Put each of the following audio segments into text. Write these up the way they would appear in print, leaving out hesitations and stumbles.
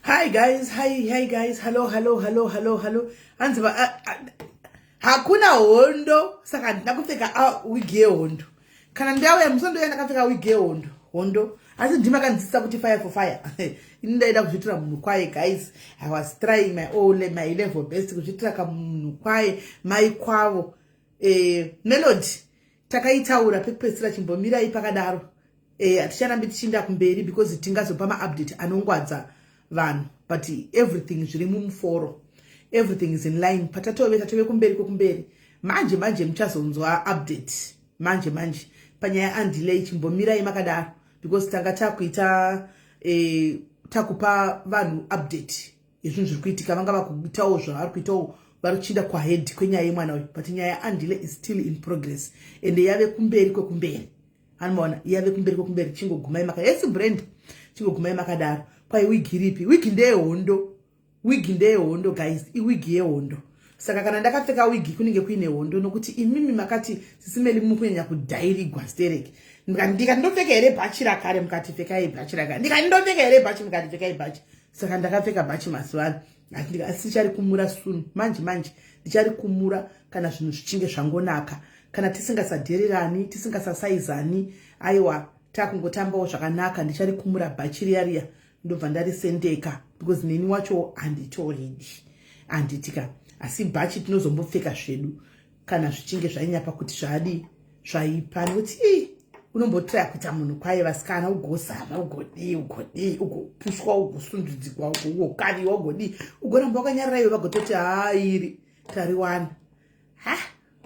Hi guys, hi, hi guys, hello, hello, hello, hello, hello. Hanzi hakuna hondo, saka handina kupfeka wig yehondo. Kana ndauya musi ndouya ndakapfeka wig yehondo, hondo. Asi ndima kandidzidzisa kuti fire for fire. Ini ndaida kuzviitira munhu kwaye guys. I was trying my all my level best kuzviitira kamunhu kwaye mai kwavo. Melody takaitaura pekupedzisira, chimbomirai pakadaro. Haticharambi tichiinda kumberi because tingazopa maupdate anongwadza vanhu, but everything zviri mumuforo, everything is in line. Patatove tatove kumberi kwekumberi manje manje, muchazonzwa update manje manje panyaya Andile. Chimbomirai makadaro because tanga takuita takupa vanhu update yezvinhu zviri kuitika. Vanga vakuitawo zvavari kuitawo, vari kuchiinda kwahead kwenyaya yemwana uyu, but nyaya yaAndile is still in progress and yave kumberi kwekumberi. Anomaona yave kumberi kwekumberi. Chingogumai maka yesi brand, chingogumai makadaro. Kwai wigi ripi? Wigi ndeyehondo, wigi ndeyehondo guys, iwigi yehondo. Saka kana ndakapfeka wigi kunenge kuine hondo, nokuti imimi makati, "Sisi Melly, mukunyanya kudhairigwa stereki." Ndikati, "Ndopfeka here bhachi rakare?" Mukati, "Pfekai bhachi rakare." Ndikati, "Ndopfeka here bhachi?" Mukati, "Pfekai bhachi." Saka ndakapfeka bhachi mazuva ano. Asi ndicharikumura soon, manje manje ndicharikumura kana zvinhu zvichinge zvangonaka, kana tisingasadhererani, tisingasasaizani. Aiwa, takungotambawo zvakanaka. Ndicharikumura bhachi riya riya, ndobva ndarisendeka because neni wacho handitoridi, handitika. Asi bhachi tinozombopfeka zvedu kana zvichinge zvainyapa kuti zvadi zvaipa, nekuti unombotraya kuita munhu kwaye. Vasikana, ugozama, ugodii, ugodii, ugopuswa, ugosundudzigwa, ugokaviwa, ugodii, ugoramba wakanyarara iwe, vagototi, "Hairi tariwana." Ha,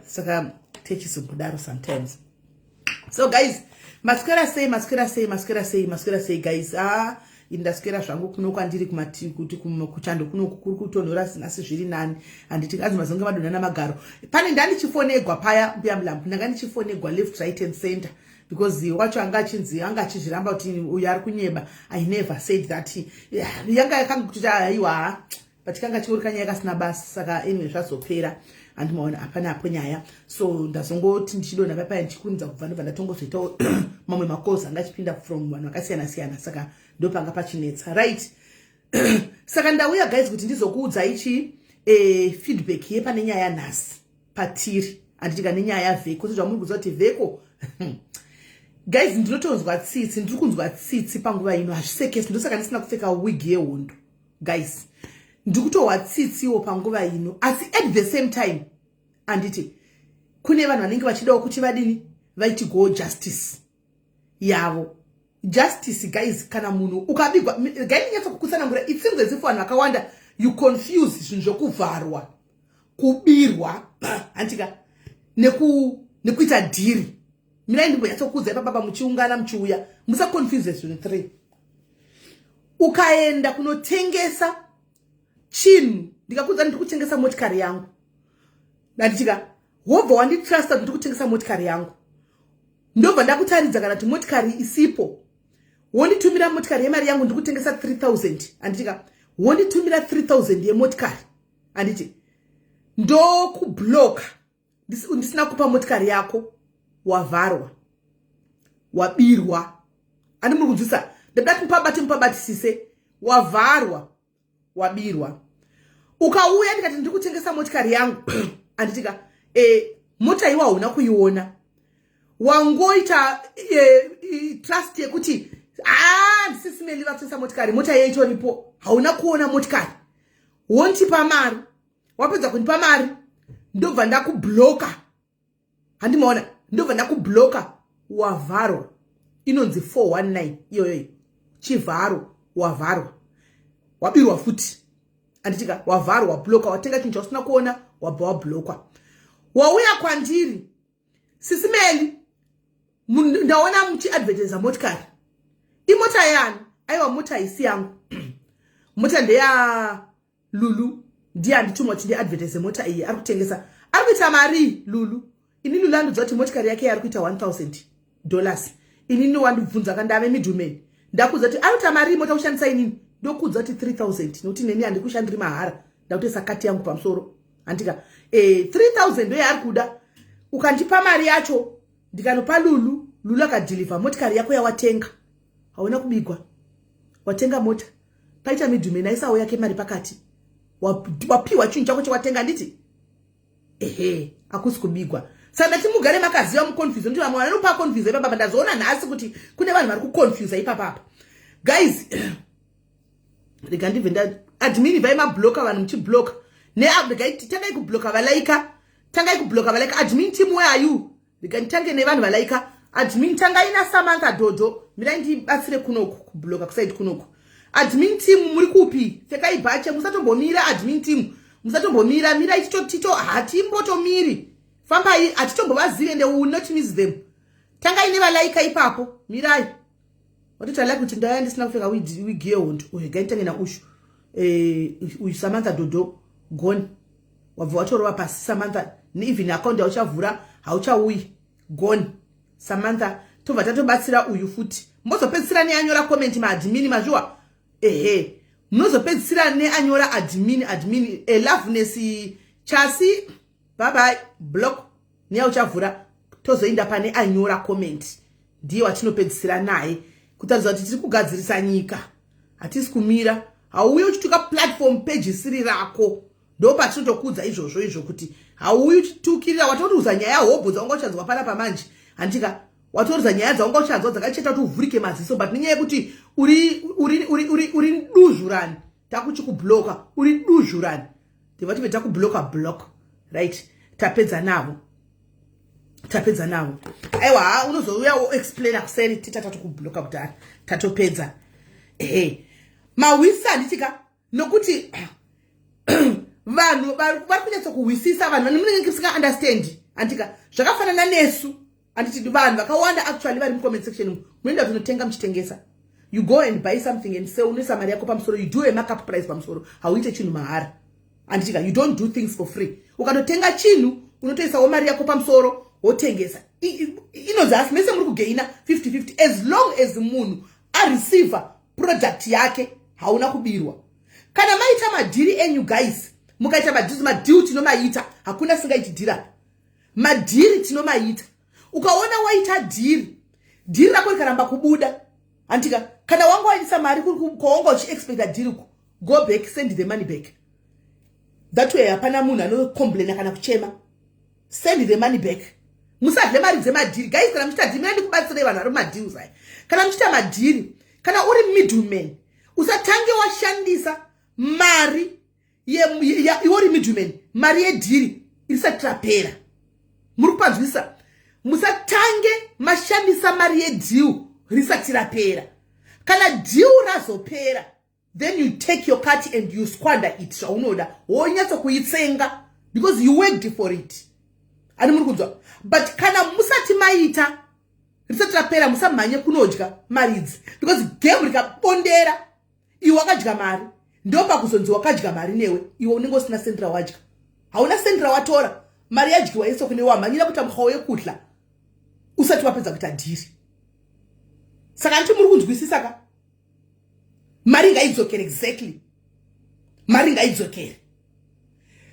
saka techizongodaro sometimes. So guys, maswera sei? Maswera sei? Maswera sei? Maswera sei guys? Ah, ini ndaswera zvangu. Kuno kwandiri kuti kuchando kunoku kuri kutonhora nhasi, zviri nani, handiti? Anzi mazonge madonha namagaro. Pane ndandichifonegwa paya, mbuya Mulambo, ndanga ndichifonegwa left, right and center because wacho anga achinzi anga achizviramba kuti uyu ari kunyeba. I never said that. Yanga yakanguti aiwa, but kanga chingori kanyaya kasina basa. Saka anyway, zvazopera, handimaona, hapana apo nyaya. So ndazongoti ndichidonha papaya, ndichikurumidza kubva, ndobva ndatongozoitawo mamwe macalls anga achipinda from vanhu vakasiyana siyana, saka ndopanga pachinetsa, right? Saka ndauya guys kuti ndizokuudzai chi feedback yepane nyaya nhasi patiri, handitika, nenyaya yaVheko. Sezvamuri kuziva kuti Vheko, guys, ndinotonzwa tsitsi, ndiri kunzwa tsitsi panguva ino, hazvisekesi. Ndosaka ndisina kupfeka wig yehondo guys, ndiri kutohwa tsitsiwo panguva ino. Asi at the same time, handiti kune vanhu vanenge vachidawo kuti vadini, vaiti go justice yavo. Justice guys, kana munhu ukabigwa, gai ndinyatso kukutsanangura. It seems as if vanhu vakawanda, you confuse zvinhu zvokuvharwa, kubirwa, handika, nekuita dhiri. Mirai ndimbonyatsokuudza ipapapa, muchiungana muchiuya, musaconfuse zvinhu three. Ukaenda kunotengesa chinhu, ndikakuudza ndiri kutengesa motikari yangu, handitika, wobva wanditrusta kuti ndiri kutengesa motikari yangu, ndobva ndakutaridza kana kuti motikari isipo, wonditumira motikari yemari yangu, ndiri kutengesa 3000, handitika, wonditumira 3000 yemotikari, handiti, ndokubloka ndisina kupa motikari yako, wavharwa, wabirwa. Handi muri kunzwisa? Ndada kuti mupabate, mupabatisise. Wavharwa, wabirwa. Ukauya ndikati ndiri kutengesa motikari yangu, handitika, mota iwa hauna kuiona, wangoita trust yekuti a ndiSisi Melly vatengesa motikari, mota iye itoripo, hauna kuona motikari, wondipa mari. Wapedza kundipa mari, ndobva ndakubloka, handimaona, ndobva ndakubloka, wavharwa. Inonzi 419 iyoyo, chivharo. Wavharwa, wabirwa futi, handitika? Wavharwa, wabloka, watenga chinhu chausina kuona, wabva wablokwa. Wauya kwandiri, "Sisi Melly, ndaona muchiadvertisa motikari, imota yani?" Aiwa, mota isi yangu, mota ndeya Lulu, ndiye anditumwa kuti ndiadvertise mota iyi. Ari kutengesa, ari kuita mari Lulu. Ini Lulu andidza kuti motikari yake ari kuita $1000. Inini wandibvunza kandave middleman, ndakudza kuti ari kuita mari mota kushandisa inini, ndokudza kuti 3000, nokuti neni handikushandiri mahara, ndakutoisa kati yangu pamusoro, handika? 3000 ndo yaari kuda. Ukandipa mari yacho, ndikanopa Lulu, Lulu akadhilivha motikari yako yawatenga, hauna kubigwa, watenga mota. Paita middleman aisawo yake mari pakati. Wapiwa chinhu chako chawatenga, handiti? Ehe, hakusi kubigwa. Saka ndati mugare makaziva, muconfuse, nokuti vamwe vanopa confuse ipapapa. Ndazoona nhasi kuti kune vanhu vari kuconfusa ipapapa. Guys, rega ndibve nda admin, bvai mabloka vanhu, muchibloka neregai, tangai kubloka valaika, tangai kubloka valaika. Admin team, where are you? Rega nditange nevanhu valaika. Admin, tangai naSamantha Dhodho. Mirai ndibatsire kunoku kubloka, kuside kunoku. Admin team, muri kupi? Pfekai bhache, musatombomira. Admin team, musatombomira, mirai. Tito tito, hatimbotomiri, fambai, hatitombovazivi ende will not miss them. Tangai nevalaika ipapo. Mirai, watoti alike kuti ndaya ndisina kupfeka wigi yehondo. Regai nditange naushu, uyu Samantha Dhodho. Gone, wabva watorova pasi, Samantha. Even account yauchavhura hauchauyi. Gone, Samantha. Tobva tatobatsira uyu futi. Mbozopedzisira neanyora comment, maadmin mazviwa. Ehe, munozopedzisira neanyora admin, admin Loveness Chasi, bye, block neyauchavhura. Tozoenda pane anyora comment, ndiye watinopedzisira naye, kutaridza kuti tiri kugadzirisa nyika, hatisi kumira. Hauyi uchituka platform page isiri rako. Ndo patinotokudza izvozvo izvo, kuti hauyi uchitukirira. Watoriudza nyaya hobho dzaunga uchanzwa panapa manje, handika? Watoriudza nyaya dzaunga uchanzwa dzakacheta kuti uvhurike maziso, but nenyaya yekuti uri duzvurani, takuchikubloka. Uri duzvurani, ndibva tibve takubloka. Block, right, tapedza navo, tapedza navo. Aiwa, ha, unozouya woexplaina kuseri, tita tatokubloka kudhara, tatopedza. Ehe, mahwisa, handitika? Nokuti vanhu vari kunyatsokuhwisisa, vanhu vane munenge musinga-understand, handika? Zvakafanana nesu, handiti? Vanhu vakawanda actually vari mucomment section, munoenda kunotenga muchitengesa. You go and buy something and sell, unoisa mari yako pamusoro. You do a markup price pamusoro. Hauite chinhu mahara, handitika? You don't do things for free. Ukatotenga chinhu, unotoisawo mari yako pamusoro, wotengesa. Inonzi asi mese muri kugaina 50-50, as long as munhu areceiva product yake, hauna kubirwa. Kana maita madhiri enyu, guys, mukaita madhiri, madeal tinomaita, hakuna singaiti dhiri apa. Madhiri tinomaita. Ukaona waita dhiri, dhiri rako rikaramba kubuda, handika? Kana wanga waisa mari kwawanga uchiexpecta dhiri ku go back, send the money back. That way hapana munhu anocomplaina kana kuchema. Send the money back. Musadle mari dzemadhiri, guys. Kana muchiita dhiri, mina ndikubatsirei vanhu vari mumadeals aya. Kana muchiita madhiri, kana uri middleman, usatange washandisa mari. Iwe uri middleman, mari yedhiri risati rapera, muri kupanzwisa? Musatange mashandisa mari yedeal risati rapera. Kana deal razopera, then you take your cut and you squander it zvaunoda, wonyatsokuitsenga because you worked for it. Ani muri kunzwa? But kana musati maita, risati rapera, musamhanye kunodya mari idzi, because game rikabondera, iwe wakadya mari, ndopakuzonzi wakadya mari newe. Iwe unenge usina sendi rawadya, hauna sendi rawatora, mari yadyiwa yese kune wamhanyira kuita mukhawo wekudla usati wapedza kuita dhiri. Saka nditi muri kunzwisisa ka? Mari ngaidzokere, exactly, mari ngaidzokere.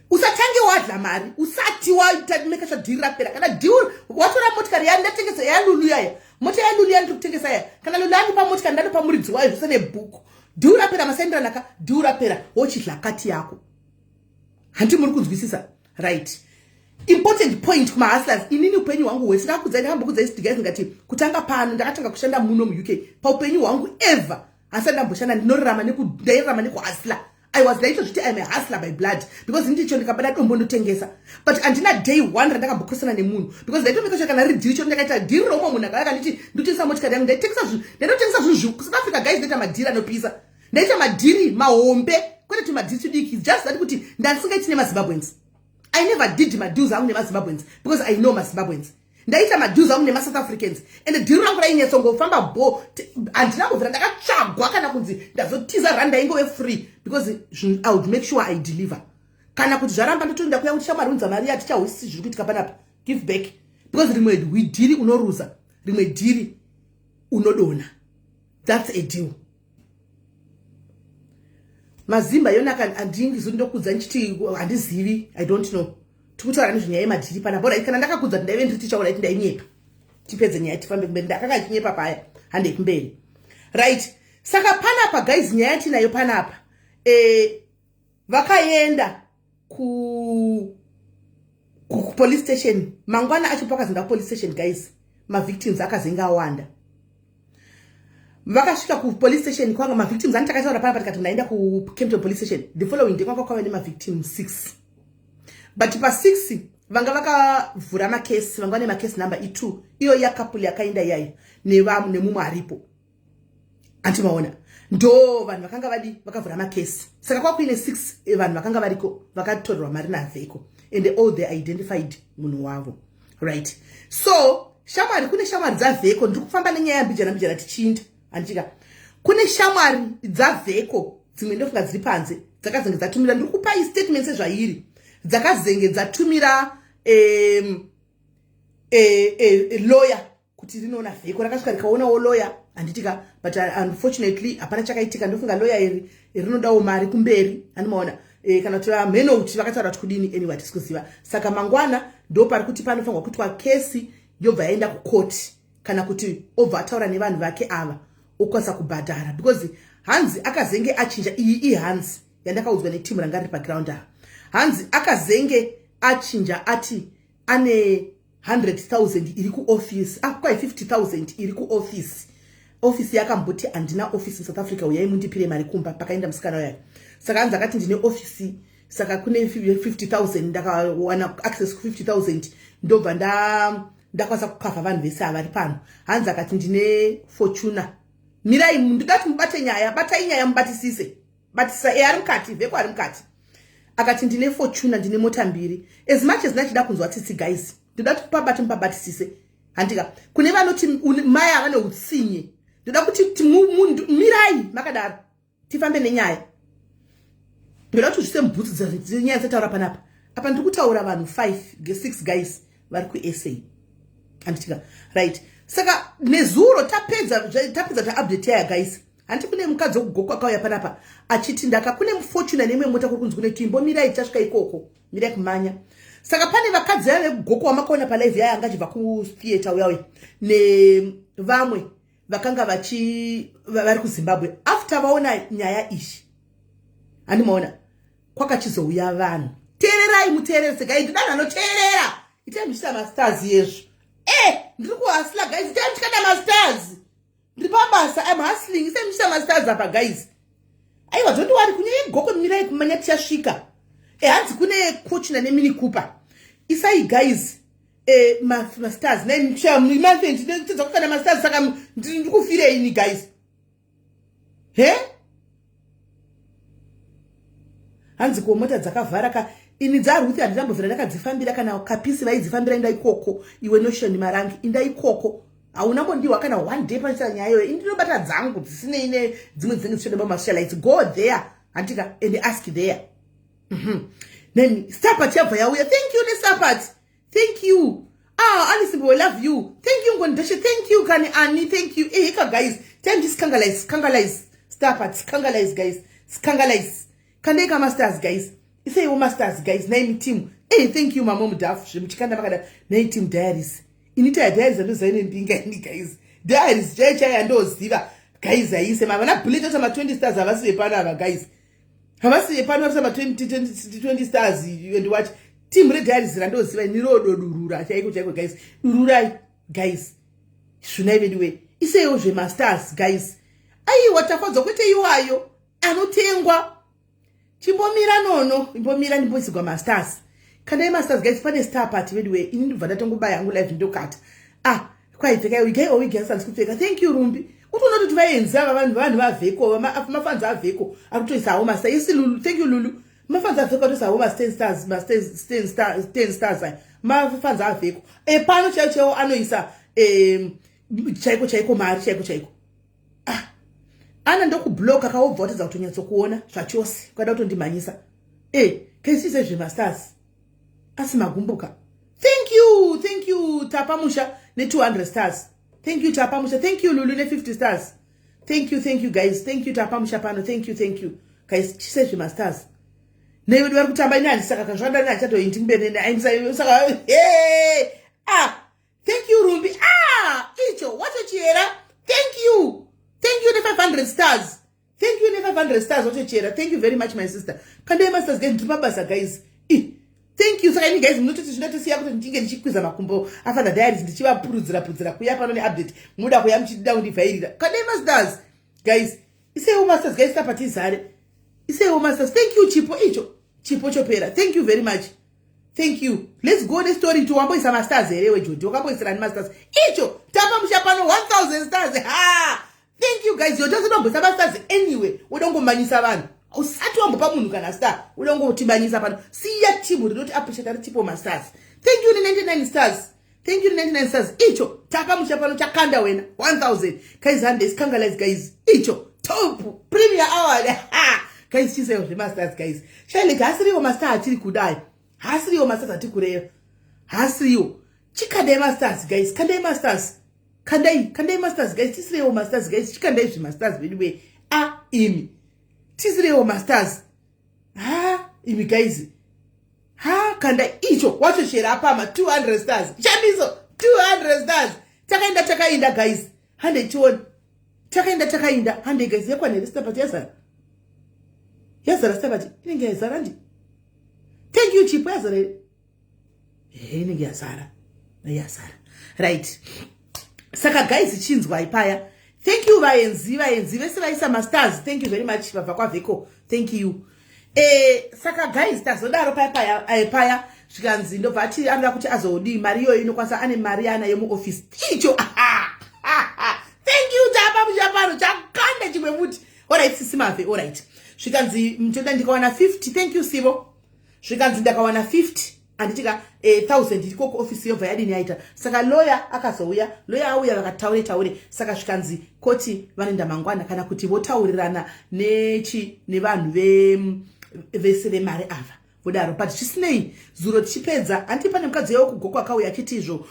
Usatange wadla mari usati wameka sure dhiri rapera. Kana deal watora motikari yandatengesa yaLulu yaya, mota yaLulu yandiri kutengesa yaya, kana Lulu andipa motikari, ndanopa muridzi wayo zvose nebhuku. Deal rapera, masaindiranaka, deal rapera, wochidla cut yako. Handi muri kunzwisisa? Right, important point kumahustlers. Inini upenyu hwangu hwese, ndakakudzai, ndakambokudzai guys, ngati kutanga pano ndakatanga kushanda muno muUK, paupenyu hwangu ever hasi ndamboshanda. Ndinorarama, ndairarama nekuhustler. I was, ndaitozviti I'm a hustler by blood, because ndicho ndikabata dombo ndotengesa. But handina day one randakambokosana nemunhu, because ndaitomeka sure kana riri dhiri choro ndakaita dhiri romwe munhu akauya kanditi ndotengesa motikari yangu, ndaitengesa zvinhu, ndaitotengesa zvinhu kuSouth Africa. Guys, ndaita madhiri anopisa, ndaita madhiri mahombe, kwete tumadhiri tudiki. Just that kuti ndandisingaiti nemaZimbabweans. I never did madeals angu nemaZimbabweans because I know maZimbabweans. Ndaita madeals angu nemaSouth Africans, and dhiri rangu rainyatsongofamba bo. Handina kubvira ndakatsvagwa kana kunzi ndazotiza rand. Ndaingove free because I would make sure I deliver. Kana kuti zvaramba, ndotoenda kuya kuti, "Shamwari, unza mari yatichahwisisi zviri kuitika panapa, give back," because rimwe dhiri unoruza, rimwe dhiri unodona. That's a deal. Mazimba yonaka, handingizo ndokudza ndichiti handizivi. I don't know. Tikutaura nezvenyaya yemadhiri panapa. Alright, kana ndakakudza kuti ndaive ndiri ticha, alright, ndainyepa. Tipedze nyaya, tifambe kumberi. Ndakanga ndichinyepa paya, handei kumberi. Right, Saka panapa guys, nyaya yatinayo panapa, vakaenda kupolice station mangwana acho. Pakazoenda kupolice station guys, mavictims akazenge awanda. Vakasvika kupolice station, kwanga mavictims ani takataura panapa, tikati ndaenda kuKempton Police Station the following day, kwanga kwava nemavictim 6, but pa6 vanga vakavhura makesi, vanga vane makesi number i2, iyo yacouple yakaenda iyayo nemumwe aripo, andimaona, ndo vanhu vakanga vadi vakavhura makesi. Saka kwakuine 6 vanhu vakanga variko vakatorerwa mari naVheko, and all they identified munhu wavo, right? So shamwari, kune shamwari dzaVheko, ndiri kufamba nenyaya yambijana mbijana tichiinda, handichika. Kune shamwari dzaVheko dzimwe, ndofunga dziri panze, dzakazenge dzatumira, ndiri kupai statement sezvairi, dzakazenge dzatumira lawyer kuti rinoona Vheko. Rakasvika rikaonawo lawyer, handitika, but unfortunately hapana chakaitika. Ndofunga lawyer iri rinodawo mari kumberi, handimaona, kana kuti vamheno kuti vakataura kuti kudini. Anyway, hatisi kuziva. Saka mangwana ndo pari kuti panofanirwa kuitwa kesi, yobva yaenda kukoti, kana kuti obva ataura nevanhu vake ava, okwanisa kubhadhara, because hanzi akazenge achinja. Iyi ihanzi yandakaudzwa netimu ranga riri paground ava. Hanzi akazenge achinja, ati ane 100 000 iri kuoffice, ah, kwai 50 000 iri kuoffice. Ofisi yakamboti, "Handina ofisi muSouth Africa, uyai mundipire mari kumba." Pakaenda musikana uyayo, saka hanzi akati, "Ndine ofisi, saka kune 50 000, ndakawana access ku50 000, ndobva ndakwanisa kukavha vanhu vese avari pano." Hanzi akati, "Ndine Fortuner." Mirai, ndoda kuti mubate nyaya, batai nyaya, mubatisise, batisa. E, ari mukati, Vheko ari mukati. Akati, "Ndine Fortuner, ndine mota mbiri." As much as ndachida kunzwa tsitsi guys, ndoda kuti pabate, mupabatisise, handika. Kune vanoti mai ava neutsinye, ndoda kuti mirai makadaro, tifambe nenyaya. Ndoda kuti zvise mubhutsu dzenyaya dzataura panapa. Apa ndiri kutaura vanhu 5, 6 guys vari kuSA, handitika? Right, saka nezuro tapedza taupdate yaya guys, handiti kune mukadzi wekuGokwe akauya panapa achiti ndaka kune Fortuner neimwe mota kuri kunzi kune twimbo. Mirai, tichasvika ikoko, mirai kumanya. Saka pane vakadzi vaya vekuGokwe wamakaona palive yaya, anga achibva kutheatre uyauya, nevamwe vakanga vachi vari kuZimbabwe. After vaona nyaya iyi, handimaona, kwakachizouya vanhu. Teererai, muteererese guys, ndida vanhu vanoteerera. Itai muchiita mastars yezvo. E, ndiri kuhustla guys, itai muchikanda mastars, ndiri pabasa, I'm hustling. Isai muchiita mastars apa guys. Aiwa, don't worry, kunyaya yeGokwe, mirai kumanya, tichasvika. E, hanzi kune Fortuner neMini Cooper. Isai guys mastars naitedza kukanda mastars. Saka ndiri kufirei guys? He, hanzi ko mota dzakavhara ka. Ini dzaRuthi handinambobvira ndakadzifambira, kana kapisi vaidzifambira. Inda ikoko iwe, Notion Marangi, inda ikoko, hauna mbondiwa kana one day panoita nyaya iyoyo. Ini ndinobata dzangu dzisinei nedzimwe dzinenge dzichida pamasocialites. Go there, handika, and ask there. Then starpat yabva yauya. Thank you nestarpat, thank you. Ah, Alice, we love you. Thank you, Ngondeshe, thank you. Kani ani, thank you. Ehika guys, time to scandalize, scandalize starpat, scandalize guys, scandalize. Kandei kamastars guys, iseiwo mastars guys, naimi team. Hey, thank you mamo mudhafu, zvemuchikanda makada nai team diaries. Ini taya diaries andoziva ine mbinga ini guys, diaries chai chai andoziva guys. Aise mavana bullet asa ma20 stars, havasi vepano ava guys, havasi vepano, varisa ma20 stars and what. Team rediaries randoziva ini rododurura chaiko chaiko guys, dururai guys, zvunai veduwe, iseiwo zvemastars guys. Aiwa, tafadzwa, kwete iwayo anotengwa. Chimbomira nono, imbomira, ndimboisigwa mastars. Kandai mastars guys, pane star party veduwe. Ini ndibva ndatongobaya hangu live, ndokata. Ah, kwaipfeka wigai owigi asandisi kupfeka. Thank you Rumbi. Utoona kuti vaenzi ava, vanhu vaVheko, mafans aVheko akutoisawo mastar isi. Lulu, thank you Lulu. Mafans aVheko atoisawo ma10 stars, ma10 stars aya, mafans aVheko epano chaiwo chaiwo anoisa chaiko chaiko, mari chaiko chaiko. Ah, ana ndokubloka kaobva watadza kutonyatsokuona zvachose, kwada kutondimhanyisa. E, kaisise zvemastars asi magumbuka. Thank you, thank you Tapamusha ne200 stars. Thank you Tapamusha. Thank you Lulu ne50 stars. Thank you, thank you guys, thank you Tapamusha pano. Thank you, thank you guys, chise zvemastars nevedu vari kutamba. Ini handisaka kazvakadani, handichatoindi mberi saka. Ah, thank you Rumbi. Ah, icho wacho chiyera, thank you. Thank you ne500 stars. Thank you ne500 stars, wachochera. Thank you very much, my sister. Kandai mastars, guys. Ndiri pabasa, guys. I thank you. Saka ini, guys, munototi zvinotosiya kuti ndinge ndichikwiza makumbo aFather Diaries, ndichivapurudzira purudzira kuya pano neupdate. Muda kuya muchida kundivhairira. Kandai mastars, guys. Iseiwo mastars, guys. Tapa tizare. Iseiwo mastars. Thank you. Chipo icho, chipo chopera. Thank you very much, thank you. Let's go nestory. To wamboisa mastars here wejodi? Wakamboisirani mastars? Icho tapa musha pano, 1000 stars. Ha, thank you, guys. Yote usitomboisa mastars anyway, uda kungomanyisa vanhu. Usati wambopa munhu kana star, uda kungotimanyisa pano. Siya timu rinoti appreciate ari tipo mastars. Thank you ne99 stars. Thank you ne99 stars. Icho tapa musha pano, chakanda wena 1000, guys. Hande scandalize, guys. Icho top premier award. Ha, guys, chisewo zvemastars, guys. Shaileke hasiriwo mastar atiri kudai, hasiriwo mastars atiri kureva, hasiriwo. Chikandai mastars, guys. Kandai mastars, kandai, kandai mastars, guys. Tisirewo mastars, guys. Chikandai zvemastars vedu we. A, imi, tisirewo mastars. Ha, imi, guys. Ha, kanda icho wachochera apama 200 stars. Chamiso 200 stars. Takaenda, takaenda, guys. Hande tione. Takaenda, takaenda. Hande, guys. Yakwana here star? Yazara, yazara star. Inenge yazara ndi. Thank you, Chipo. Yazara here? Ehe, inenge yazara, yazara. Right, saka guys, chinzwai paya. Thank you, vaenzi, vaenzi vese vaisa mastars. Thank you very much. Vabva kwavheko, thank you. Saka guys, tazodaro paya paya, paya zvikanzi ndobva ati anoda kuti azodii mari iyoyo. Inokwanisa ane mari yaanayo muofisi. Icho, thank you. Tapa muchapano chakanda chimwe muti. Alright, sisimave. Alright, zvikanzi mtoda ndikawana 50. Thank you, Sivo. Zvikanzi ndakawana 50, handitika, 1000 iriko kuofisi, yobva yadini yaita. Saka lawyer akazouya. Lawyer auya, vakataure taure. Saka zvikanzi koti vanoenda mangwana, kana kuti votaurirana nechi nevanhu vese vemari ava, vodaro. But zvisinei, zuro tichipedza, handiti pane mukadzi yavo kugoko akauya achiti izvo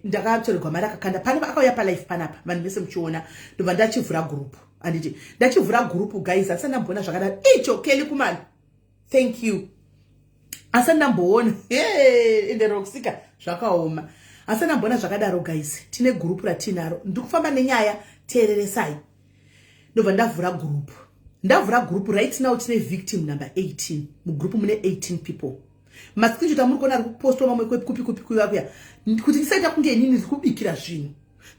ndakatorerwa mari akakanda pane. Akauya palive panapa, vanhu vese muchiona. Ndobva ndachivhura gurupu, handiti? Ndachivhura gurupu, guys. Asati ndamboona zvakadaro. Icho Keli Kumani, thank you. Asati ndamboona ende rokusika zvakaoma. Asati ndamboona zvakadaro, guys. Tine gurupu ratinaro. Ndiri kufamba nenyaya, teereresai. Ndobva ndavhura gurupu. Ndavhura gurupu, right now tine victim number 18 mugurupu. Mune 18 people. Mascreenshot amuri kuona ari kupostwa mamwe kupi kupi kuya kuya, kuti ndisaita kunge inini ndiri kubikira zvinhu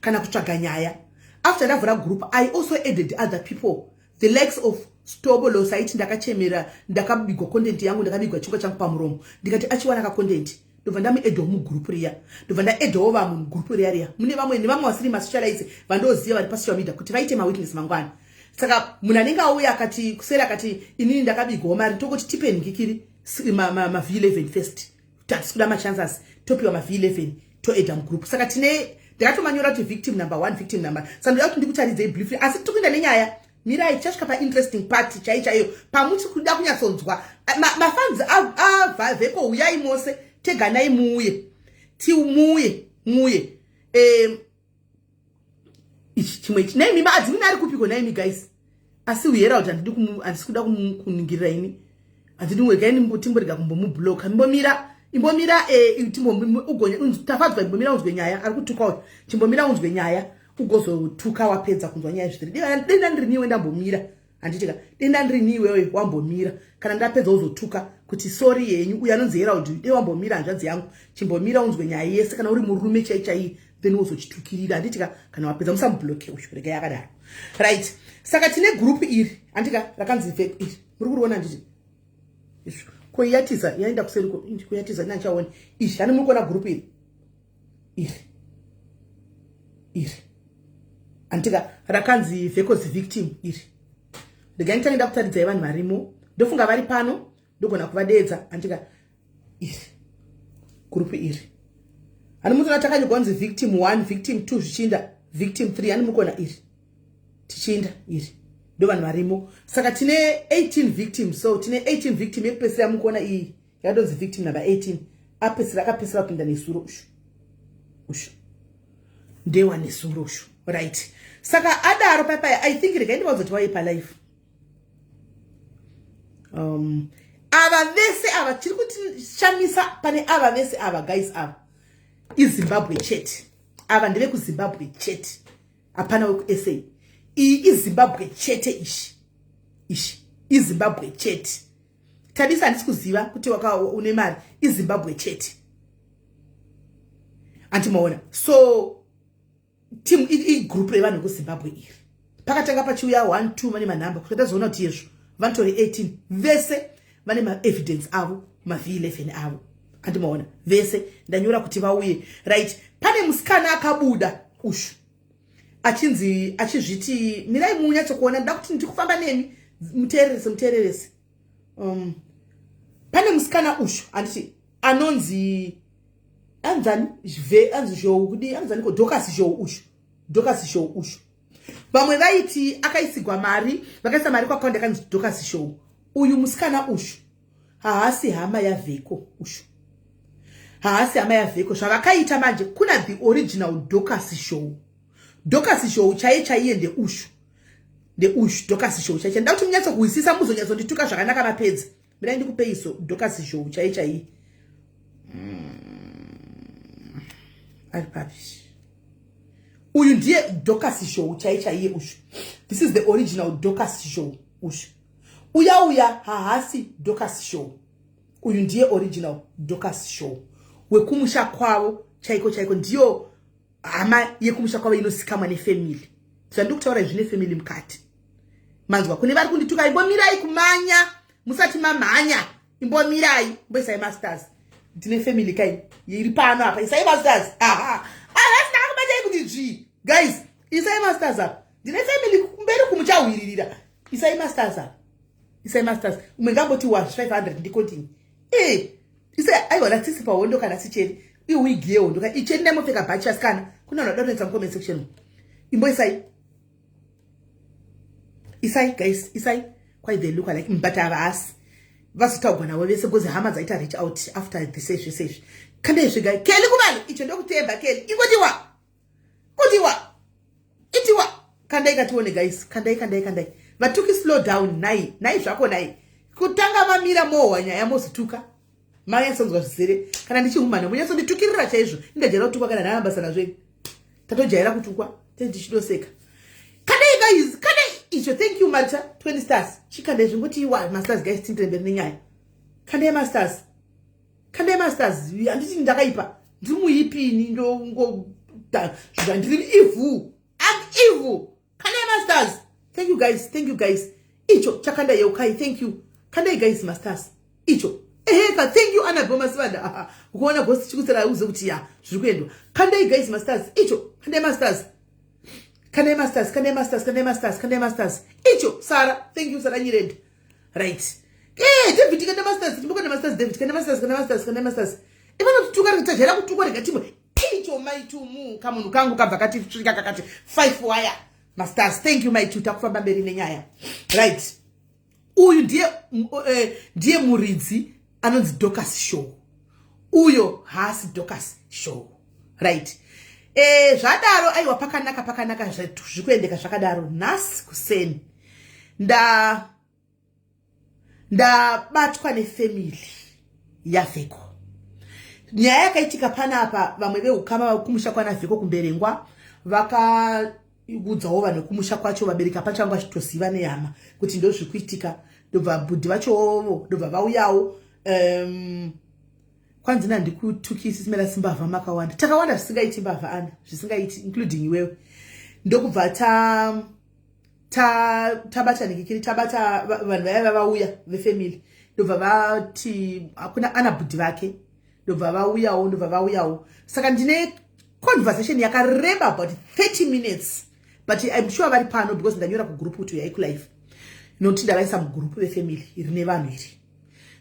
kana kutsvaga nyaya. After ndavhura group, I also added other people, the likes of Stobolos. Aiti ndakachemera, ndakabigwa content yangu, ndakabigwa chingwa changu pamuromo. Ndikati achiwana kacontent, ndobva ndamuedhawo mugurupu riya. Ndobva ndaedhawo vamwe mugurupu riya riya. Mune vamwe nevamwe vasiri masocialites vandoziva vari pasocial media kuti vaite mawitness mangwana. Saka munhu anenge auya akati kuseri, akati inini ndakabigwawo mari, tokuti tipe nhingikiri mav11 first. Hatisi kuda machances. Topiwa mav11, toedha mugurupu. Saka tine, ndakatomanyora kuti victim number one, victim number. Saka ndoda kuti ndikutaridzei briefly, asi tiri kuenda nenyaya. Mirai, tichasvika painteresting part chai chaiyo pamuti kuda kunyatsonzwa. Mafans avheko, uyai mose, teganai muuye, timuuye, muuye. Ichi chimwe ichi naimi maadzimini ari kupiko naimi, guys? Asi uHerald handisi kuda kuningirira ini. Handidi regai timborega kumbomubloka. Imbomira, imbomira. Tafadzwa, imbomira unzwe nyaya. Ari kutuka uyu. Chimbomira unzwe nyaya, ugozotuka wapedza kunzwa nyaya. Zvitiri denda ndiri ndambomira, handitika? Denda ndiri iwewe wambomira, kana ndapedza uzotuka kuti sorry yenyu. Uyu anonzi Herald, de wambomira, hanzvadzi yangu, chimbomira unzwe nyaya yese. Kana uri murume chai chai, then wozochitukirira, handitika? Kana wapedza, musamubloke uyu, regai akadaro. Right, saka tine gurupu iri, handika? Rakanzi iri, muri kuriona, handiti? Izvo koiyatiza yaenda kuseri koiyatiza nanchaoni izvi. Hani muri kuona gurupu iri, iri, iri, handitika? Rakanzi Vecos victim iri. Regai nditange ndakutaridzai vanhu varimo. Ndofunga vari pano, ndogona kuvadeedza, handika? Iri gurupu iri, hani mutoona takanyorwa kunzi victim 1, victim 2, zvichiinda victim 3. Hani muri kuona iri, tichiinda iri, ndo vanhu varimo. Saka tine 18 victims. So tine 18 victim. Yekupedzisira mukuona iyi yakatonzi victim number 18. Apedzisira, akapedzisira kupinda nesuro ushu. Ushu ndewa nesuro ushu. Right, saka adaro paipaya, I think regai ndivaudza kuti waiye palive. Ava vese ava, tiri kutishamisa pane ava vese ava, guys. Ava iZimbabwe chete. Ava ndevekuZimbabwe chete, hapana wekuSA. Iyi iZimbabwe chete. Ishi ishi iZimbabwe chete. Tadisa, handisi kuziva kuti waka une mari. IZimbabwe chete, andimaona. So team, igroup revanhu vekuZimbabwe iri, pakatanga pachiuya 1 2 vane manhamba, kusvika tazoona kuti yezvo vanotori 18. Vese vane maevidence avo, maV11 avo, andimaona. Vese ndanyora kuti vauye. Right, pane musikana akabuda ushu achinzi, achizviti, mirai munyatsokuona, nda kuti ndiri kufamba nemi, muteererese, muteererese. Pane musikana ushu, handiti, anonzi anzani, anzi Zhou kudi, anzani ko, Dorcas Zhou ushu, Dorcas Zhou ushu. Vamwe vaiti akaisigwa mari, vakaisa mari kuakaunti yakanzi Dorcas Zhou. Uyu musikana ushu haasi hama yaVheko. Ushu haasi hama yaVheko. Zvavakaita manje, kuna the original Dorcas Zhou. Dorcas Zhou chaiye chaiye ndeushu, ndeushu Dorcas Zhou chaiye. Nda kuti munyatsokuhwisisa, muzonyatsondituka zvakanaka mapedza. Mirai ndikupeiso Dorcas Zhou chaiye chaiye. Ari papi uyu? Ndiye Dorcas Zhou chaiye chaiye ushu. This is the original Dorcas Zhou ushu. Uya uya haasi Dorcas Zhou. Uyu ndiye original Dorcas Zhou wekumusha kwavo chaiko chaiko. Ndiyo hama yekumusha kwavo inosikamwa nefamily. Zvandiri kutaura izvi nefamily mukati, manzwa? Kune vari kundituka, imbomirai kumanya, musati mamhanya, imbomirai, imboisai mastars. Ndine family kai iri pano apa. Isai mastars. Aha, arasi ndakakubatai kuti dzvi. Guys, isai mastars apa. Ndine family kumberi kumuchahwiririra. Isai mastars apa, isai mastars. Umwe ngamboti wa 500 ndicontinue. E isai. Aiwa, natisi pahondo kana sicheri iwigi yehondo ka icheri ndamopfeka bhachi. Asikana, kuna vanhu vada kunoisa mucomment section. Imboisai, isai guys, isai. Quite they look alike, but havasi. Vazotaugwa navo vese because hama dzaita reach out after this sezvi sezvi. Kandai zvigai Keli kuvanhu icho ndokutemba Keli. Ingotiwa kutiwa itiwa. Kandai katione guys, kandai, kandai, kandai. Vatuki, slow down. Nai nai zvako nai. Kutanga mamira mohwa nyaya, mozotuka manyatsonzwa zvizere. Kana ndichihumana, munyatsonditukirira chaizvo. Ingajaira kutukwa kana nhaambasa nazveni. Tatojaira kutukwa, tichidoseka. Kandai guys, kandai icho. Thank you Marta, 20 stars. Chikandai zvingoti iwa mastars guys, tindire mberi nenyaya. Kandai mastars, kandai mastars. Handiti ndakaipa, ndiri muipini, ndongo ndiri evil, am evil. Kandai mastars. Thank you guys, thank you guys. Icho chakanda yeukai, thank you. Kandai guys mastars icho. Eheka, thank you Anabel Masivanda. Ukuona ghost chikusera uze kuti ya zviri kuendwa. Kandai guys mastars icho. Kandai mastars, kandai mastars, kandai mastars, kandai mastars, kandai mastars icho. Sara, thank you Sara Nyirenda. Right, eh, David, kanda mastars. Timbokanda mastars. David, kanda mastars, kanda mastars, kanda mastars. Ivana tuka tajaira kutukwa, rega timwe icho. Maitumu kamunhu kangu kabva kati svika kakati 5 wire mastars. Thank you Maitu. Takufamba mberi nenyaya. Right, uyu ndiye ndiye muridzi anonzi Dorcas Show. Uyo haasi Dorcas Show. Right, zvadaro, aiwa, pakanaka, pakanaka, zviri kuendeka zvakadaro. Nhasi kuseni ndabatwa nefamily yaVheko. Nyaya yakaitika panapa, vamwe veukama kumusha kwana Vheko kuMberengwa vakaudzawo vanhu vekumusha kwacho. Vabereki apacho vanga vachitoziva nehama kuti ndo zviri kuitika. Ndobva bhudhi vachovo ndobva vauyawo. Kwanzi nandikutukisi simela simbavha makawanda, takawanda zvisingaiti, mbavha ana zvisingaiti, including iwewe. Ndokubva ta tabata nikikiri, tabata vanhu vaya vavauya vefamily. Ndobva vati hakuna ana bhudhi vake, ndobva vauyawo, ndobva vauyawo. Saka ndine conversation yakareba about 30 minutes, but I'm sure vari pano because ndanyora kugroup kuti uyai kulive, nokuti ndavaisa mugroup vefamily rine vanhu iri.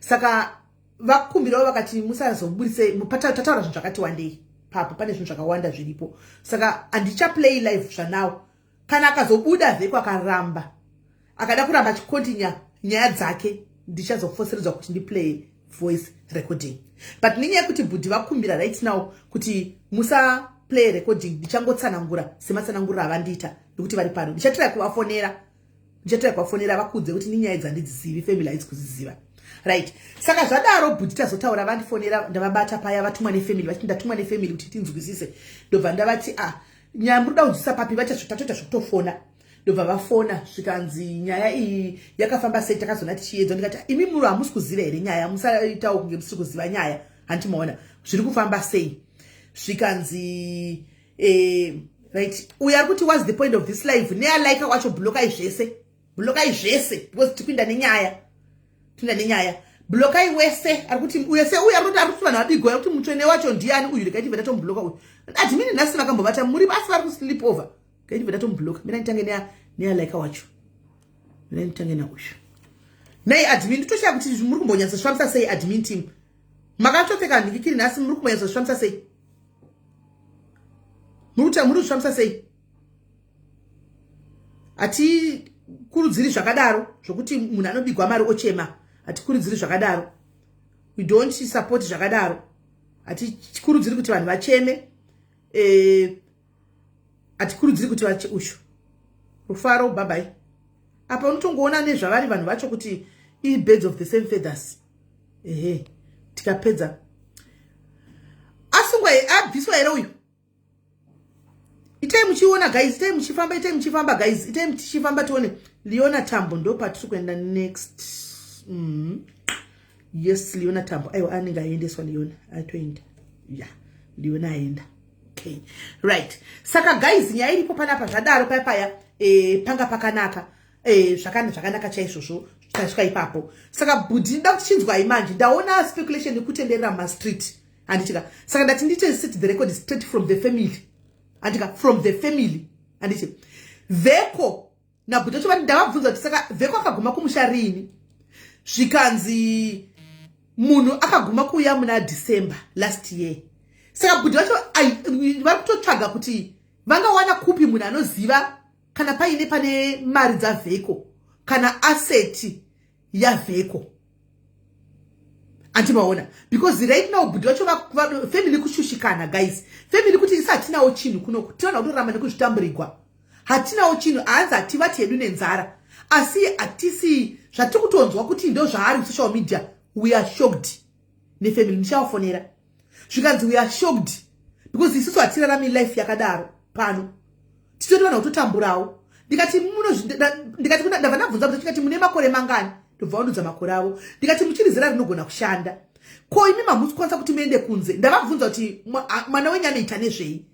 Saka vakumbirawo vakati musazoburise. Tataura zvinhu zvakati wandei papo, pane zvinhu zvakawanda zviripo, saka handichaplay live zvanawo. Kana akazobuda Vheko akaramba, akada kuramba achicontinue nyaya dzake, ndichazofoseredzwa kuti ndiplay voice recording. But nenyaya yekuti bhudhi vakumbira right now kuti musaplay recording, ndichangotsanangura sematsananguriro avandiita, nekuti vari pano. Ndichatry kuvafonera, ndichatry kuvafonera vakudze kuti nenyaya dzandidzizivi, family haidzi kuziziva. Right, saka zvadaro, bhudhi tazotaura, vandifonera, ndavabata paya vatumwa nefamily, vachiti ndatumwa nefamily kuti tinzwisise. Ndobva ndavati, ah, nyaya muri kuda kunzwisisa papi? Vati tatoita zvekutofona. Ndobva vafona, zvikanzi nyaya iyi yakafamba sei? Takazona tichiedzwa. Ndikati, imi muro hamusi kuziva here nyaya? Musaitawo kunge musiri kuziva nyaya. Handimaona zviri kufamba sei? Zvikanzi right, uyo ari kuti, "What's the point of this live?" Nealaika wacho, blokai zvese, blokai zvese, because tikuinda nenyaya, tikuinda nenyaya. Blokai wese ari kuti, wese uyo ari kuti vanhu vabigwa, ari kuti mutsvene wacho ndiani uyu? Regai tibve tatomubloka uyu. Admin nhasi vakambovata muri basi, vari kusleep over. Regai tibve tatomubloka. Mina nditange nealaika wacho, mina nditange nauyu. Nei admin, nditoshaya kuti muri kumbonyatsozvifambisa sei. Admin team, makatopfeka nhikikiri nhasi, muri kumbonyatsozvifambisa sei? Muri kuzvifambisa sei? Hatikurudziri zvakadaro zvokuti munhu anobigwa mari ochema. Hatikurudziri zvakadaro. We don't support zvakadaro. Hatikurudziri kuti vanhu vacheme. Hatikurudziri kuti vache. Ushu Rufaro, babai apa unotongoona nezvavari vanhu vacho kuti ibirds of the same feathers. Ehe, tikapedza, asungwa, abviswa here uyu? Itai muchiona guys, itai muchifamba, itai muchifamba guys, itai tichifamba tione. Leona Tambo, ndo patiri kuenda next. Yes, Leona Tambo. Aiwa, anenge aendeswa. Leona atoenda ya, Leona aenda. Okay, right. Saka guys, nyaya iripo panapa, zvadaro payapaya panga pakanaka, zvakanaka chaizvozvo. Tasvika ipapo. Saka bhudhi, nda kuti chinzwai manje. Ndaona speculation yekutenderera mumastreet, handitika? Saka ndati ndite set the record straight from the family, handika? From the family, handiti? Vheko nabhudhi vacho vati, ndavabvunza kuti saka Vheko akaguma kumusha riini? Zvikanzi munhu akaguma kuuya muna December last year. Saka bhudhi vacho vari kutotsvaga kuti vangawana kupi munhu anoziva kana paine pane mari dzaVheko kana asset yaVheko, andimaona? Because right now bhudhi vacho, family kushushikana guys. Family kuti isi hatinawo chinhu kunoku, tinoona kutoramba nekuzvitamburigwa, hatinawo chinhu. Hanzi hativati hedu nenzara, asi hatisi zvatiri kutonzwa kuti ndo zvaari kusocial media. We are shocked nefamily. Ndichavafonera. Zvikanzi we are shocked because isusu hatirarami life yakadaro pano, titori vanhu kutotamburawo. Ndikati ndikati ndabva ndabvunza kuti, ndikati mune makore mangani? Ndobva vandudza makore avo. Ndikati muchiri zera rinogona kushanda, ko imi mamusi kukwanisa kuti muende kunze? Ndavabvunza kuti mwana wenyu anoita nezvei?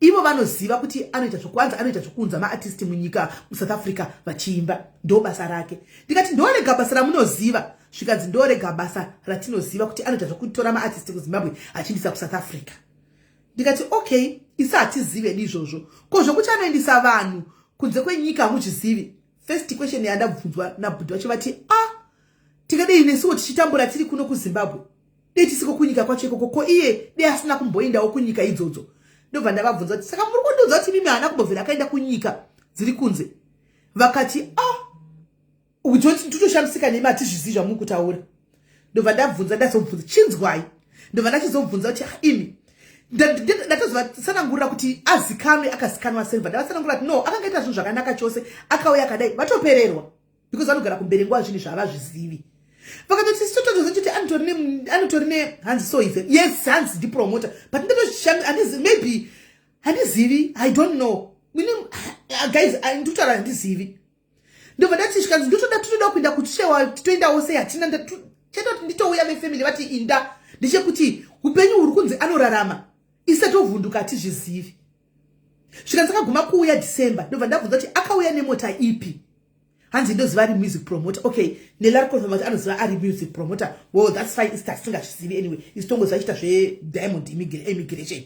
Ivo vanoziva kuti anoita zvokuanza, anoita zvokuunza maartist munyika, muSouth Africa, vachiimba, ndo basa rake. Ndikati ndorega basa ramunoziva? Zvikanzi ndorega basa ratinoziva kuti anoita zvokutora maartist kuZimbabwe achiindisa kuSouth Africa. Ndikati okay, isi hatizive izvozvo. Ko zvokuti anoendisa vanhu kunze kwenyika hamuzvizivi? First question yandabvunzwa nabhudhi vacho, vati, a ah, tingadei nesuwo tichitambura tiri kuno kuZimbabwe, dei tisiko kunyika kwacho ikoko? Ko iye dei asina kumboendawo kunyika idzodzo? Ndobva ndavabvunza kuti saka muri kundiudza kuti mimi haana kumbobvira akaenda kunyika dziri kunze? Vakati, ah, totoshamisika nemi, hatizvizivi zvamuri kutaura. Ndobva ndabvunza, ndazobvunza, chinzwai, ndobva ndachizobvunza kuti, ah, imi, ndatozovatsanangurira kuti azikanwe, akazikanwa sei. Bva ndavatsanangurira kuti no, akanga ita zvinhu zvakanaka chose, akauya akadai. Vatopererwa because vanogara kumberi nguva, zvinhu zvavazvizivi. Vakatoti sitotozochiti anotori ne, hanzi so ife, yes, hanzi ndipromoter, but ndatohandizi, maybe handizivi, I don't know. Guys, ndikutaura handizivi. Ndobva ndati, zvikanzi ndotoda, totoda kuenda kuchewa, toendawo sei? Hatina chete kuti nditouya vefamily vati inda ndechekuti upenyu huri kunzi anorarama, ise tovhunduka, hatizvizivi. Zvikanzi akaguma kuuya December. Ndobva ndabvunza kuti akauya nemota ipi? Hanzi ndoziva ari music promoter. Okay, nelarconfirm kuti anoziva ari music promoter. Well, that's fine, isi tasingazvizivi anyway, isi tongoziva chiita zvediamond immigration,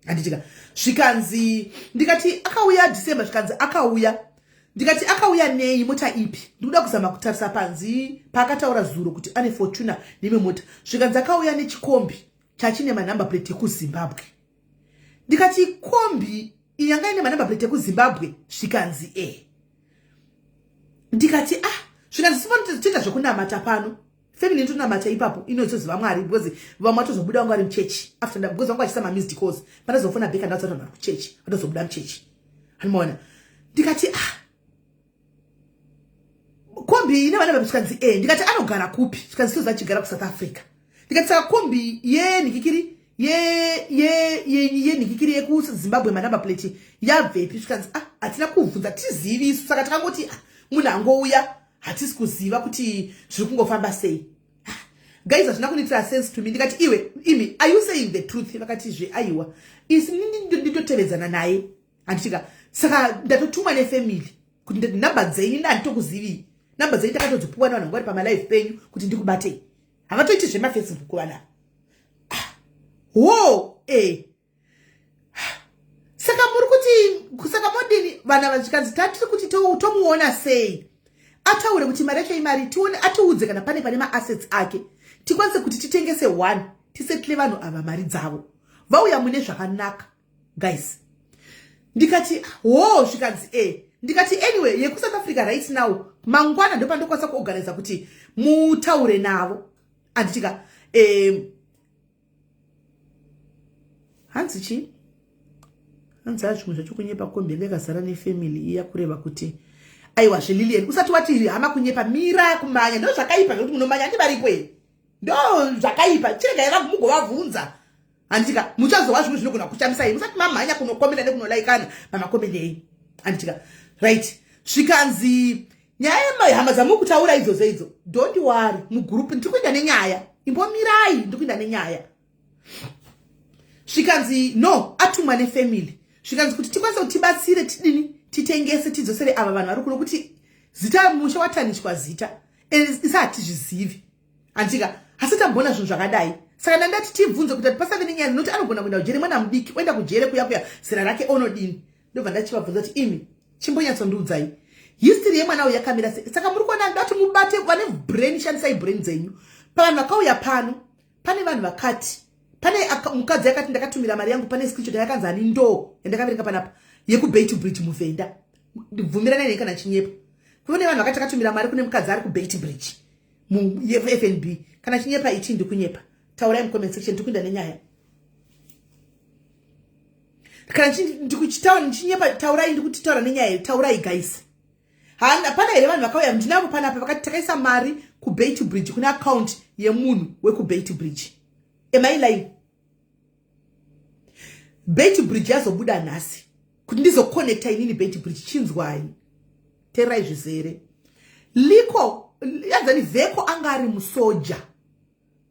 handitika? Zvikanzi, ndikati akauya December. Zvikanzi akauya. Ndikati akauya nei, mota ipi? Ndikuda kuzama kutarisa panzi paakataura zuro kuti ane Fortuner neimwe mota. Zvikanzi akauya nechikombi chachine manumber plate ekuZimbabwe. Ndikati kombi yanga ine manumber plate ekuZimbabwe? Zvikanzi e. Ndikati ah, zvikanzi sifanotoita zvekunamata pano, family inotonamata ipapo, inozoziva Mwari, because vamwe vatozobuda vangu vari muchechi after, because vangu vachisa mamissed calls. Pandazofona back, ndaudza vanhu vari kuchechi, vatozobuda muchechi, anomaona. Ndikati ah, kombi ine vana vapi? Zvikanzi e. Ndikati anogara kupi? Zvikanzi tozi achigara kuSouth Africa. Ndikati saka kombi yenhikikiri Yenhikikiri yekuZimbabwe, manumber plate yabvepi? Zvikanzi, "Ah, hatina kubvunza, tizivi isu." Saka takangoti, "Ah, munhu angouya, hatisi kuziva kuti zviri kungofamba sei." Ah, guys, hazvina kunitira sense to me. Ndikati, "Iwe imi, are you saying the truth?" Vakatizve, "Aiwa, isi nditotevedzana naye, handitika? Saka ndatotumwa nefamily kuti namba dzenyu, handitokuzivi namba dzenyu, takatodzipuwa nevanhu vanga vari pamalive penyu kuti ndikubatei." Havatoiti zvemaFacebook vana. Ah, wo e saka muri kuti, saka modini vana? Vazvikanzi, "Tatiri kuti tomuona sei ataure kuti mari yacho imari, tione, atiudze kana pane maassets ake, tikwanise kuti titengese one, tisettle vanhu ava mari dzavo, vauya mune zvakanaka." Guys, ndikati, "Ho." Zvikanzi, "E." Ndikati, "Anyway, yekuSouth Africa right now, mangwana ndopandokwanisa kuorganiza kuti mutaure navo, handitika?" Hanzi chii? Hanzi, "Zvimwe zvacho kunyepa, kombi yanga yakazara nefamily iya, kureva kuti." Aiwa, zveLilian, usati wati hama kunyepa, mira kumanya. Ndo zvakaipa zvekuti munomanya, handi varipo here? Ndo zvakaipa. Chiregai mugovabvunza, handitika? Muchazova zvimwe zvinogona kushamisai. Musati mamhanya kunokomenda nekunolaikana pamakomende enyu, handitika? Right. Zvikanzi, "Nyaya yemahama dzamuri kutaura idzodzo idzo, don't worry, mugurupu ndiri kuenda nenyaya, imbomirai, ndiri kuenda nenyaya." Zvikanzi, "No, atumwa nefamily." Zvikanzi, "Kuti tikwanise kuti tibatsire, tidini, titengese, tidzosere ava vanhu vari kuno, kuti zita musha watanishwa zita, isa hatizvizivi, handitika? Asi tamboona zvinhu zvakadai, saka ndandati tibvunze kuti pasave nenyaya, nokuti anogona kuenda kujere, mwana mudiki oenda kujere kuya kuya, zera rake onodini?" Ndobva ndachivabvunza kuti, "Imi, chimbonyatsondiudzai history yemwana uyu yakamira sei." Saka muri kuona, ndati mubate vane brain, shandisai brain dzenyu. Pavanhu vakauya pano, pane vanhu vakati, pane mukadzi akati, "Ndakatumira mari yangu." Pane screenshot yakanzi ani, ndo yandakaverenga panapa, yekuBeitbridge muVhenda. Bvumiranai nei kana chinyepa. Kune vanhu vakati takatumira mari kune mukadzi ari kuBeitbridge yeFNB. Kana chinyepa ichi, ndikunyepa, taurai mucomment section. Tikuenda nenyaya. Kana ndichinyepa, taurai, ndikuti taura nenyaya, taurai guys. Hapana here vanhu vakauya? Ndinavo panapa vakati takaisa mari kuBeitbridge, kune account yemunhu wekuBeitbridge. Am I lying? Beitbridge yazobuda nhasi kuti ndizoconnecta inini Beitbridge. Chinzwai, teerai zvizere. Liko yanzani, Vheko anga ari musoja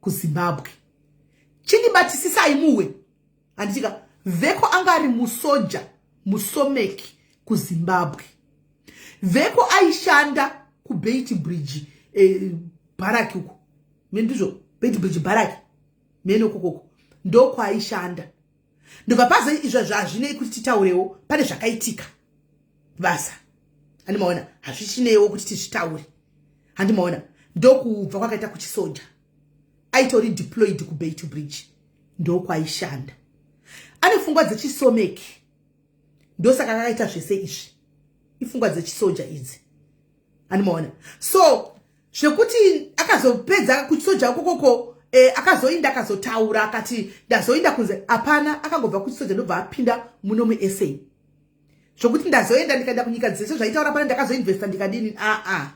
kuZimbabwe. Chindibatisisai muwe, handitika? Vheko anga ari musoja, musomeki kuZimbabwe. Vheko aishanda kuBeitbridge barrack uko, mendizvo, Beitbridge barrack mene ukokoko, ndokwaishanda. Ndobva paze izvo, hazvinei kuti titaurewo, pane zvakaitika basa, handimaona? Hazvichineiwo kuti tizvitaure, handimaona? Ndokubva kwakaita kuchisoja, aitori deployed kuBeitbridge, ndokwaishanda. Ane pfungwa dzechisomeki, ndosaka akaita zvese izvi, ipfungwa dzechisoja idzi, handimaona? So zvekuti akazopedza kuchisoja kokoko, akazoinda, akazotaura akati, "Ndazoinda kunze." Hapana, akangobva kuchisoja, ndobva apinda muno muSA. Zvokuti ndazoenda, ndikaenda kunyika dzese zvaitaura pana, ndakazoinvesta, ndikadini, aa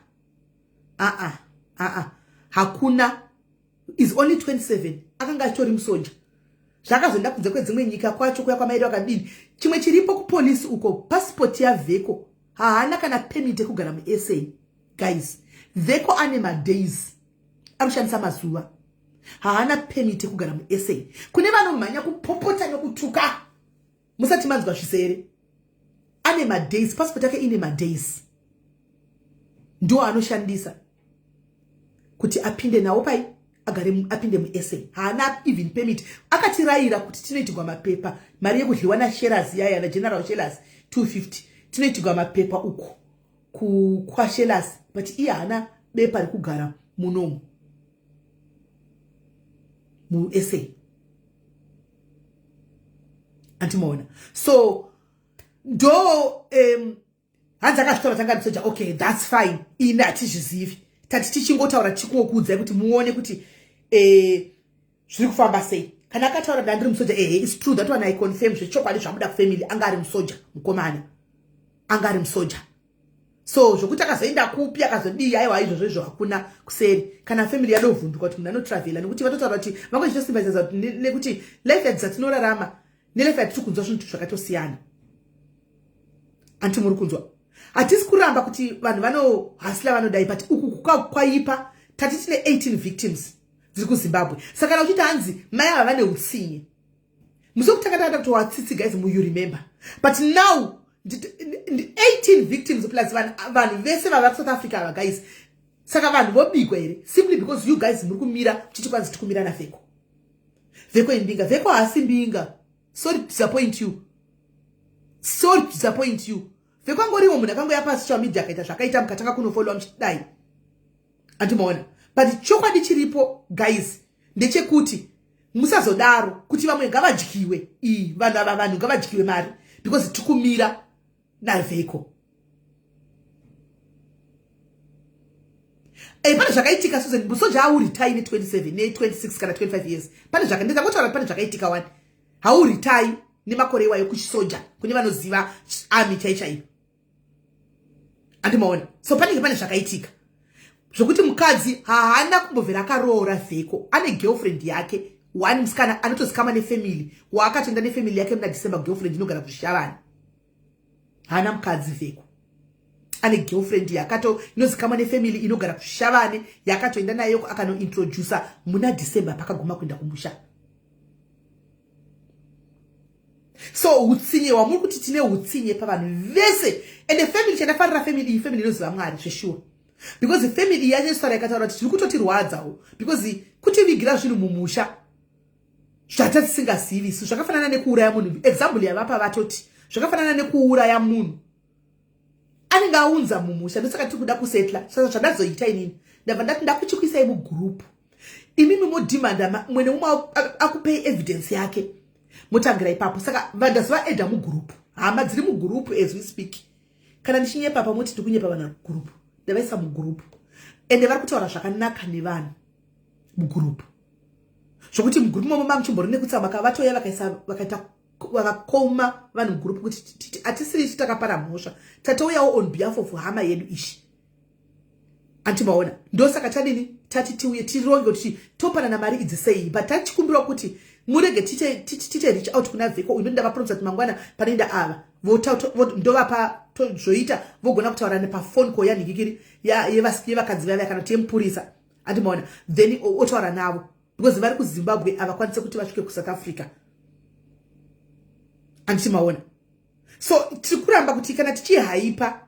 aa aa, hakuna. Is only 27, akanga achitori musoja. Zvakazoenda kunze kwedzimwe nyika kwacho kuya kwamaida wakadini. Chimwe chiripo, kupolisi uko, pasipoti yaVheko, haana kana permit yekugara muSA. Guys, Vheko ane madays ari kushandisa, mazuva, haana permit yekugara muSA. Kune vanomhanya kupopota nekutuka musati manzwa zvisere, ane madays, pasipoti yake ine madays, ndo anoshandisa kuti apinde nawo pai agare, apinde muSA. Haana even permit. Akatirayira kuti tinoitirwa mapepa, mari yekudliwa nashares yaya, naGeneral Shelers 250, tinoitirwa mapepa uku kwashelers, but iye haana bepa rekugara munomu muSA, andimaona? So ndo hanzi akazvitaura, tanga ndisoja. Okay, that's fine, ini hatizvizivi, tati tichingotaura, tichikungokuudzai kuti muone kuti zviri kufamba sei. Kana akataura, "Ndandiri musoja," ehe, it's true, that one I confirm. Zvechokwadi, zvabuda kufamily, anga ari musoja, mukomana anga ari musoja. So zvokuti akazoenda kupi, akazodii, aiwa, izvozvo izvo hakuna kuseri. Kana family yadovhunduka kuti munhu anotravhela, nekuti vatotaura kuti vangochitosimbaisa nekuti life yadzatinorarama nelife yatiri kunzwa zvinhu zvakatosiyana. Anti muri kunzwa, hatisi kuramba kuti vanhu vanohasila, vanodai, but uku kwaipa. Tati tine 18 victims dziri kuZimbabwe. Saka kana uchiti hanzi mai ava vane utsinye, musi wekutanga takada kuti watsitsi, guys, you remember? But now 18 victims plus vanhu vese vava kuSouth Africa ava, guys. Saka vanhu vobigwa here simply because you guys muri kumira muchiti kwanzi tikumira naVheko? Vheko imbinga. Vheko haasi mbinga. Sorry to disappoint you, sorry to disappoint you. Vheko angoriwo munhu akangoya pasocial media, akaita zvakaita, mukatanga kunofollowa muchidai, andimaona. But chokwadi chiripo, guys, ndechekuti musazodaro kuti vamwe ngavadyiwe. Ii, vanhu ava, vanhu ngavadyiwe mari because tikumira naVheko. Pane zvakaitika, Susan. Musoja hauritai ne27, ne26 kana 25 years. Pane zvaka ndizangotaura, pane zvakaitika wani. Hauritai nemakore iwayo kuchisoja, kune vanoziva army chai chaiyo, andimaona. So panenge pane zvakaitika zvokuti mukadzi haana kumbobvera akaroora. Vheko ane girlfriend yake one, musikana anotozikama nefamily, waakatoenda nefamily yake muna December. Girlfriend inogara kuZvishavani. Haana mukadzi. Vheko ane girlfriend yakato inozikama nefamily, inogara kuZvishavane, yakatoenda nayo akanointrodusa muna December pakaguma kuenda kumusha. So utsinye hwamuri kuti tine utsinye pavanhu vese. Ende family, chandafarira family iyi, family inoziva Mwari zveshuwa, because family yanyesara ikataura kuti tiri kutotirwadzawo because kutivigira zvinhu mumusha zvatatisingazivi isu zvakafanana nekuuraya munhu. Example yavapa, vatoti zvakafanana nekuuraya munhu anenge aunza mumusha. Ndosaka tiri kuda kusetla. Saka zvandazoita inini, ndabva ndati ndakuchikuisai mugroup, imimi modhimanda mumwe nemumwe akupei evidence yake, motangira ipapo. Saka vandazovaedha mugroup, hama dziri mugroup as we speak. Kana ndichinyepa pamoti ndikunyepa, vanhu group ndavaisa mugroup, ende vari kutaura zvakanaka nevanhu mugroup, zvokuti mugroup momo mamuchimbori nekutsama kavatoya vakaisa vakaita vakakoma vanhu mugroup kuti hatisiri isu takapara mhosva, tatouyawo on behalf of hama yedu ishi. Antimaona, ndosaka tadini, tati tiuye tironge kuti topanana mari idzi sei. But tachikumbirawo kuti murege tiite reach out kuna Vheko uyu. Ndavapromisa kuti mangwana panoenda ava, ndovapa zvoita, vogona kutaura nepafone call yanhikikiri yevakadzi vavaya kana kuti yemupurisa, andimaona, then otaura navo because vari kuZimbabwe, havakwanisi kuti vasvike kuSouth Africa, andichimaona. So tiri kuramba kuti kana tichihaipa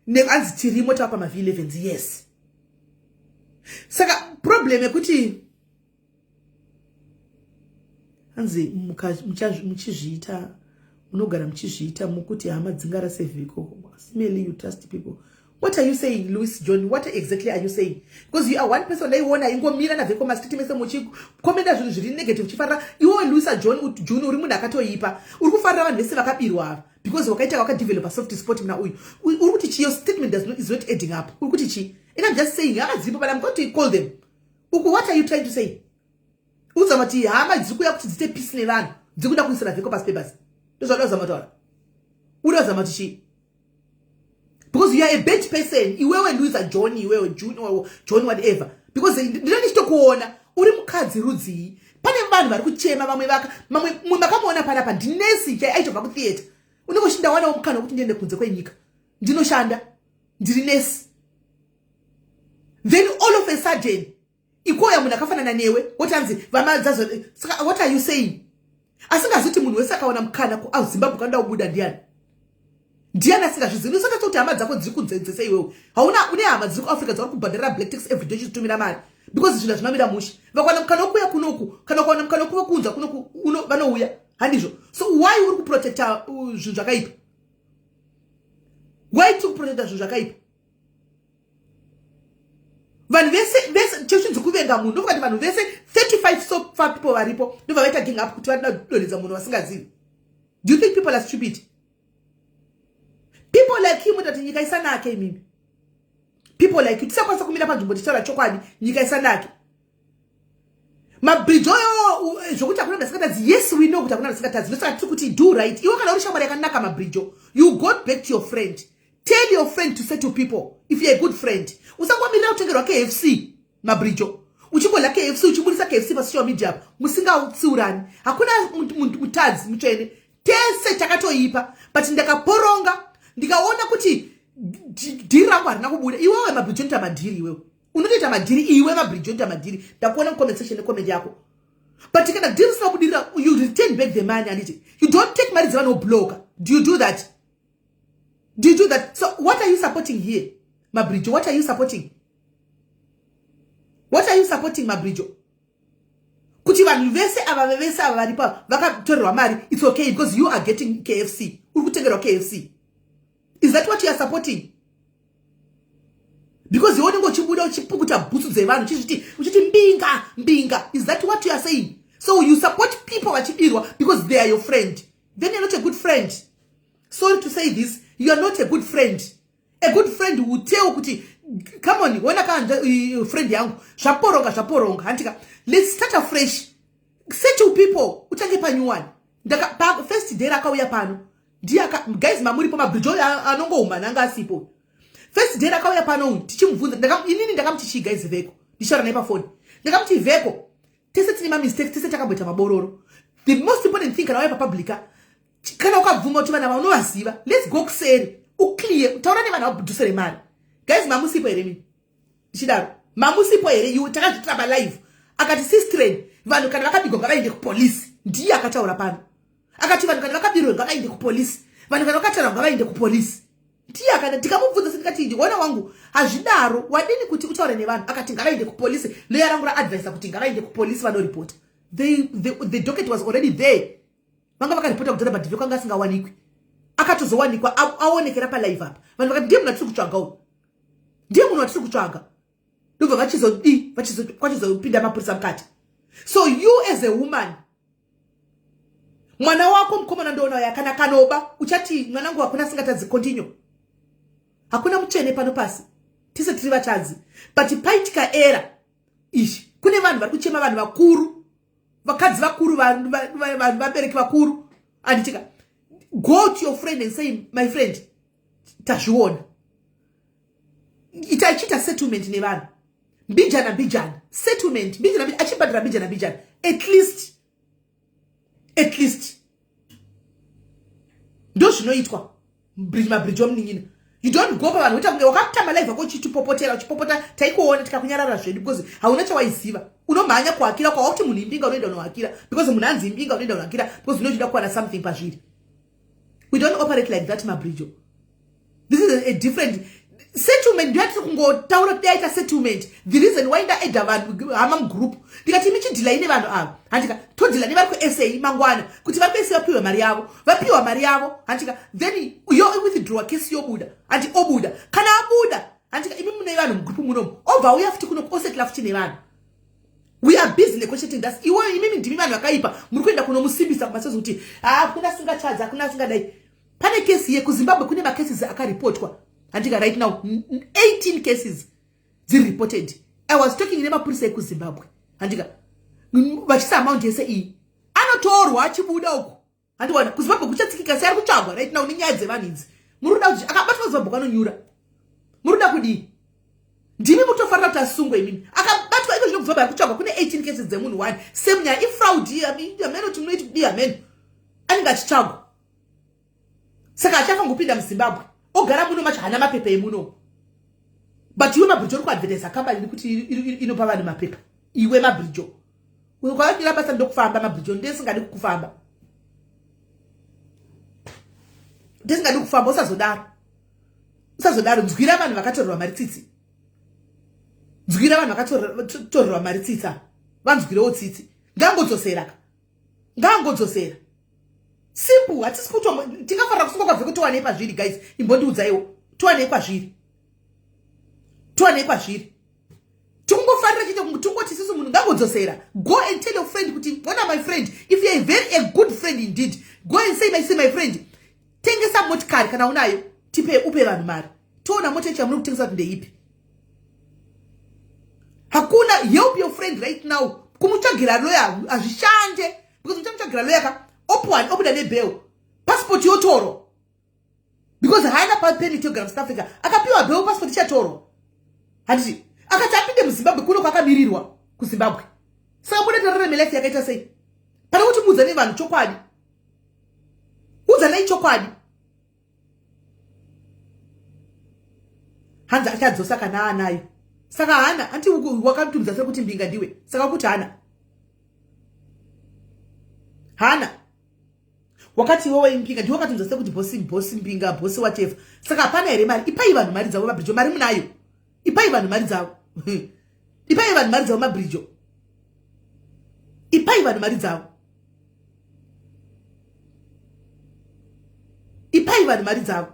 neanzi tirimo tava pamaV11s, yes. Saka problem yekuti hanzi muchizviita, munogara muchizviita mukuti hama dzingarase Vheko. Simely you trust people. What are you saying, Louis John? What exactly are you saying? Because you are one person ndaiona ingomira naVheko mastreet mese muchikomenda zvinhu zviri negative, uchifarira iwewe, Louisa John June. Uri munhu akatoipa, uri kufarira vanhu vese vakabirwa ava because wakaita wakadevelopa soft spot muna uyu. Uri kuti chi? Your statement does not, is not adding up. Uri kuti chi? And I'm just saying hama dziripo, but I'm going to call them uku. What are you trying to say? Uzama kuti hama dziri kuuya kuti dzite peace nevanhu dziri kuda kuisira Vheko pasi pebasi. Ndozvauda kuzama kutaura? Uri kuzama kuti chii? Because you are a bad person iwewe, Louisa John, iwewe June, John, whatever, because ndino ndichitokuona uri mukadzi rudzii. Pane vanhu vari kuchema, vamwe vaka mamwe mumwe makamuona panapa ndinesi chai aitobva kutheatre. Unenge uchindawanawo mukana wekuti ndiende kunze kwenyika ndinoshanda, ndiri nesi. Then all of a sudden ikoya munhu akafanana newe wotanzi vamadzazo. Saka what are you saying? Asingaziti munhu wese akawana mukana kuZimbabwe kanoda kubuda ndiani? Ndiani asingazvizivi? Usakati kuti hama dzako dziri kunzenzese iwewe. Hauna, une hama dziri kuAfrica dzauri kubhadharira black tax everyday, uchizitumira mari because zvinhu hazvinomira mushe. Vakawana mukana wekuuya kunoku, kana ukawana mukana wekuva kuunza kunoku, vanouya, handizvo? So why uri kuprotecta zvinhu zvakaipa? Why tiri kuprotecta zvinhu zvakaipa? Vanhu vese vese chechinzi kuvenga munhu. Ndofukati vanhu vese 35 so far people varipo ndobva vaita gang up kuti varida kudonhedza munhu vasingazivi. Do you think people are stupid? People like you mutati nyika isanake. Imimi, people like you, tisakwanisa kumira panzvimbo tichitaura chokwadi, nyika isanake. Mabridge oyo zvokuti hakuna munhu asingatadzi. Yes, we know kuti hakuna munhu asingatadzi. Ndosaka tiri kuti do right. Iwe kana uri shamwari yakanaka, mabridge, you go back to your friend. Tell your friend to settle people if you're a good friend. Usangomirira kutengerwa KFC, Mabrijo. Uchingodya KFC, uchibudisa KFC pasocial media apa, musingatsiurani. Hakuna mutadzi mutsvene. Tese takatoipa, but ndakaporonga ndikaona kuti dhiri rangu harina kubuda. Iwewe Mabrijo unoita madhiri iwewe. Unotoita madhiri iwe, Mabrijo unoita madhiri. Ndakuona mucomment section necomment yako. But kana dhiri risina kubudirira, you return back the money, handiti? You don't take mari dzevanhu wobloka. Do you do that? Do you do that? So what are you supporting here, Mabrijo? What are you supporting? What are you supporting, Mabrijo? Kuti vanhu vese ava, vese ava varipo vakatorerwa mari, it's okay because you are getting KFC. Uri kutengerwa KFC. Is that what you are supporting? Because iwe unenge uchibuda uchipukuta bhutsu dzevanhu, uchizviti, uchiti mbinga mbinga. Is that what you are saying? So you support people vachibirwa because they are your friend? Then you're not a good friend. Sorry to say this, you are not a good friend. A good friend will tell kuti, "Come on, wona kanja friend yangu, zvaporonga, zvaporonga, handika? Let's start afresh, settle people, utange panyuwani." First day rakauya pano ndiye, guys, mamuripo, Mabridge anongohuma nanga asipo. First day rakauya pano tichimubvunza, inini ndakamuti chii, guys? Veko ndichitaura naye pafoni, ndakamuti, "Veko, tese tine mamistakes, tese takamboita mabororo. The most important thing, kana wauya papublica, kana ukabvuma kuti vanhu ava unovaziva, let's go kuseri, uclear, taura nevanhu vabhudhusere mari." Guys, mamusipo here mini ndichidaro? Mamusipo here? Iwe, takazvitira palive. Akati, "Sistren, vanhu kana vakabigwa ngavaende kupolisi." Ndiye akataura pano, akati vanhu kana vakabirwa ngavaende kupolisi, vanhu kana vakataura ngavaende kupolisi. Ndiye akati. Ndikamubvunza sendikati, "Ona wangu, hazvidaro, wadini kuti utaure nevanhu?" Akati ngavaende kupolisi. Loya rangu raadvisa kuti ngavaende kupolisi vanoripota. The docket was already there. Vanga vakaripota kudhara, but Veko anga asingawanikwi. Akatozowanikwa aonekera palive apa. Vanhu vakati, "Ndiye munhu atiri kutsvaga uyu, ndiye munhu watiri kutsvaga." Ndobva vachizodi kwachizopinda mapurisa mukati. So you as a woman, mwana wako mukomana ndoona uya, kana kanoba, uchati, "Mwanangu, hakuna asingatadzi." Continue. Hakuna mutsvene pano pasi, tise tiri vatadzi. But paitika era izvi, kune vanhu vari kuchema, vanhu vakuru, vakadzi vakuru, vanhu vabereki vakuru, handitika? Go to your friend and say, "My friend, tazviona." Ita ichiita settlement nevanhu mbijana mbijana, settlement mbijana mbijana, achibhadhara mbijana mbijana. At least ndo zvinoitwa, Mabridge omunin'ina. You don't go pavanhu woita kunge wakatamba live ako uchitipopotera, uchipopota. Taikuona tikakunyarara zvedu because hauna chawaiziva. Unomhanya kuhakira kwawakuti munhu imbinga, unoenda unohakira because munhu anzi imbinga, unoenda unohakira because unochida kuwana something pazviri. We don't operate like that, Mabridge. This is a different settlement. Ndiyo yatiri kungotaura kuti yaita settlement. The reason why ndaedha vanhu hama mugroup, ndikati, "Michidhila ine vanhu ava, handika? Todhila nevari kuSA mangwana, kuti vari kuSA vapiwe mari yavo." Vapiwa mari yavo, handika? Then yo withdraw kesi, yobuda, handi? Obuda. Kana abuda, handika, imi mune vanhu mugroup munomu, obva uya futi kuno, osetla futi nevanhu. We are busy negotiating. Thats iwe. Imimi ndimi vanhu vakaipa, muri kuenda kunomusimbisa kumasozi kuti hakuna asingatadzi, hakuna asingadai. Pane kesi yekuZimbabwe, kune macases akaripotwa, handika? Right now 18 cases dziri reported. I was talking nemapurisa ekuZimbabwe, handika? Vachisa amount yese iyi, anotorwa achibuda uku, handiwana? KuZimbabwe kuchatsikika sei? Ari kutsvagwa right now nenyaya dzevanhu idzi. Muri kuda kuti akabatwa kuZimbabwe kanonyura? Muri kuda kudii? Ndimi mutofanira kuti asungwe imimi. Akabatwa iko zvino kuZimbabwe, ari kutsvagwa. Kune 18 cases dzemunhu one, same nyaya, ifraud. Ameno kuti munoiti kudii, ameno. Anenge achitsvagwa, saka achafangopinda muZimbabwe, ogara muno macho, haana mapepa emuno. But iwe Mabridge uri kuadvertisa kambani nekuti inopa vanhu mapepa. Iwe Mabridge, kwavadira basa ndokufamba. Mabridge, ndesingadi kukufamba, ndesingadi kufamba. Usazodaro, usazodaro. Nzwira vanhu vakatorerwa mari tsitsi, nzwira vanhu vakatorerwa mari tsitsa, vanzwirewo tsitsi. Ngangodzosera ka, ngangodzosera, simple. Hatisi kuto tingafanira kusungwa kwabve kutowanei pazviri? Guys, imbondiudzaiwo, towanei kwazviri? Towanei kwazviri? Tikungofarira chete, tingoti isusu munhu ngangodzosera. Go and tell your friend kuti, "Ona my friend." If you are very a good friend indeed, go and say, "My friend, tengesa motikari kana unayo, tipe, upe vanhu mari, toona mota yacho yamuri kutengesa kuti ndeipi." Hakuna. Help your friend right now. Kumutsvagira loya hazvishande, because muchamutsvagira loya ka, opuwa, obuda nebail, passport yotorwa. Because haana permit yekugara muSouth Africa. Akapiwa bail, passport ichatorwa. Handiti akati apinde muZimbabwe kuno kwakamirirwa kuZimbabwe. Saka muda tararame life yakaita sei? Pane kuti muudzane vanhu chokwadi. Udzanai chokwadi. Hanzi achadzosa kana anayo. Saka hana, anti wakatumidza sekuti mbinga ndiwe. Saka kuti hana. Hana. Wakati iwewe imbinga ndiwe wakatumidza sekuti bosi, bosi mbinga, bosi whatever. Saka hapana here mari? Ipai vanhu mari dzavo mabrijo, mari munayo. Ipai vanhu mari dzavo. Ipai vanhu mari dzavo mabrijo. Ipai vanhu mari dzavo. Ipai vanhu mari dzavo.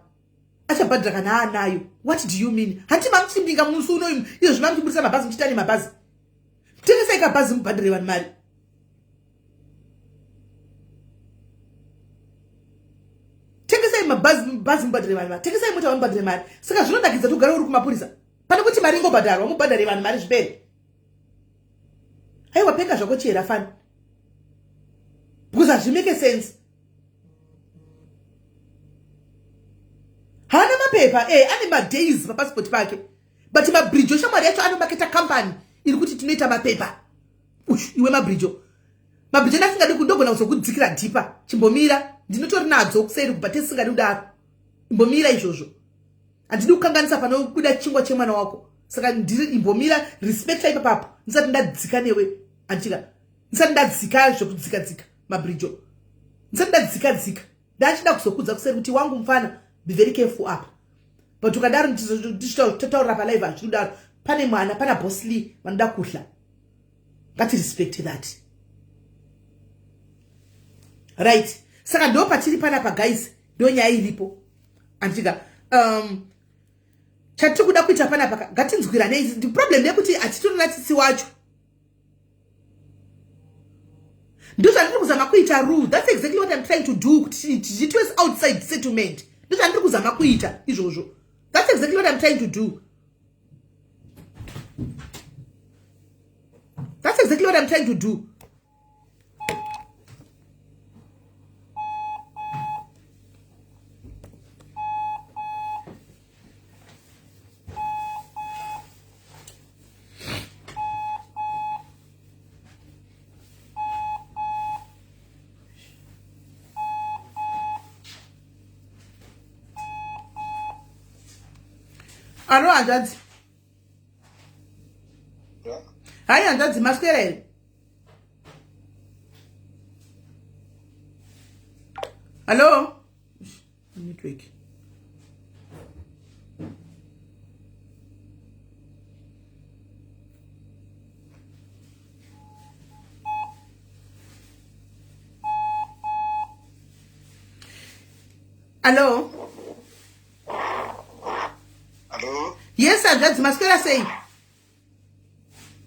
Achabhadhara kana anayo. What do you mean? Hanti mamuchimbinga musi uno izvo zvimamuchiburisa mabhazi muchiita nemabhazi. Tengesai kabhazi mubhadhare vanhu mari. Tengesai mabhazi mubhadhare vanhu mari. Tengesai mota mubhadhare mari. Saka zvinonakidza kuti ugare uri kumapurisa. Pane kuti mari ingobhadharwa mubhadhare vanhu mari zvipere. Aiwa penga zvako chihera fani. Because hazvimake sense. Haana mapepa, ane madays papassport pake. But mabrijo shamwari yacho anomaketa company iri kuti tinoita mapepa. Ush, iwe mabrijo. Mabrijo ndasingadi kundogona kuzokudzikira dhipa. Chimbomira, ndinotori nadzo kuseri kubva tisingadi kudaro. Imbomira izvozvo. Handidi kukanganisa panobuda chingwa chemwana wako. Saka ndiri imbomira, respecta ipapapo. Ndisati ndadzika newe. Andika. Ndisati ndadzika zvekudzika dzika mabrijo. Ndisati ndadzika dzika. Ndachida kuzokudza kuseri kuti wangu mfana, be very careful apa. But ukadaro ndichitaurira pa live hazvidi kudaro. Pane mwana, pana Boss Lee vanoda kuhla. Ngati respect that. Right. Saka ndo patiri panapa guys, ndo nyaya iripo. Andika chatiri kuda kuita panapa ngatinzwiranei. The problem ndeyekuti hatitorina tsitsi wacho. Ndozvandiri kuzama kuita rule. That's exactly what I'm trying to do. Kuti tichitwe outside settlement. Ndozvandiri kuzama kuita izvozvo. That's exactly what I'm trying to do. That's exactly what I'm trying to do. Alo hanzvadzi. Hai hanzvadzi, maswera here? Hello? Network. Hello? Hello? Yes, hanzvadzi, maswera sei?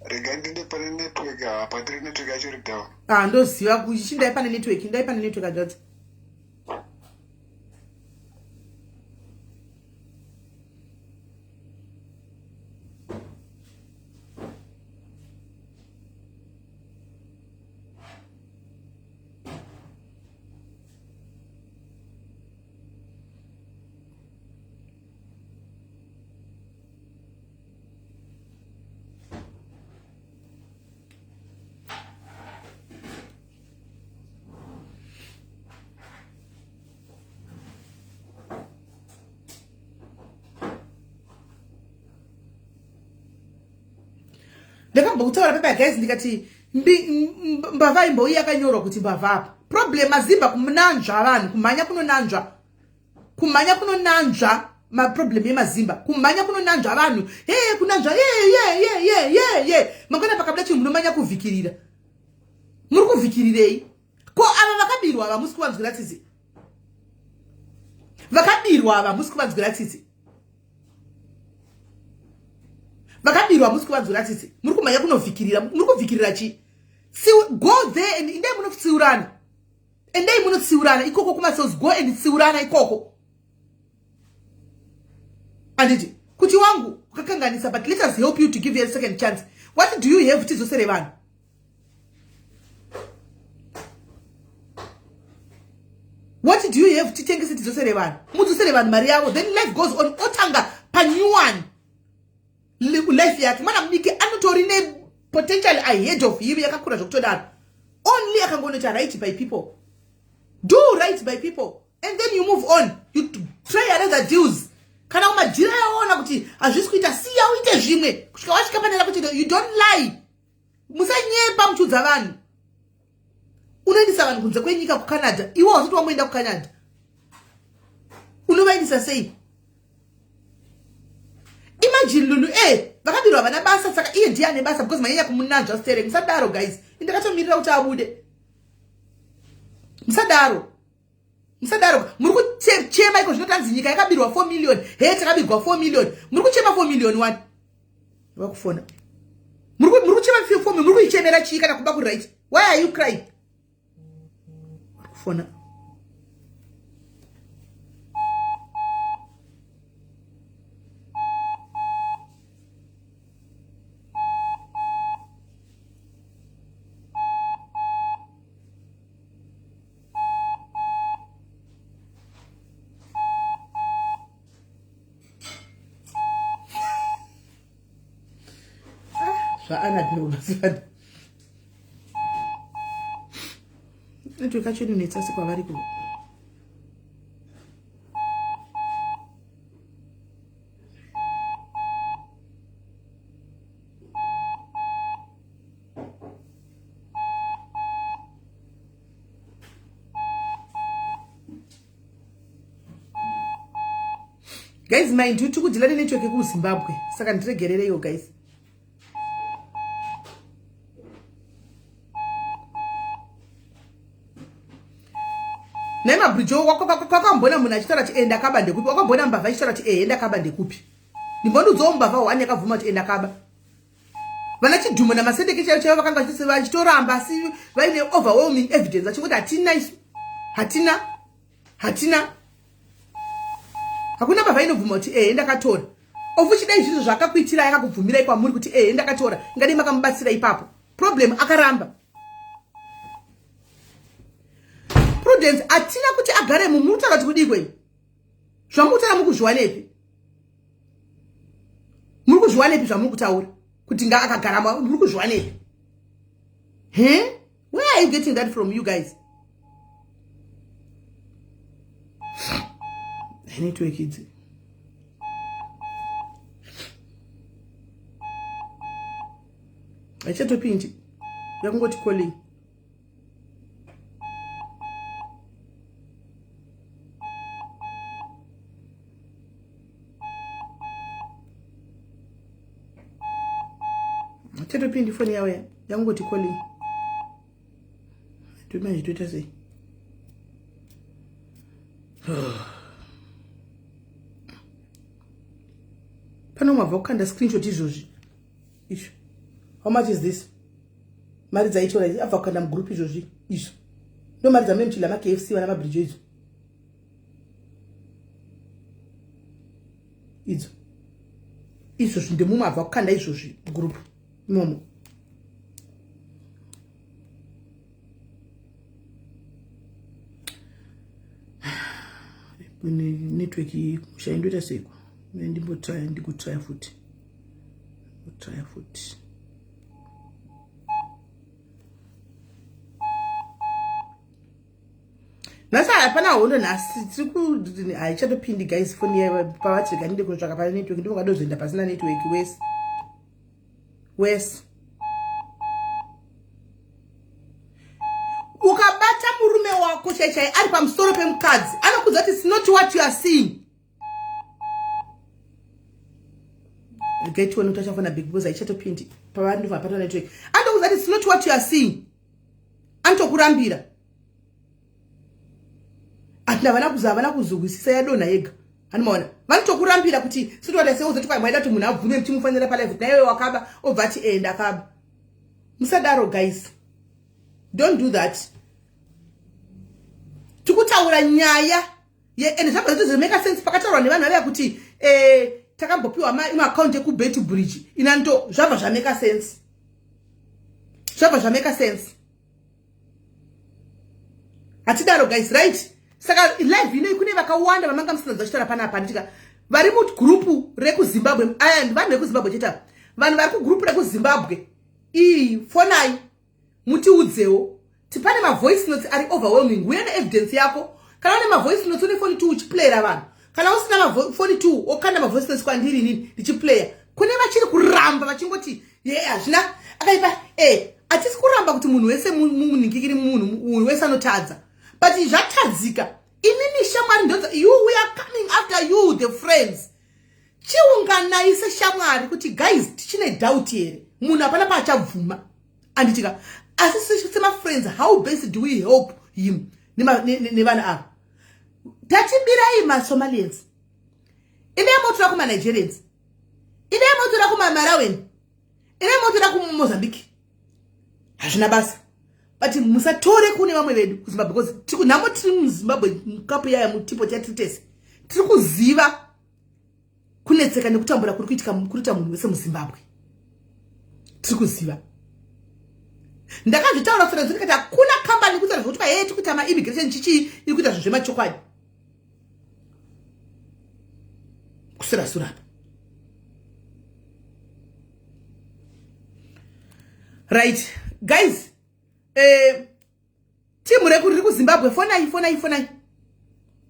Rega ndinde pane network apa, tiri network yacho iri down. Ah, ndoziva kuti chindai pane network, ndai pane network hanzvadzi. Ndakambokutaura pepa guys, ndikati mbavha imbouya yakanyorwa kuti mbavha apa. Problem mazimba kumunanzva vanhu, kumhanya kunonanzva. Kumhanya kunonanzva maproblem yemazimba, kumhanya kunonanzva vanhu. Hey, kunanzva, ye ye ye ye ye ye. Mangwana pakabuda chinhu munomanya kuvhikirira. Muri kuvhikirirei? Ko ava vakabirwa ava musi kuvanzwira tsitsi? Vakabirwa ava musi kuvanzwira tsitsi? Vakabirwa musi kuvanzwira tsitsi? Muri kumhanya kunovhikirira, muri kuvhikirira chii? Go there and indai munotsiurana. Endai munotsiurana ikoko kumacells, go and tsiurana ikoko. Anditi kuti wangu wakakanganisa, but let us help you to give you a second chance. What do you have tidzosere vanhu? What do you have? Titengese tidzosere vanhu, mudzosere vanhu mari yavo, then life goes on. Otanga panew one life yake. Mwana mudiki anotori nepotential ahead of him yakakura zvekutodaro. Only akangonoita right by people, do right by people, and then you move on, you try another deals. Kana kumajira yaona kuti hazvisi kuita, siya uite zvimwe kusvika wasvika panera kuti you don't lie. Musanyepa muchiudza vanhu. Unoendesa vanhu kunze kwenyika, kuCanada, iwe wasati wamboenda kuCanada, unovaendesa sei? Imagine Lulu, e vakabirwa vana basa, saka iye ndiye ane basa because manyanya kumunanzva sterek. Musadaro guys, indakatomirira kuti abude. Musadaro, musadaro. Muri kuchema iko zvino, tanzi nyika yakabirwa 4 million. He, takabirwa 4 million. Muri kuchema 4 million wani vakufona. Muri kuchema 4 million, muri kuichemera chii kana kuba kuri right? Why are you crying? Vari kufona. Zvaanabel mazivana network acho inonetsa sekwavari ku guys. Mind you, tikudeala nenetwork yekuZimbabwe, saka ndiregerereiwo guys. Nhai Mabridge, kwakambona munhu achitaura kuti enda kaba ndekupi? Wakambona mbavha achitaura kuti ehe ndakaba ndekupi? Ndimbondudzawo mbavha one yakabvuma kuti enda kaba. Vana Chidhumo naMasendeke chaivo chaivo vakanga vachitoramba, asi vaine overwhelming evidence, vachingoti hatina isu, hatina, hatina. Hakuna mbavha inobvuma kuti ehe ndakatora. Ofuchidai zvizvo zvakakuitirai, akakubvumirai kwamuri kuti ehe ndakatora, ingadai makamubatsira ipapo. Problem akaramba. Prudence, hatina kuti agare mumutaura kuti kudii kwenyu zvamukutaura. Muri kuzviwanepi? Muri kuzviwanepi zvamuri kutaura kuti nga akagara? Muri kuzviwanepi? He, where are you getting that from, you guys? Network idzi haichatopindi, yakungoti calling. Chatopindi foni yavo yangoti calling. Manje toita sei? Pano mabva kukanda screenshot izvozvi izvo. How much is this? Mari dzaitora abva kukanda mugroup izvozvi izvo, ndo mari dzamune muchidla maKFC, vana Mabridge. Idzo idzo izvozvi ndemumwe abva kukanda izvozvi group imomo. Network iyi kumusha indoita seiko? Ndimbotraya, ndikutraya futi, ndikutraya futi. Nhasi hapana hondo, nhasi tiri ku haichatopindi guys foni pavati rega ndinde kunotsvaka pane network. Ndivongadozoenda pasina network wese wese. Ukabata murume wako chai chai ari pamusoro pemukadzi, anokudza kuti it's not what you are seeing. Get one kuti achafona big because haichatopindi pavari, ndobva apata network. Anokudza kuti it's not what you are seeing, anotokurambira. Atina havana kuzwisisa, yadonha yega. Hanimaona vanotokurambira kuti sitowata seuzoti kwai maida kuti munhu abvume muchimufanira palive kuti naiwe wakaba, obva ati e ndakaba. Musadaro guys, don't do that. Tikutaura nyaya ende zvabva zvitozomeka sense pakataurwa nevanhu vavaya kuti takambopiwa maakaunti ekuBeitbridge inanto. Zvabva zvameka sense, zvabva zvameka sense. Hatidaro guys, right? Saka live inoi kune vakawanda vamanga musina dzachitaura panapa, handitika vari mugurupu rekuZimbabwe. Aya vanhu vekuZimbabwe chete, vanhu vari kugurupu rekuZimbabwe iyi, fonai mutiudzewo ti pane mavoice notes ari overwhelming. Uye neevidence yako, kana une mavoice notes, une foni 2 uchiplayera vanhu. Kana usina foni 2, okanda mavoice notes kwandiri inini ndichiplaya. Kune vachiri kuramba vachingoti ye hazvina akaipa. E, hatisi kuramba kuti munhu wese munhingikiri, munhu wese anotadza, but zvatadzika. Inini shamwari ndodza you, we are coming after you, the friends. Chiunganai seshamwari kuti guys, tichine doubt here? Munhu hapana paachabvuma, anditika? Asi semafriends, how best do we help him nevanhu ava? Tatibirai maSomalians, indai motora kumaNigerians, indai motora kumaMalawian, indai motora kuMozambique, hazvina basa, but musatore kune vamwe vedu kuZimbabwe, because nhamo tiri muZimbabwe, mukapu yaya mutipo yatiri tese, tiri kuziva kunetseka nekutambura kuri kuitika, kurikuita munhu wese muZimbabwe. Tiri kuziva. Ndakazvitaura kusana ndikati hakuna kambani kutaura zvokuti hee, tiri kuita maimmigration chichii, iri kuita zvinhu zvemachokwadi kusura apa. Right guys, timu reku riri kuZimbabwe, fonai, fonai, fonai.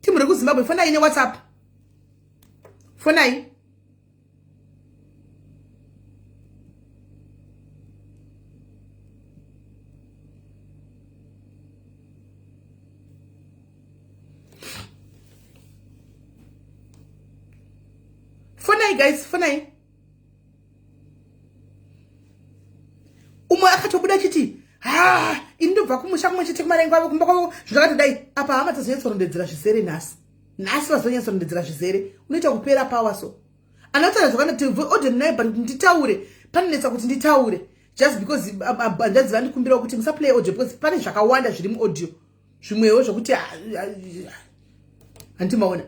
Timu rekuZimbabwe, fonai neWhatsApp, fonai. Fonai guys, fonai. Umwe akatobuda achiti, ha, ini ndobva kumusha kumwe chete kumarengo avo, kumba kwavo zvakatodai. Apa hama dzazonyatsorondedzera zvizere nhasi, nhasi vazonyatsorondedzera zvizere. Unoita kupera power. So anotaura zvakanati audio nayo, but nditaure panonetsa kuti nditaure just because hanzvadzi vandikumbirawo kuti musaplay audio, because pane zvakawanda zviri muaudio, zvimwewo zvokuti handimaona.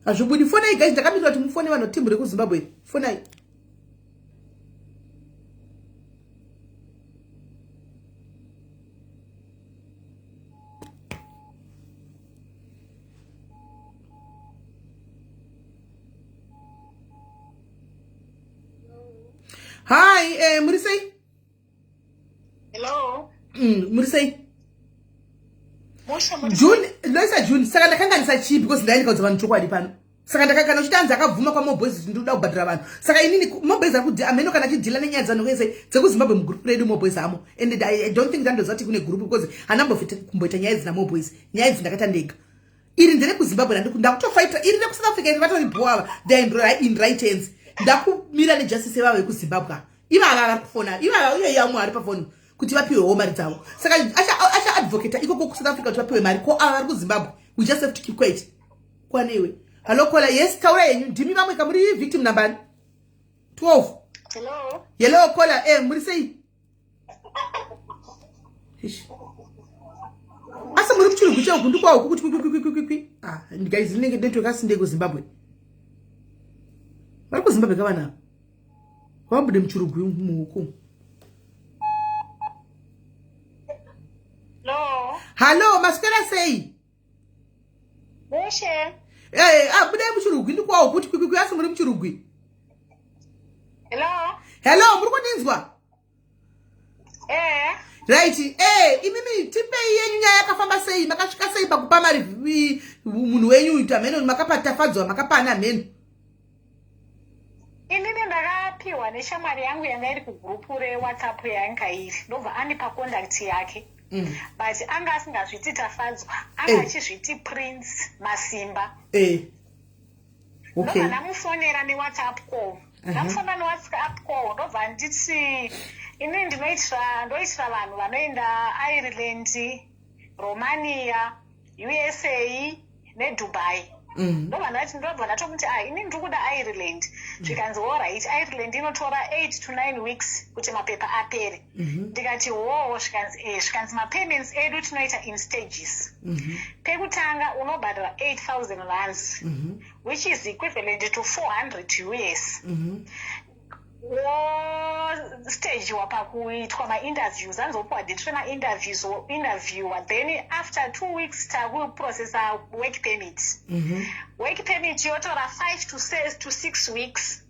Hazvibudi. Fonai guys, ndakabikira kuti mufone vanhu, timu rekuZimbabwe, fonai. Hi, muri sei? Hello. Muri sei? Mosha, muri June loisa June. Saka ndakanganisa chii? Because ndaindikaudza vanhu chokwadi pano. Saka ndakakana uchiti anzi akabvuma kwaMoboys, ndinoda kubhadhara vanhu. Saka inini Moboys ari kudhi ameno kana achidhila nenyaya dzanhu kwese dzekuZimbabwe mugrupu redu Moboys amo, and I don't think ndandoziva kuti kune gurupu, because handambofiti kumboita nyaya idzi naMoboys. Nyaya idzi ndakaita ndega. Iri nderekuZimbabwe, ndakutofaita iri rekuSouth Africa iri vatori bho ava, they are in right hands. Ndakumira nejustice yevava vekuZimbabwe ivava vari kufona ivava, uye yamwe ari pafoni kuti vapiwewo mari dzavo. Saka achaadvocata ikoko kuSouth Africa kuti vapiwe mari. Ko ava vari kuZimbabwe, we just have to keep quiet. Kwanewe, hallo caller. Yes, taura yenyu, ndimi vamwe kamuri victim number 12. Hello. Hello caller, muri sei? Ish. Asi muri kuchirungu cheuku ndikwahuku kuti kwikwikwikwikwikwi. Ah guys, rinenge network, asi ndekuZimbabwe, vari kuZimbabwe kavana ava vabude muchirugwi muhuku. Hello. Hallo, maswera sei? Moshe. Ah, budai muchirugwi, ndikwawo kuti kwikwikwi, asi muri muchirugwi. Hello. Hello, muri kundinzwa? Eh. Right, imimi tipei yenyu nyaya, yakafamba sei? Makasvika sei pakupa mari munhu wenyu uyu? Hameno makapa Tafadzwa, makapa ana mheno. Inini ndakapiwa neshamwari yangu yanga iri kugurupu reWhatsApp yanga iri, ndobva andipa contact yake. But anga asingazviti Tafadzwa, anga achizviti Prince Masimba. Ndobva ndamufonera neWhatsApp call. Ndamufonera neWhatsApp call, ndobva nditi inini ndinoitira, ndoitira vanhu vanoenda Ireland, Romania, USA neDubai. Ndobva ndati, ndobva ndatomuti, ah, inini ndiri kuda Ireland. Zvikanzi, alright, Ireland inotora 8 to 9 weeks kuti mapepa apere. Ndikati hoo. Zvikanzi zvikanzi mapayments edu tinoita in stages. Pekutanga unobhadhara 8000 rands, which is equivalent to 400 US. Stagewa pakuitwa mainterviews, anzopiwa date remainterviews, interviewa, then after 2 weeks takuprocessa work permit. Work permit yotora 5 to 6 weeks.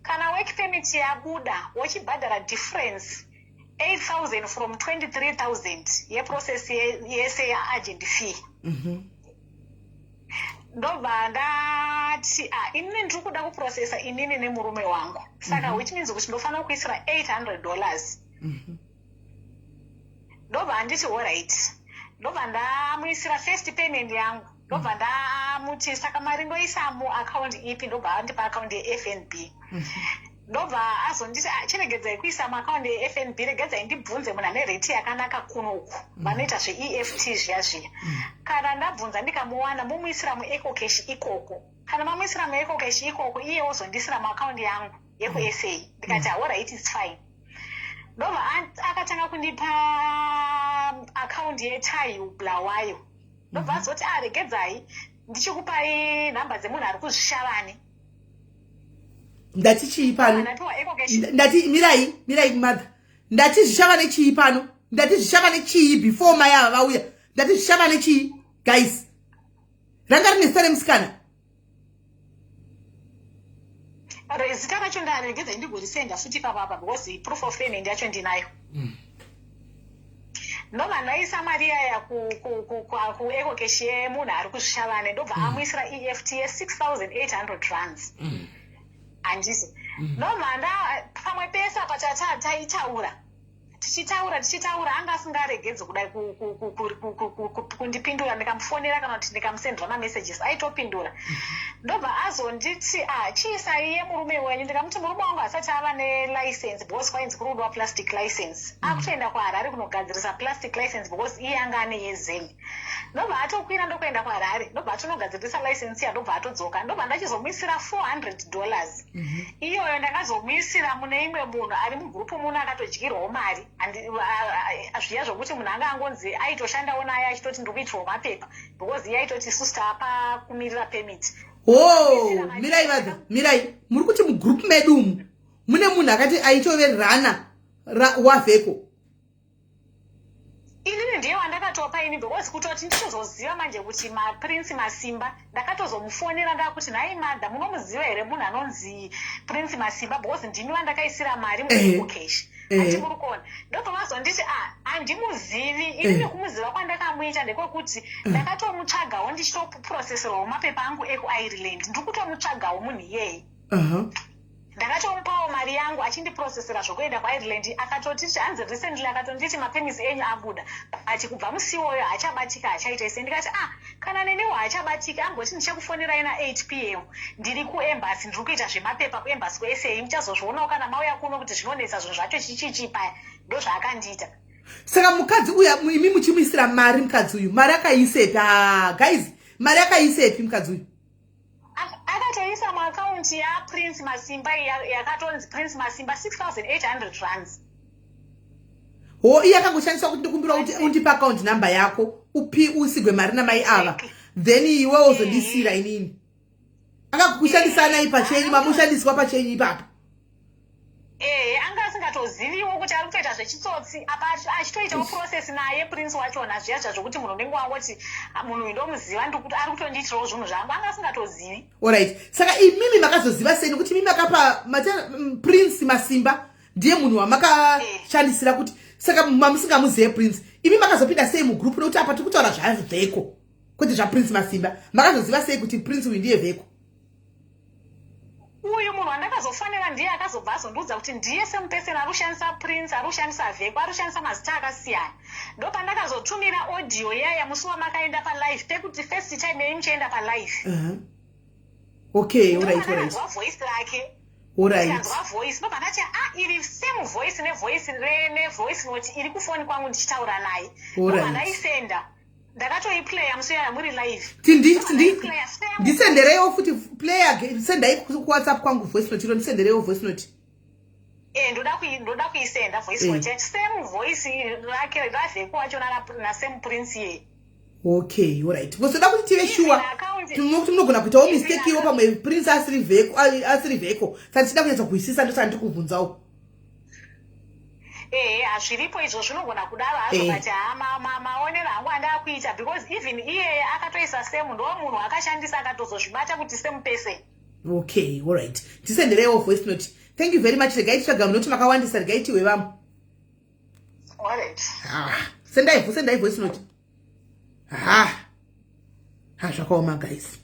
Kana work permit yabuda, wochibhadhara difference, 8000 from 23,000 yeprocess yese yeagent fee. Ndobva ndati, ah, inini ndiri kuda kuprocessa inini nemurume wangu, saka which means kuti ndofanira kuisira $800. Ndobva handiti alright, ndobva ndamuisira first payment yangu. Ndobva ndamuti, saka mari ndoisa muaccount ipi? Ndobva andipa account yeFNB. Ndobva azonditi, "Ah, chiregedzai kuisa muaccount yeFNB, regedzai ndibvunze munhu ane rate yakanaka kunoku, vanoita zveEFT zviya zviya. Kana ndabvunza ndikamuwana, mumuisira muEcoCash ikoko. Kana mamuisira muEcoCash ikoko, iye wozondisira muaccount yangu yekuSA." Ndikati, alright, it's fine. Ndobva akatanga kundipa account yeTayu Bulawayo. Ndobva azoti, a regedzai ndichikupai nhamba dzemunhu ari kuZvishavane." Ndati chii pano? Ndapiwa EcoCash. Ndati, mirai, mirai mother. Ndati Zvishavane chii pano? Ndati Zvishavane chii before mai ava vauya? Ndati Zvishavane chii, guys? Ranga rine zita remusikana. Zita racho ndaregedzai ndigorisenda futi papapa, because proof of payment yacho ndinayo. Ndobva ndaisa mari yaya kuEcoCash yemunhu ari kuZvishavane. Ndobva amuisira EFT ye6800 rands, handisi? Ndobva nda pamwe pese apa taitaura, tichitaura, tichitaura, anga asingaregedzi kudai kundipindura. Ndikamufonera kana kuti ndikamusendera mamessages, aitopindura. Ndobva azonditi, ah, chiisai yemurume wenyu. Ndikamuti murume wangu asati ava nelicense, because kwainzi kuri kudiwa plastic license, akutoenda kuHarare kunogadzirisa plastic license, because iye anga ane yezeni. Ndobva atokwira ndokuenda kuHarare, ndobva atonogadzirisa license iya, ndobva atodzoka. Ndobva ndachizomuisira $400. Iyoyo ndakazomuisira mune imwe munhu ari mugurupu muno akatodyirwawo mari. Zviya zvokuti munhu anga angonzi aitoshandawo naye, achitoti ndiri kuitirwawo mapepa, because iye aitoti isusu taapa kumirira permit. Ho, mirai vadha, mirai. Muri kuti mugurupu medu umu mune munhu akati aitove rana wavheko? Inini ndiye wandakatopa ini, because kutoti ndichizoziva manje kuti maPrince Masimba, ndakatozomufonera ndakuti, nhai madha, munomuziva here munhu anonzi Prince Masimba? Because ndimi vandakaisira mari muEcoCash. Hati muri kuona? Ndobva vazonditi, a handimuzivi ini. Kumuziva kwandakamuita ndekwekuti ndakatomutsvagawo ndichitoprocesserwawo mapepa angu ekuIreland. Ndiri kutomutsvagawo munhu iyeye. Ndakatomupawo mari yangu achindiprocessera zvokuenda kuIreland. Akatotiti, hanzi recently akatonditi mapermits enyu abuda, but kubva musi iwoyo haachabatika, haachaita ise. Ndikati, ah, kana neniwo haachabatiki. Amboti ndichakufonerai na8 p.m., ndiri kuembassy, ndiri kuita zvemapepa kuembassy kuSA, muchazozvionawo kana mauya kuno kuti zvinonetsa zvinhu zvacho chichichi paya. Ndozvaakandiita. Saka mukadzi uyu, imi muchimuisira mari, mukadzi uyu mari akaiisepi? Ah, guys, mari akaiisepi mukadzi uyu? Akatoisa muakaunti yaPrince Masimba, yakatonzi Prince Masimba, 6800 rands. Ho, iye akangoshandiswa kuti ndikumbira kuti undipe account number yako upi usigwe mari namai ava, then iwe wozondisira inini. Akakushandisanai pachenyu, mamushandiswa pachenyu ipapo. Ehe, anga asingatoziviwo kuti ari kutoita zvechitsotsi apa, achitoitawo process naye Prince wachona. Zviya zva zvokuti munhu unenge wangoti, "Ah, munhu uyu ndomuziva, ari kutondiitirawo zvinhu zvangu." Anga asingatozivi. Alright, saka imimi makazoziva sei? Nekuti imimi makapa Prince Masimba ndiye munhu wamakashandisira kuti, saka mamusingamuzive Prince, imi makazopinda sei mugroup? Nekuti apa tiri kutaura zvavheko, kwete zvaPrince Masimba. Makazoziva sei kuti Prince uyu ndiye vheko? Uyu munhu wandakazofanira ndiye akazobva azondiudza kuti ndiye same person ari kushandisa Prince, ari kushandisa Vheko, ari kushandisa mazita akasiyana. Ndopandakazotumira audio iyaya musi wamakaenda palive, pekuti first time yenyu muchienda palive. Okay, alright. Ndopandakanzwa voice rake. Ndikanzwa voice, ndobva ndati, ah, iri same voice nevoice nevoice note iri kufoni kwangu ndichitaura naye. Ndobva ndaisenda, ndakatoiplaya musi uyaya muri live. Ndaiplaya same. Ndisendereiwo futi player, sendai kuWhatsApp kwangu voice note iro, ndisendereiwo voice note. Eh, ndoda kuisenda voice note yacho, same voice rake raVheko wacho nasame Prince iye. Okay, alright, kuzoda kuti tive sure Even kuti munogona kuitawo mistake iwo, pamwe Prince asiri Vheko, asiri Vheko. Saka tichida kunyatsa kuhwisisa, ndosaka ndiri kubvunzawo. Ehe, hazviripo izvo, zvinogona kudaro hazvo. But ha, maonero hangu andaakuita, because even iyeye akatoisa same, ndo munhu akashandisa akatozozvibata kuti same person. Okay, alright, tisendereiwo voice note. Thank you very much. Regai titsvaga munoti makawandisa, regai tiwe vamwe. Alright. Ah, sendai voice note. Ha ha, zvakaoma, guys.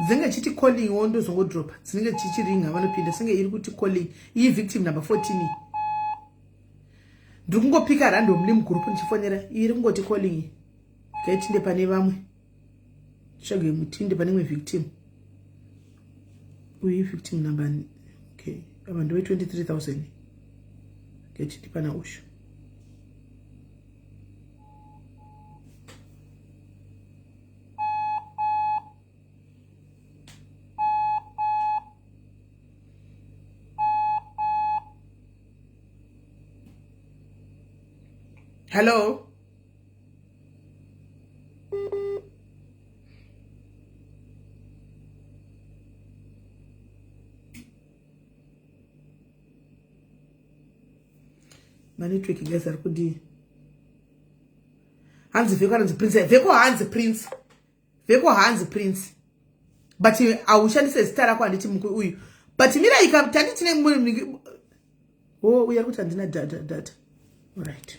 Dzinenge chiti calling wo, ndozongodropa. Dzinenge chichiringa, vanopinda senge iri kuti calling. Iyi victim number 14, ndiri kungopika randomly mugroup ndichifonera. Iyi iri kungoti calling. Gaitinde pane vamwe, tsvage mutinde pane imwe victim. Uyu victim number, okay, ava ndove 23 000. Gaitinde pana ushu. Hello, manetwork guys ari kudii? Hanzi Vheko, hanzi Prince. Vheko, hanzi Prince. Vheko, hanzi Prince, but haushandise zita rako, handiti? Muku uyu, but miraika tandi tine o uya kuti handina data, data. Alright,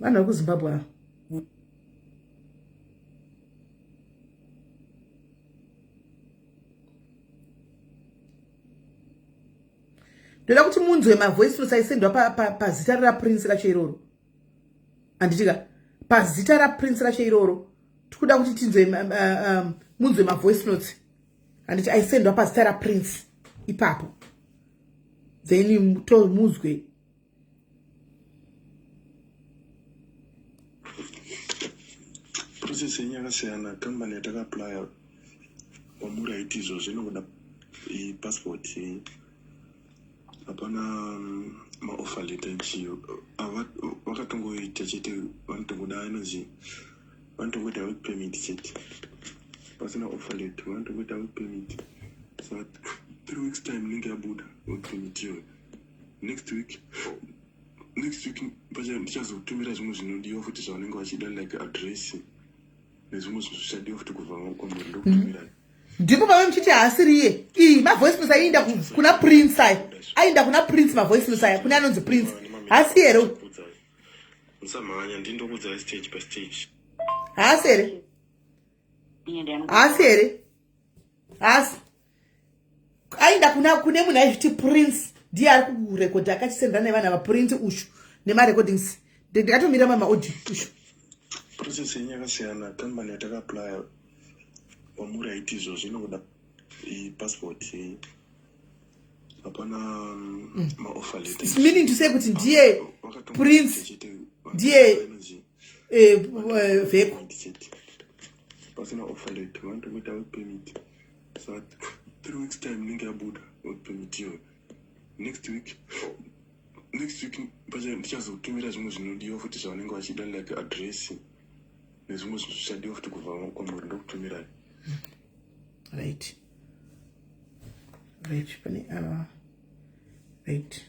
vanhu vari kuZimbabwe ava. Ndoda kuti munzwe mavoice notes aisendwa pazita raPrince racho iroro, handitika? Pazita raPrince racho iroro, tikuda kuti tinzwe, munzwe mavoice notes, handiti, aisendwa pazita raPrince ipapo, then tomuzwe. Process yenyu yakasiyana. Kambani yatakaaplya kwamuri haiti izvozvo, inokuda passport, hapana maoffer letter chiyo. Vakatongoita chete, vanotongoda inonzi, vanotongoita work permit chete, pasina offer letter. Vanotongoita work permit, saka 3 weeks time inenge yabuda work permit iyoyo. Next week ndichazotumira zvimwe zvinodiwa futi zvavanenge vachida, like address nezvimwe zvinhu zvichadiwa futi kubva kwamuri, ndokutumirai. Ndipo pave muchiti haasiriye. Iyi mavoice notes aienda kuna Prince aya, aienda kuna Prince mavoice notes aya, kune anonzi Prince. Haasi here uyu? Musamhanya, ndindokudzai stage by stage. Haasi here? Haasi here? Haasi. Aenda kuna kune munhu aizviti Prince, ndiye ari kurekodha, akachisendera nevanhu ava, Prince ushu nemarecordings. Ndikatomira mamaaudio ushu. Process yenyu yakasiyana. Kambani yatakaaplya kwamuri haiti izvozvo, inokuda passport, hapana maoffer letter. Meaning to say kuti ndiye Prince, ndiye Vheko. Pasina offer letter, vanotongoita work permit, saka 3 weeks time inenge yabuda work permit iyoyo. Next week ndichazotumira zvimwe zvinodiwa futi zvavanenge vachida, like address nezvimwe zvinhu zvichadiwa futi kubva kwamuri, ndokutumirai. Right, pane ava. Right,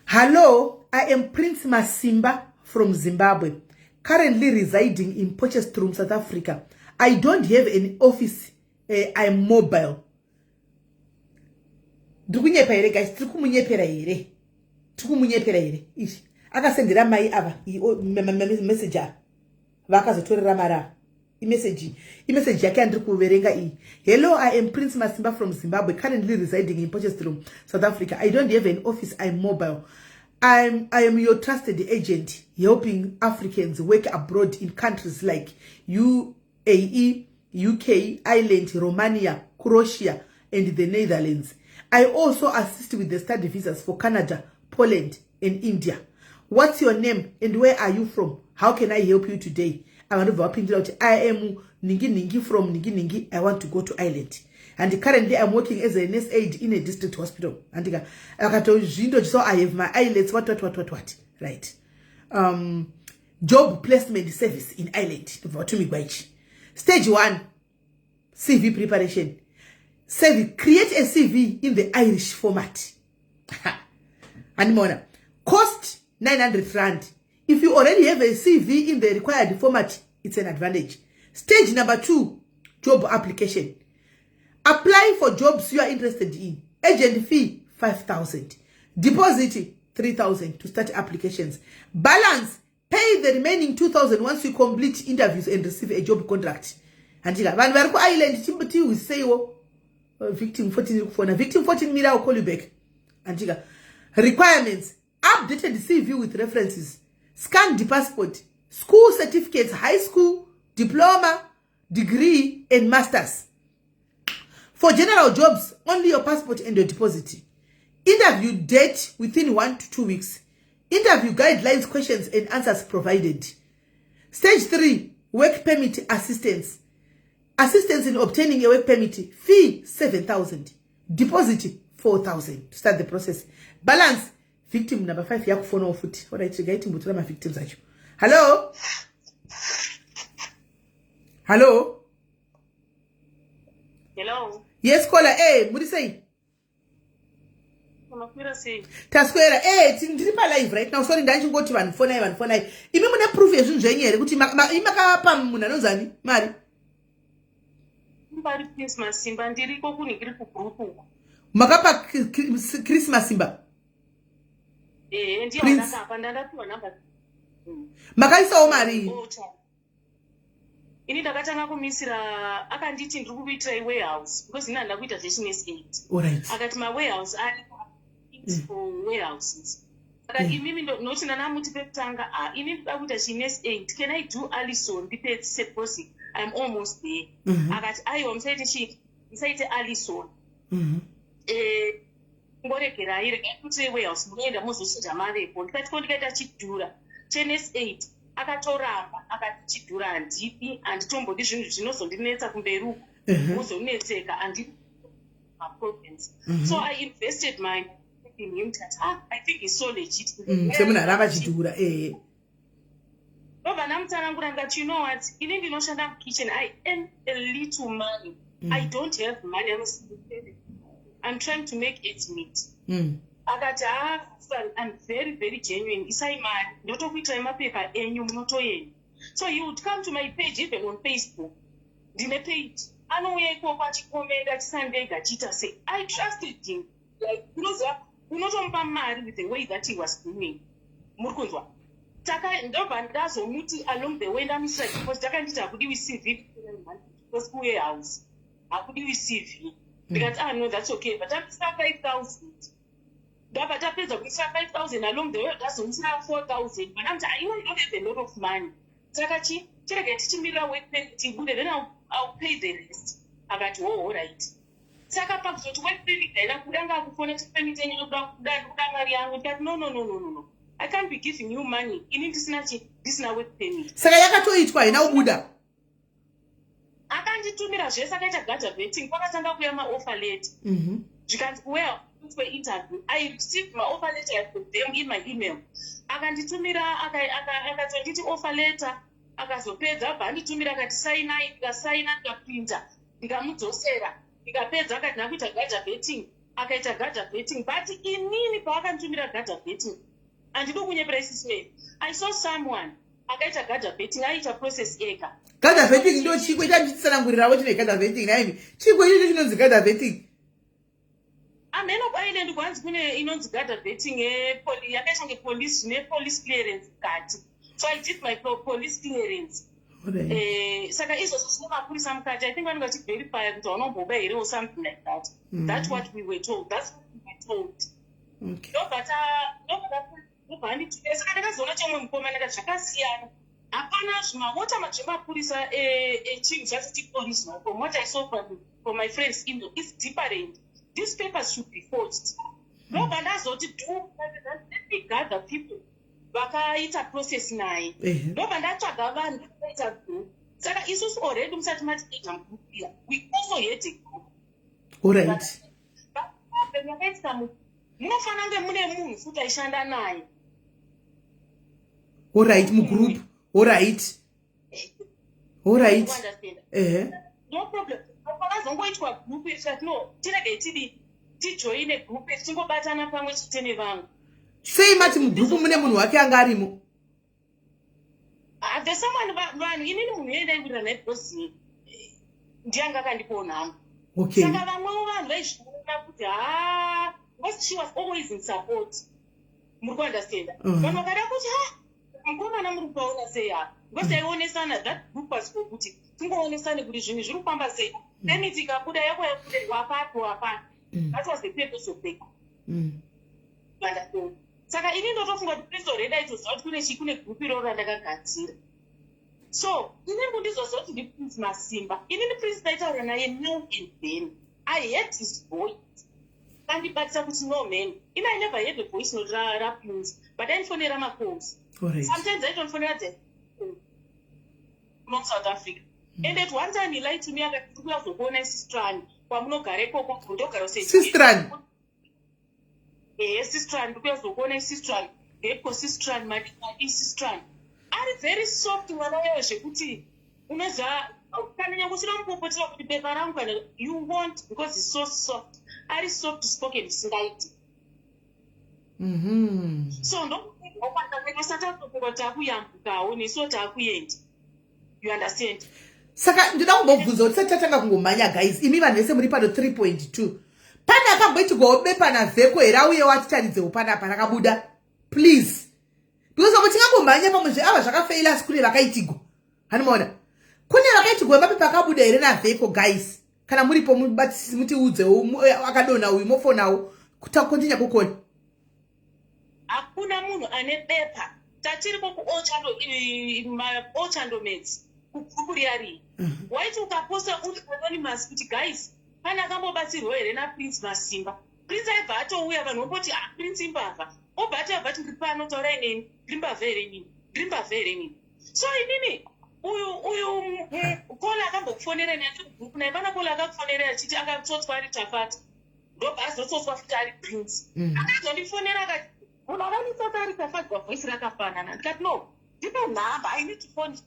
hello, I am Prince Masimba from Zimbabwe, currently residing in Potchefstroom, South Africa. I don't have an office, I'm mobile. Ndiri kunyepa here, guys? Tiri kumunyepera here? Tiri kumunyepera here? Izvi akasendera mai ava message ava vakazotorera mari ava. Imeseji, imeseji yake yandiri kuverenga iyi. Hello, I am Prince Masimba from Zimbabwe, currently residing in Potchefstroom, South Africa. I don't have an office, I'm mobile. I am your trusted agent, helping Africans work abroad in countries like UAE, UK, Ireland, Romania, Croatia and the Netherlands. I also assist with the study visas for Canada. Poland and India. What's your name and where are you from? How can I help you today? Ava ndobva vapindura kuti, "I am ningi ningi from ningi ningi. I want to go to Ireland and currently I'm working as a nurse aid in a district hospital." Andika akatozvindo, so I have my IELTS, what, what, what, what, what. Right, job placement service in Ireland. Ndobva vatumigwa ichi. Stage one, CV preparation. CV, create a CV in the Irish format. Animona cost 900 rand. If you already have a CV in the required format, it's an advantage. Stage number two, job application. Apply for jobs you are interested in. Agent fee 5000, deposit 3000 to start applications. Balance, pay the remaining 2000 once you complete interviews and receive a job contract. Handika vanhu vari kuIreland, tihwiseiwo. Victim 14 iri kufona. Victim 14, mira, will call you back. Handika requirements: updated CV with references, scanned passport, school certificates, high school diploma, degree and masters. For general jobs, only your passport and your deposit. Interview date within 1 to 2 weeks. Interview guidelines, questions and answers provided. Stage three, work permit assistance. Assistance in obtaining a work permit. Fee 7000, deposit 4000 to start the process. Balance. Victim number 5 yakufonawo futi. Alright, regai timbotora mavictims acho. Hallo, hallo. Hello. Yes, caller. Muri sei? Unokwira sei? Taswera. Ndiri palive right now. Sorry, ndachingoti vanhu fonai, vanhu fonai. Imi mune proof yezvinhu zvenyu here kuti imi makapa munhu anonzani mari? Mbari Prince Masimba, ndiriko kunhingiri kugroup uko. Makapa Chris Masimba? Ehe, ndiye. Prince. Wandakapa, ndandapiwa namba. Makaisawo mari? Ota. Ini ndakatanga kumisira, akanditi ndiri kukuitirai warehouse because ini handina kuita zvechinurse aid. Akati mawarehouse ariko for warehouses. Saka imimi noti ndanamuti pekutanga, ah, ini ndoda kuita chinurse aid, can I do Alison ndipedzise because I'm almost there? Akati aiwa, musaite chi, musaite Alison. Ngoregerai, regai kuitire warehouse, munoenda mozochinja mavepo. Ndikati ko ndikaita chidhura chenurse aid? Akatoramba, akati chidhura handidi, handitombodi zvinhu zvinozondinetsa kumberi uku. Mozonetseka, handidi maproblems. So I invested my in him, tikati, ah, I think he's so legit. Semunhu aramba chidhura, ehe. Ndobva ndamutsanangura, ndikati, you know what, ini ndinoshanda mukitchen, I earn a little money. I don't have money. I'm trying to make ends meet. Akati, ha, I'm very, very genuine, isai mari, ndotokuitirai mapepa enyu, munotoenda. So he would come to my page, even on Facebook ndine page, anouya ikoko achikomenda, achisandega, achiita sei. I trusted him, like unoziva unotomupa mari with the way that he was doing. Muri kunzwa? Taka ndobva ndazomuti along the way ndamusira deposit. Akanditi hakudiwi CV because kuwarehouse hakudiwi CV. Ndikati, ah, no, that's okay. But tambisira 5000, ndabva tapedza kuisira 5000. Along the way ndazomusira 4000, but ndamuti, I don't have a lot of money, saka chi chirege tichimirira work permit ibude, then I'll pay the rest. Akati, oh, alright. Saka pakuzoti work permit haina kuda, ngakufona permit yenyu inoda kuda, ndikuda mari yangu. Ndikati, no, no, no, no, no, no, I can't be giving you money ini ndisina chi, ndisina work permit. Saka yakatoitwa, haina kubuda? Akanditumira zvese, akaita Garda vetting, kwakatanga kuuya maoffer letter. Zvikanzi kuweya kuitwe interview. I received maoffer letter from them in my email. Akanditumira, akatonditi offer letter, akazopedza abva anditumira, akati sainai, ndikasaina, ndikaprinta, ndikamudzosera. Ndikapedza, akati ndakuita Garda vetting, akaita Garda vetting. But inini paakanditumira Garda vetting, handidi kunyepera isismeri, I saw someone akaita Garda vetting, aiita process ega. Garda vetting ndo chikwe chandichitsanangurirawo chine Garda vetting naimi, chikwe ichocho chinonzi Garda vetting? Amheno kuIreland kwanzi kune inonzi Garda vetting yakaita kunge police, zvine police clearance mukati. So I did my police clearance. Saka izvozvo zvine mapurisa mukati. I think vanenge vachiverifya kuti haunomboba here or something like that. That's what we were told, that's what we were told. Ndobva anditumira. Saka ndakazoona chemwe mukomana kati zvakasiyana, hapana zvimamota zvemapurisa echinhu chacho chioriginal. From what I saw from my friends email, it's different. These papers should be forged. Ndobva ndazoti do Me gather people vakaita process naye. Ndobva ndatsvaga vanhu vakaita group. Saka isusu already musati matiita mugroup iya, we also had a group. Problem yakaitika, munofanira kunge mune munhu futi aishanda naye. Alright, mugroup. Alright. You understand? Ehe. No problem. Pakazongoitwa group iri, tikati no, tiregei tidi tijoine group iri, tingobatana pamwe chete nevamwe. Sei mati mugroup mune munhu wake anga arimo? Ah, there's someone, vanhu, inini munhu yendaiwirira naye because ndiye akandipawo nhamba. Saka vamwewo vanhu vaizviona kuti ha, because she was always in support, muri kuunderstanda? Vanhu vakada kuti, "Ha, mukomana muri kupaona sei ha?" Because taionesana. That group was for kuti tingoonesane kuti zvinhu zviri kufamba sei, permit ikabuda, yako yabuda, wapapi wapapi. That was the purpose of the group. Understand? Saka ini ndotofunga kuti Prince already aitoziva kuti kune chii, kune group iroro randakagadzira. So inini kundizoziva kuti ndiPrince Masimba, inini Prince ndaitaura naye now and then. I heard his voice, kandibatisa kuti no man, ini I never heard the voice note raPrince, but aindifonera macalls. Sometimes aitondifonera kuno South Africa. And at one time he lied to me, akati, "Ndiri kuuya kuzokuona Sistran kwamunogara ikoko, ndogara." Sistran? Ehe, Sistran. "Ndikuya kuzokuona Sistran, ndepiko Sistran, madi Sistran." Ari very soft mwana weyo, zvekuti unoziva kana nyange usina mupopotera kuti bepa rangu kana, you won't, because he's so soft, ari soft spoken zvisingaiti. So ndokukwandakaita tatofunga taakuyambukawo nesuwo, taakuenda, you understand? Saka ndoda kumbobvunza kuti tisati tatanga kungomhanya, guys, imi vanhu vese muri pano 3.2, pane akamboitigwawo bepa naVheko here? Auye watitaridzewo panapa rakabuda, please, because pamwe tingangomhanya, pamwe zveava zvakafeila, asi kune vakaitigwa. Hanimaona kune vakaitigwa mapepa akabuda here naVheko? Guys, kana muripo mubatisisi, mutiudzewo. Akadonha uyu, mofonawo kutakontinya kukona. Hakuna munhu ane bepa. Tatiriko kuOchando Meds, kugroup riya riya. Waiti ukaposta uri anonymous kuti, "Guys, pane akambobatsirwa here naPrince Masimba?" Prince aibva atouya. Vanhu vomboti, "Ah, Prince imbavha." Obva atoabva ati, "Ndiri pano, taurai neni. Ndiri mbavha here inini? Ndiri mbavha here inini?" So inini uyu kola akambokufonera neatiri naye pana kola, akakufonera achiti akatsotswa ari Tafata, ndobva azotsotswa futi ari Prince. Akazondifonera akati, "Munhu akanditsotsa ari Tafadzwa, voice rakafanana." Ndikati, "No, ndipe nhamba, I need to phone,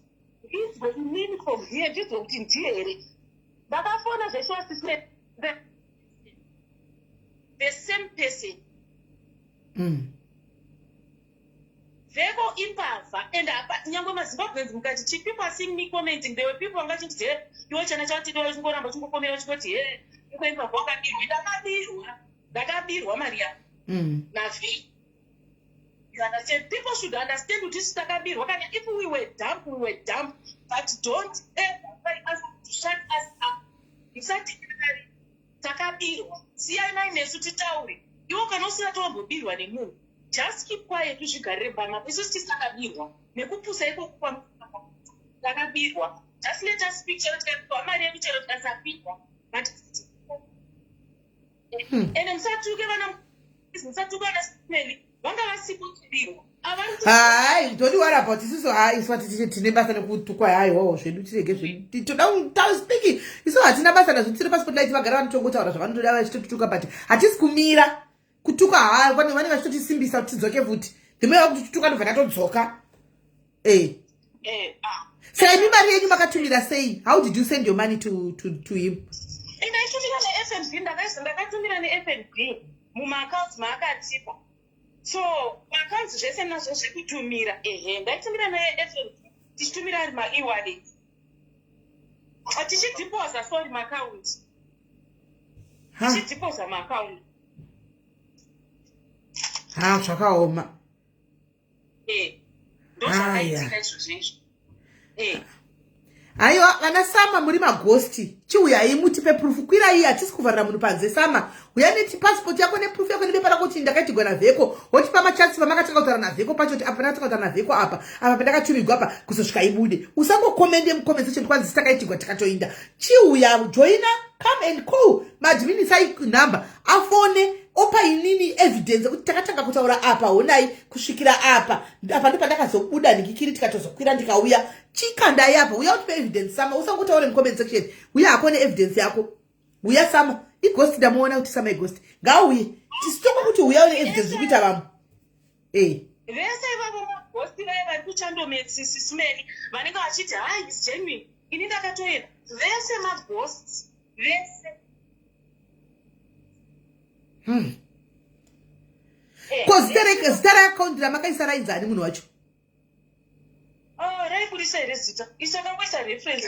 ndinzwe inini from here, ndinzwe kuti ndiye here." Ndakafona zveshuwa, sisine the same person. Veko imbavha, and apa nyange maZimbabweans mukati chi, people are seeing me commenting. There were people vanga chiti, "He, iwe chana chawatidi, uchingoramba uchingopomera uchingoti he, iko imbavha, wakabirwa." Ndakabirwa, ndakabirwa mari yangu naV. You understand? People should understand kuti isu takabirwa. Kana if we were dump, we were dump, but don't ever try us to shut us up. Musati takabirwa, siyanai nesu titaure. Iwo kana usina tombobirwa nemunhu, just keep quiet, uzvigarire pamako. Isusu tisi takabirwa nekupusa ikoko, takabirwa. Just let us speak. Chero tikapihwa mari yedu, chero tikasapihwa, but ende musatuke vana, musatuke vana Smeli, vanga vasipo kubirwa. Hai, don't worry about isusu. Hai, isu tine basa nekutukwa? Haiwawo zvedu, tirege zvedu, toda speaking. Isu hatina basa nazvo, tiri paspotlight. Vagara vanotongotaura zvavanotoda vachitotuka, but hatisi kumira kutuka. Ha, vanenge vachitotisimbisa kuti tidzoke futi. The more vakuti tuka, ndobva tatodzoka e. Saka imi mari yenyu makatumira sei? How did you send your money to him? Ndaitumira neFNB. Ndakatumira neFNB mumaaccounts maakatipa. So maaccounts zvese nazvo zvekutumira, ehe, ndaitumira neFNB, tichitumira ari maewallet, tichideposa, sorry, maaccounts, tichideposa maaccounts. Ha, zvakaoma. Ndozvakaitika izvozvo izvo. Haiwa, vana Sama, muri maghost. Chiuyai mutipe proof. Kwirai, hatisi kuvharira munhu panze. Sama, uya nepassport yako neproof yako nebepa rako kuti ndakaitigwa naVheko. Wotipa machats pamakatanga kutaura naVheko pacho, kuti apa ndakatanga kutaura naVheko apa, apa pandakatumigwa apa, kuzosvika ibude. Usangokomende mucomment section kwanzi takaitigwa tikatoinda. Chiuya, joina, come and call maadmin, isai number, afone, opa inini evidence. evidence yekuti takatanga kutaura apa honai kusvikira apa apa ndo pandakazobuda ndikikiri tikatozokwira ndikauya chikandai apa uya utipe evidence sama usangotaure mucomment section uya hako neevidence yako uya sama ighost ndamuona kuti sama ighost ngauye tisitoko kuti uya une evidence zviri kuita vamwe e vese ivavo maghosti vaye vari kuchandometsisismeli vanenge vachiti hai is genuine ini ndakatoenda vese maghosts vese. Eh, Ko zita re zita reaccount ramakaisa rainzi ani munhu wacho? Oh, raibudisa here zita? Isu takangoisa reference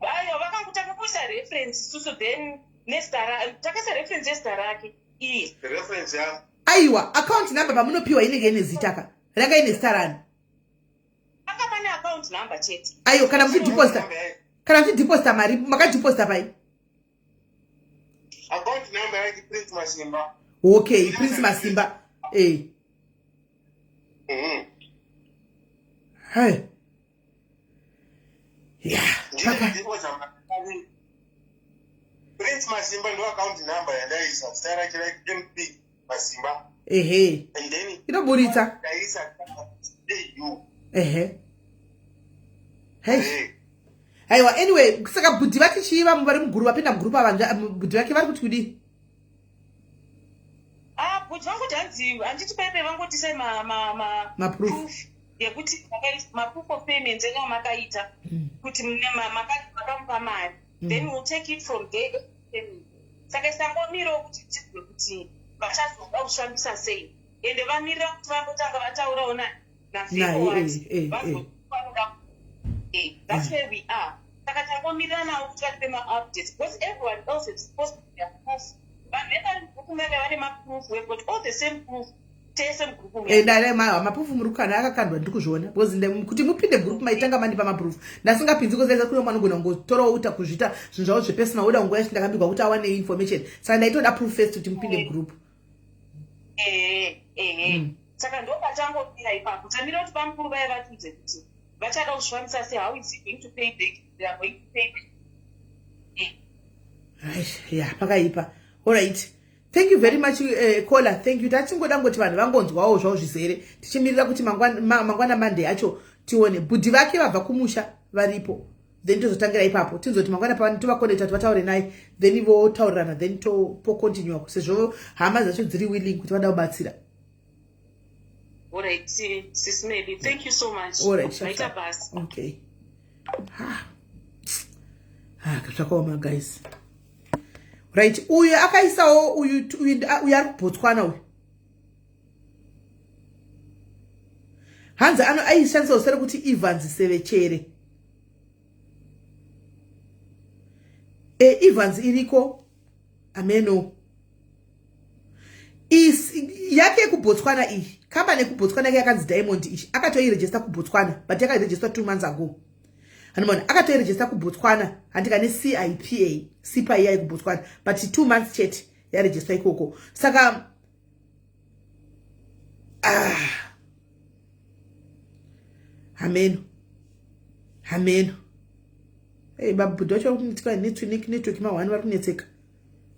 aiwa vakangotanga kuisa reference isusu then nezita takaisa reference yezita rake iye. Reference ya Aiwa, account number pamunopiwa inenge ine zita ka. Ranga ine zita rani? Anga pane account number chete. Aiwa, kana muchideposita. Kana muchideposita mari, makadeposita pai? Account number yake Prince Masimba. Okay, Prince Masimba. Eh. Hey. Yeah. Paka. Prince Masimba ndo account number yandaisa. Zita rake like MP Masimba. Ehe. And then inoburitsa. Ndaisa AU. Ehe. Hey. Aiwa, anyway, saka bhudhi vati chii vamwe vari muguru vapinda muguru pavanja bhudhi vake vari kuti kudii? Ah, bhudhi vangoti hanzi handiti paipe vangoti sai ma ma ma ma proof yekuti ma proof of payments enga makaita kuti makamupa mari. Then we'll take it from there. Saka isangomirawo kuti tizwe kuti vachazoda kushandisa sei. Ende vamirira kuti vambotanga vataurawo na Naye, That's where we are. Saka tangomirira navo kuti vatipe ma-updates because everyone else is supposed to their proof. Vanhu vevari mugrupu mave vane maproof. We've got all the same proof. Tese mugrupu. Maproof muri kukanda akakandwa ndiri kuzviona because kuti mupinde group maitanga mandipa maproof ndasingapinzi kozaisa kune umwe anogona kungotorawo uta kuzviita zvinhu zvavo zvepersonal oda nguva yacho ndakabigwa kuti awane information saka ndaitoda proof first kuti mupinde group. Ehe. Saka ndo patangomira ipapo. Tamira kuti bamukuru vaya vatiudze kuti vachada kuzvifambisa sei, how is he going to pay back, they are going to pay back. Right, yeah, pakaipa. Alright. Thank you very much caller. Thank you. Tachingoda ngoti vanhu vangonzwawo zvavo zvizere tichimirira kuti mangwana Monday acho tione bhudhi vake vabva kumusha varipo. Then tozotangira ipapo tinzoti mangwana pavano tovakonekta kuti vataure naye then votaurirana then topocontinue sezvo hama dzacho dziri willing kuti vada kubatsira. Alright, Sis Melly, thank you so much. Alright, Maita basa. Okay. Ha. Ha, zvakaoma guys. Right, uyu akaisawo uyu uyu uyu ari kuBotswana uyu. Hanzi ano aishandisa zita rekuti Evans Sevechere. Evans iriko ameno. Is yake yekuBotswana iyi kambani yekuBotswana yake yakanzi Diamond ichi akatoirejista kuBotswana but yakairejista 2 months ago. Hanimona akatoirejista kuBotswana handika neCIPA SIPA iya yekuBotswana but 2 months chete yarejista ikoko saka hameno hameno. Hey, babhudhi vacho vari kunetseka network ma1 vari kunetseka.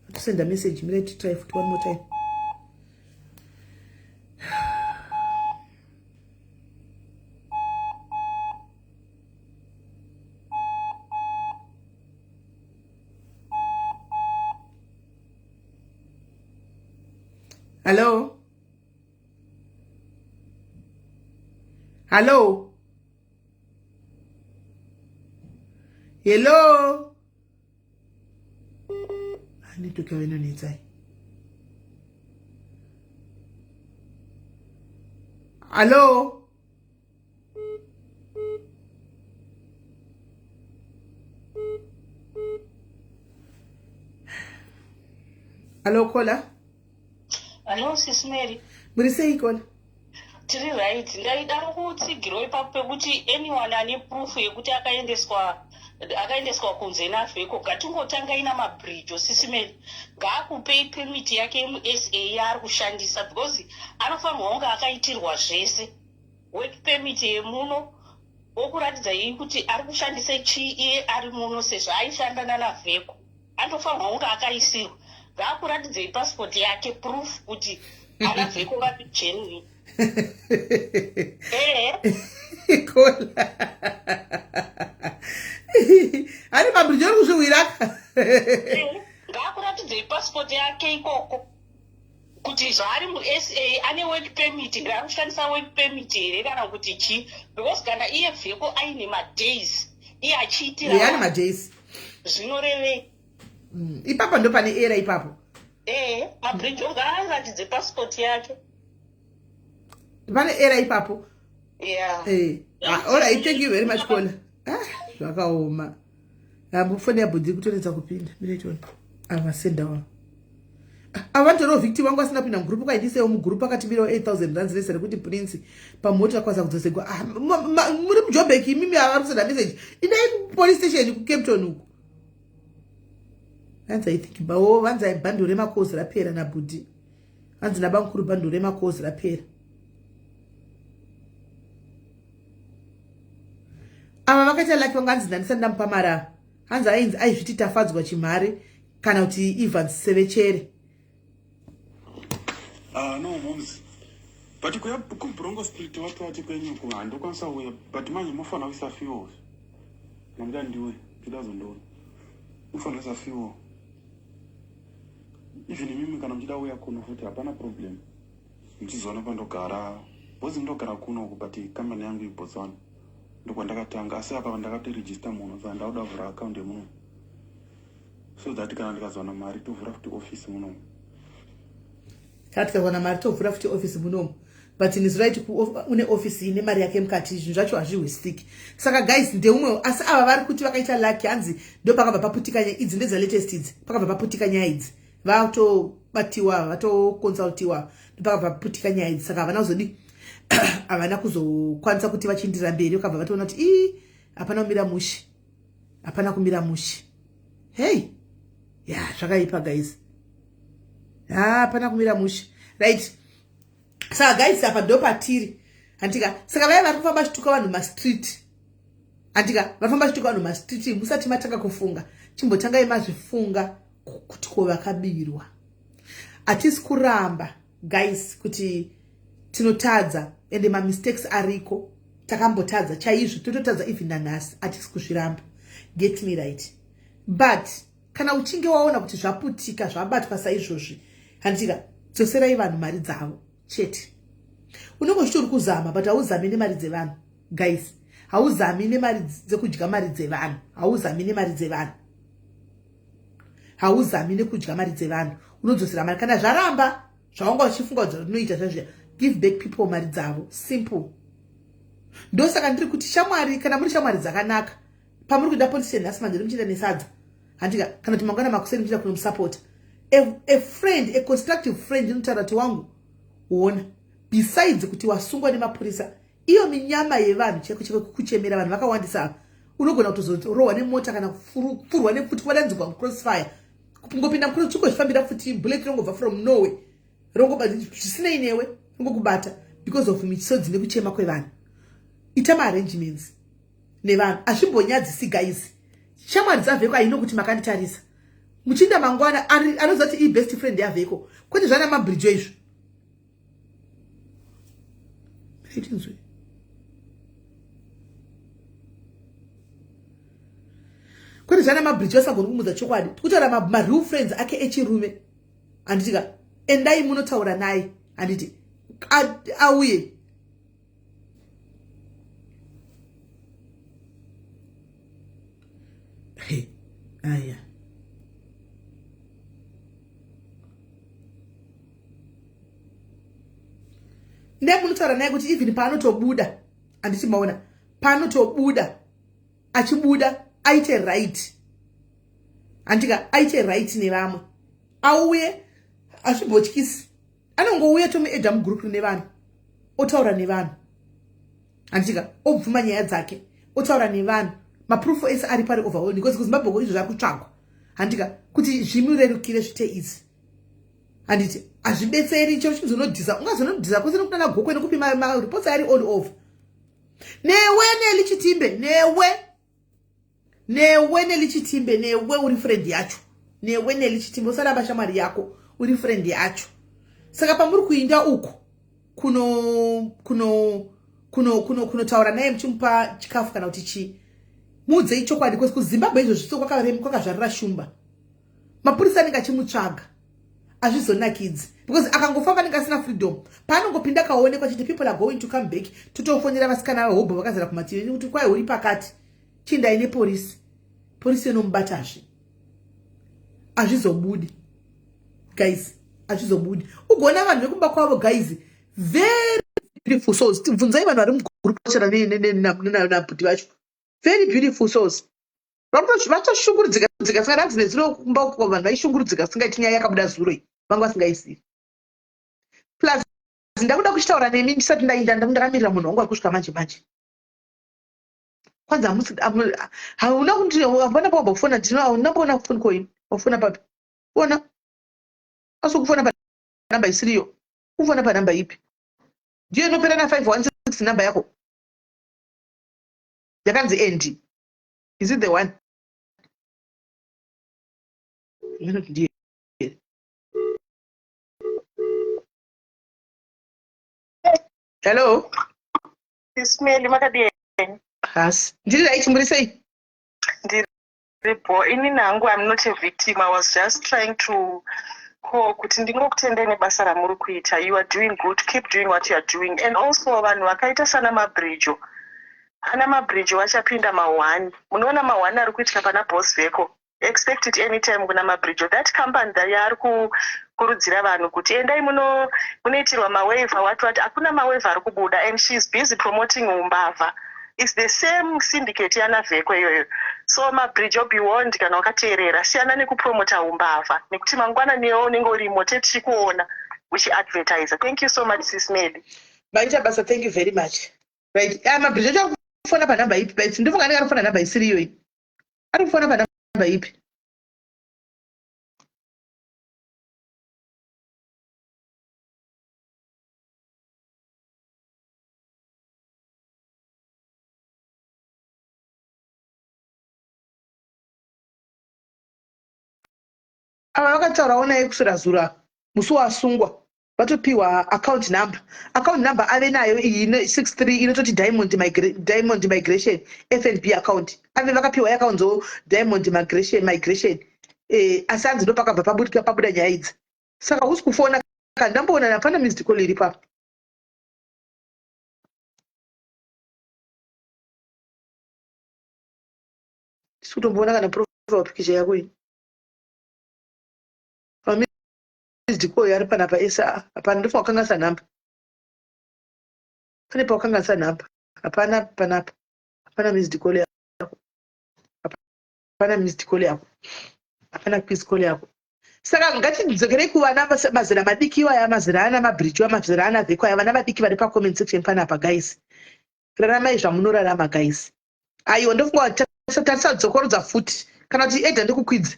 Vatosenda message mira try futi one more time. Hello? Hello? Hello? Network yavo inonetsai. Hello? Hello, caller? Hello, Sis Mary. Muri sei, caller? Tiri right. Ndaida kutsigirwa ipapo pekuti anyone ane proof yekuti akaendeswa kunze naVheko ngatingotanga ina mabridge. Sis Mary, ngaakupei permit yake yemuSA yaari kushandisa because anofanirwa kunge akaitirwa zvese, work permit yemuno wokuratidza ii kuti ari kushandisa chii iye ari muno sezvo aishanda nanaVheko anofanirwa kunge akaisirwa. Ngaakuratidzei passport yake, proof kuti ana Vheko vari genuine. Ehe. Kola. Ari mabridge uri kuzviwiraka. Ngaakuratidzei passport yake ikoko kuti zvaari muSA ane work permit here, ari kushandisa work permit here kana kuti chii, because kana iye Vheko aine madays iye achiitira Ane madays. Zvinorevei? Ipapo ndo pane era ipapo. Ee, mabridge ngaaratidze passport yake. Pane era ipapo. Yeah. Ah, all right, thank you very much, Kola. Ah, zvakaoma. Foni yabhudhi kutoredza kupinda. Mire tione. Avasenda wavo. Ava vatoriwo victim vangu vasina kupinda mugroup, kwaindisewo mugroup akatibirawo 8000 rands rese rekuti Prince pamota akwanisa kudzosegwa. Ah, muri muJobek imimi, ava vari kusenda message. Indai kupolice station kuCape Town uku. Hanzi I think bawo vanzi bhando remakozi rapera nabhudhi. Hanzi nabamukuru bhando remakozi rapera. Ava vakaita lucky vanga hanzi ndandisati ndamupa mari ava. Hanzi ainzi aizviti Tafadzwa Chimhare kana kuti Evans Sevechere. Ah, no moms, but kuya kuBronco Street watati kwenyuku handokwanisa uya, but manje mofanira kuisa fuel namuda ndiwe ndidazondoona ufanira kuisa fuel. Even imimi kana muchida uya kuno futi hapana problem, muchizoona pandogara bhozi. Ndogara kunoku, but kambani yangu iBotswana, ndokwandakatanga, asi apa ndakatoregister muno, saka ndauda kuvhura account yemuno so that kana ndikazowana mari tovhura futi office munomu. Kana tikawana mari tovhura futi office munomu, but is right, une office ine mari yake mukati, zvinhu zvacho hazvihwisiki. Saka guys, ndeumwewo, asi ava vari kuti vakaita lucky. Hanzi ndo pakabva paputika nyaya idzi, ndedzalatest idzi. Pakabva paputika nyaya idzi, vatobatiwa, vatoconsultiwa, ndopakabva paputika nyaya idzi. Saka havana kuzodi, havana kuzokwanisa kuti vachiindira mberi. Vakabva vatoona kuti ii, hapana kumira mushe, hapana kumira mushe. Hei ya, zvakaipa guys, hapana kumira mushe. Right, saka guys, apa ndo patiri, handika? Saka vaya vari kufamba chituka vanhu mastreet, handika? Vafamba chituka vanhu mastreet, musati matanga kufunga, chimbotangai mazvifunga kuti ko vakabirwa. Hatisi kuramba guys kuti tinotadza, ende mamistakes ariko, takambotadza chaizvo, tototadza even nanhasi, hatisi kuzviramba, get me right. But kana uchinge waona kuti zvaputika, zvabatwa saizvozvi, handika, dzoserai vanhu mari dzavo chete. Unenge uchitori kuzama, but hauzami nemari dzevanhu guys, hauzami nemari dzekudya mari dzevanhu, hauzami nemari dzevanhu, hauzami nekudya mari dzevanhu. Unodzosera mari kana zvaramba zvawanga uchifunga kuti unoita zvazviya. Give back people mari dzavo, simple. Ndosaka ndiri kuti shamwari, kana muri shamwari dzakanaka, pamuri kuenda police station nhasi manheru muchienda nesadza, handika, kana kuti mangwana makuseni muchienda kunomusapota, a friend, a constructive friend inotaura kuti wangu, uona, besides kuti wasungwa nemapurisa, iyo minyama yevanhu chaiko chaiko kuchemera vanhu vakawandisa ava, unogona kutozorohwa nemota kana kupfurwa nepfuti, kuvadanzigwa mucrossfire, kungopinda mucross chingozvifambira futi, bullet rongobva from nowhere, rongoba zvisinei newe, rongokubata because of misodzi nekuchema kwevanhu. Ita maarrangements nevanhu, hazvimbonyadzisi guys. Shamwari dzaVheko haino kuti makanditarisa muchinda mangwana anoziva kuti ibest friend yaVheko, kwete zvana mabridge izvo. Tinzwe kwete zvana mabridge vasagoni kumudza chokwadi. Kutaura mareal friends ake echirume, handitika? Endai munotaura naye, handiti? Auye. Aya, ndai munotaura naye kuti even paanotobuda, handiti maona, paanotobuda, achibuda aite right, handika? Aite right nevamwe, auye, hazvimbotyisi, anongouya, tomuadda mugroup rine vanhu, otaura nevanhu, handitika? Obvuma nyaya dzake, otaura nevanhu, maproof ese ari pari overwhelming, because kuZimbabwe izvo zvari kutsvagwa, handika, kuti zvimurerukire zvite izi, handiti? Hazvibetseri chero chinzonodhisa, ungazonodhisa kwese nokudana Gokwe nekupi, mareports ari all over. Newe Nelichitimbe, newe Nelichitimbe, newe uri friend yacho. Newe Neli Chitimba usaramba shamwari yako uri friend yacho. Saka pamuri kuinda uku kuno kuno kuno kuno kunotaura naye muchimupa chikafu kana kuti chii muudzei chokwadi bcause kuzimbabwe izvo zviso kwakazvarira shumba mapurisa anenge achimutsvaga hazvizonakidzi because akangofamba anenge asina freedom paanongopinda kaonekwa chete people are going to come back totofonera vasikana vahobho vakazara kumativi kuti kwai uri pakati chiendai neporisi porisi inomubatazve hazvizobudi guys hazvizobudi ugoona vanhu vekumba kwavo guys very beautiful souls bvunzai vanhu vari mugroup vachana nabhuti vacho very beautiful souls vatoshungurudzika dzika saka ranzi nezuro kumba uko vanhu vaishungurudzika singaiti nyaya yakabuda zuro iyi vanga vasingaisivi plus ndakuda kuchitaura nemi ndisati ndainda ndakamirira munhu wangu ari kusvika manje manje kwanza hamusi hauna kuti hapana pawambofona ndino hauna kuona foni koini wafona papi fona asi kufona panhamba isiriyo kufona panhamba ipi ndiyo inopera na 516 namba yako yakanzi andy is it the one ndiye hello Sismeli makadii henyu? Hasi. Ndiri right muri sei? Ndiri bho. Ini hangu I'm not a victim. I was just trying to call kuti ndingokutendei nebasa ramuri kuita. You are doing good. Keep doing what you are doing. And also vanhu vakaita sana Mabrijo. Ana Mabrijo vachapinda mahwani. Munoona mahwani ari kuitika pana Boss Veko. Expect it anytime kuna Mabrijo. That company that yaari kukurudzira vanhu kuti endai muno munoitirwa mawaiver what what hakuna mawaiver ari kubuda and she is busy promoting umbavha. It's the same syndicate yana Vheko iyoyo. So Mabrijo be warned kana wakateerera siyana nekupromota umbavha nekuti mangwana newe unenge urimo tichikuona uchiadvertise. Thank you so much Sis Melly. Maita basa thank you very much. Right. Ah, Mabrijo chakufona panhamba ipi? But ndofunga anenge arikufona nhamba isiri iyoyi. Ari kufona panhamba ipi? Ava vakataurawo naye kuswera zuro ava musi waasungwa vatopiwa account number account number ave nayo iyi 63 inototi diamond, migra diamond migration fnb account ave vakapiwa yakaunzo diamond migration migration eh, asi anzi ndopakabva pabuda pabuda nyaya idzi saka husi kufona ka ndamboona hapana missed call iri papa tisi kutomboona kana profile picture yako ini Missed call yari panapa ese hapana ndofunga kukanganisa nhamba pane pawakanganisa nhamba hapana panapa hapana missed call yako hapana missed call yako hapana quiz call yako saka ngatidzokerei kuvana mazera madiki iwaya mazera ana mabridge mazera ana vheko aya vana vadiki vari pacomment section panapa guys raramai zvamunorarama guys aiwa ndofunga tatisadzokorodza futi kana kuti eda ndikukwidze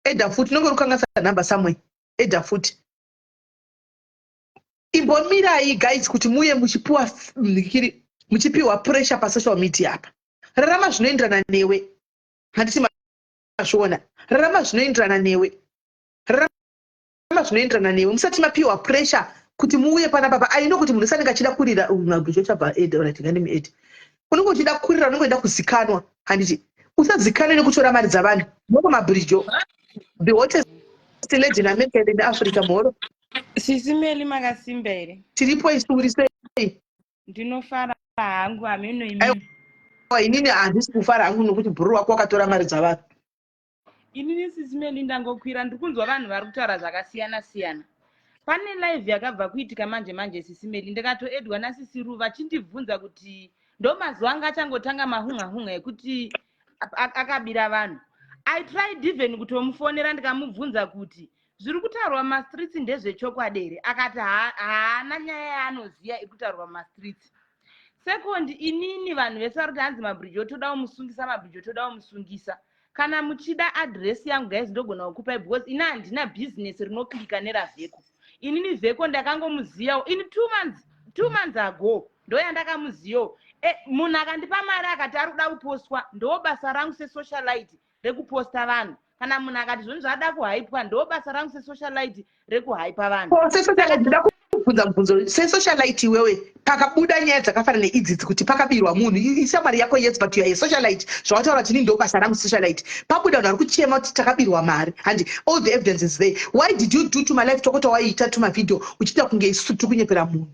Eda futi unenge uri kukanganisa number somewhere. Eda futi. Imbomirai guys kuti muye muchipiwa mhikiri muchipiwa pressure pa social media apa. Rarama zvinoenderana newe. Handiti mazviona. Rarama zvinoenderana newe. Rarama zvinoenderana newe. Musati mapiwa pressure kuti muuye pana baba. I know kuti munhu sanenge achida kurira mabhujo chabva ed alright ngandimi ed. Unenge uchida kurira unenge uchida kuzikanwa. Handiti usazikanwe nekutora mari dzavanhu mhoro mabhirijo the hottest lady in America and in Africa mhoro Sisi Meli makasimba here? Tiripo isu uri sei? Ndinofara hangu hameno Aiwa imimi. inini handisi kufara hangu nokuti bhuru wako wakatora mari dzavanhu. Inini Sisi Meli ndangokwira ndiri kunzwa vanhu vari kutaura zvakasiyana siyana. Pane live yakabva kuitika manje manje Sisi Meli ndikatoedwa naSisi Ru vachindibvunza kuti ndomazuva anga achangotanga mahunga hunga ekuti akabira vanhu. I tried even kutomufonera ndikamubvunza kuti zviri kutaurwa mumastreets ndezvechokwadi here akati haana nyaya yaanoziva iri kutaurwa mumastreets second inini vanhu vese vari kuti hanzi mabridge otoda kumusungisa mabridge otoda kumusungisa kana muchida address yangu guys ndogona kukupai because ini handina business rinoklika neravheko inini vheko ndakangomuziyawo ini 2 months 2 months ago ndoyandakamuziyawo e, munhu akandipa mari akati ari kuda kupostwa ndo basa rangu sesocialite rekuposta vanhu. Kana munhu akati zvoni zvaada kuhaipwa, ndo basa rangu sesocialite rekuhaipa vanhu. Ko sesocialite, ndoda kubvunza mubvunzo. Sesocialite iwewe, pakabuda nyaya dzakafanana neidzidzi kuti pakabirwa munhu, ishamwari yako, yes, but you are a socialite. Zvawataura kuti ini ndo basa rangu socialite, pabuda vanhu vari kuchema kuti takabirwa mari, handi all the evidence is there, why did you do tumalive twako twawaiita, tumavideo, uchiita kunge isusu tiri kunyepera munhu?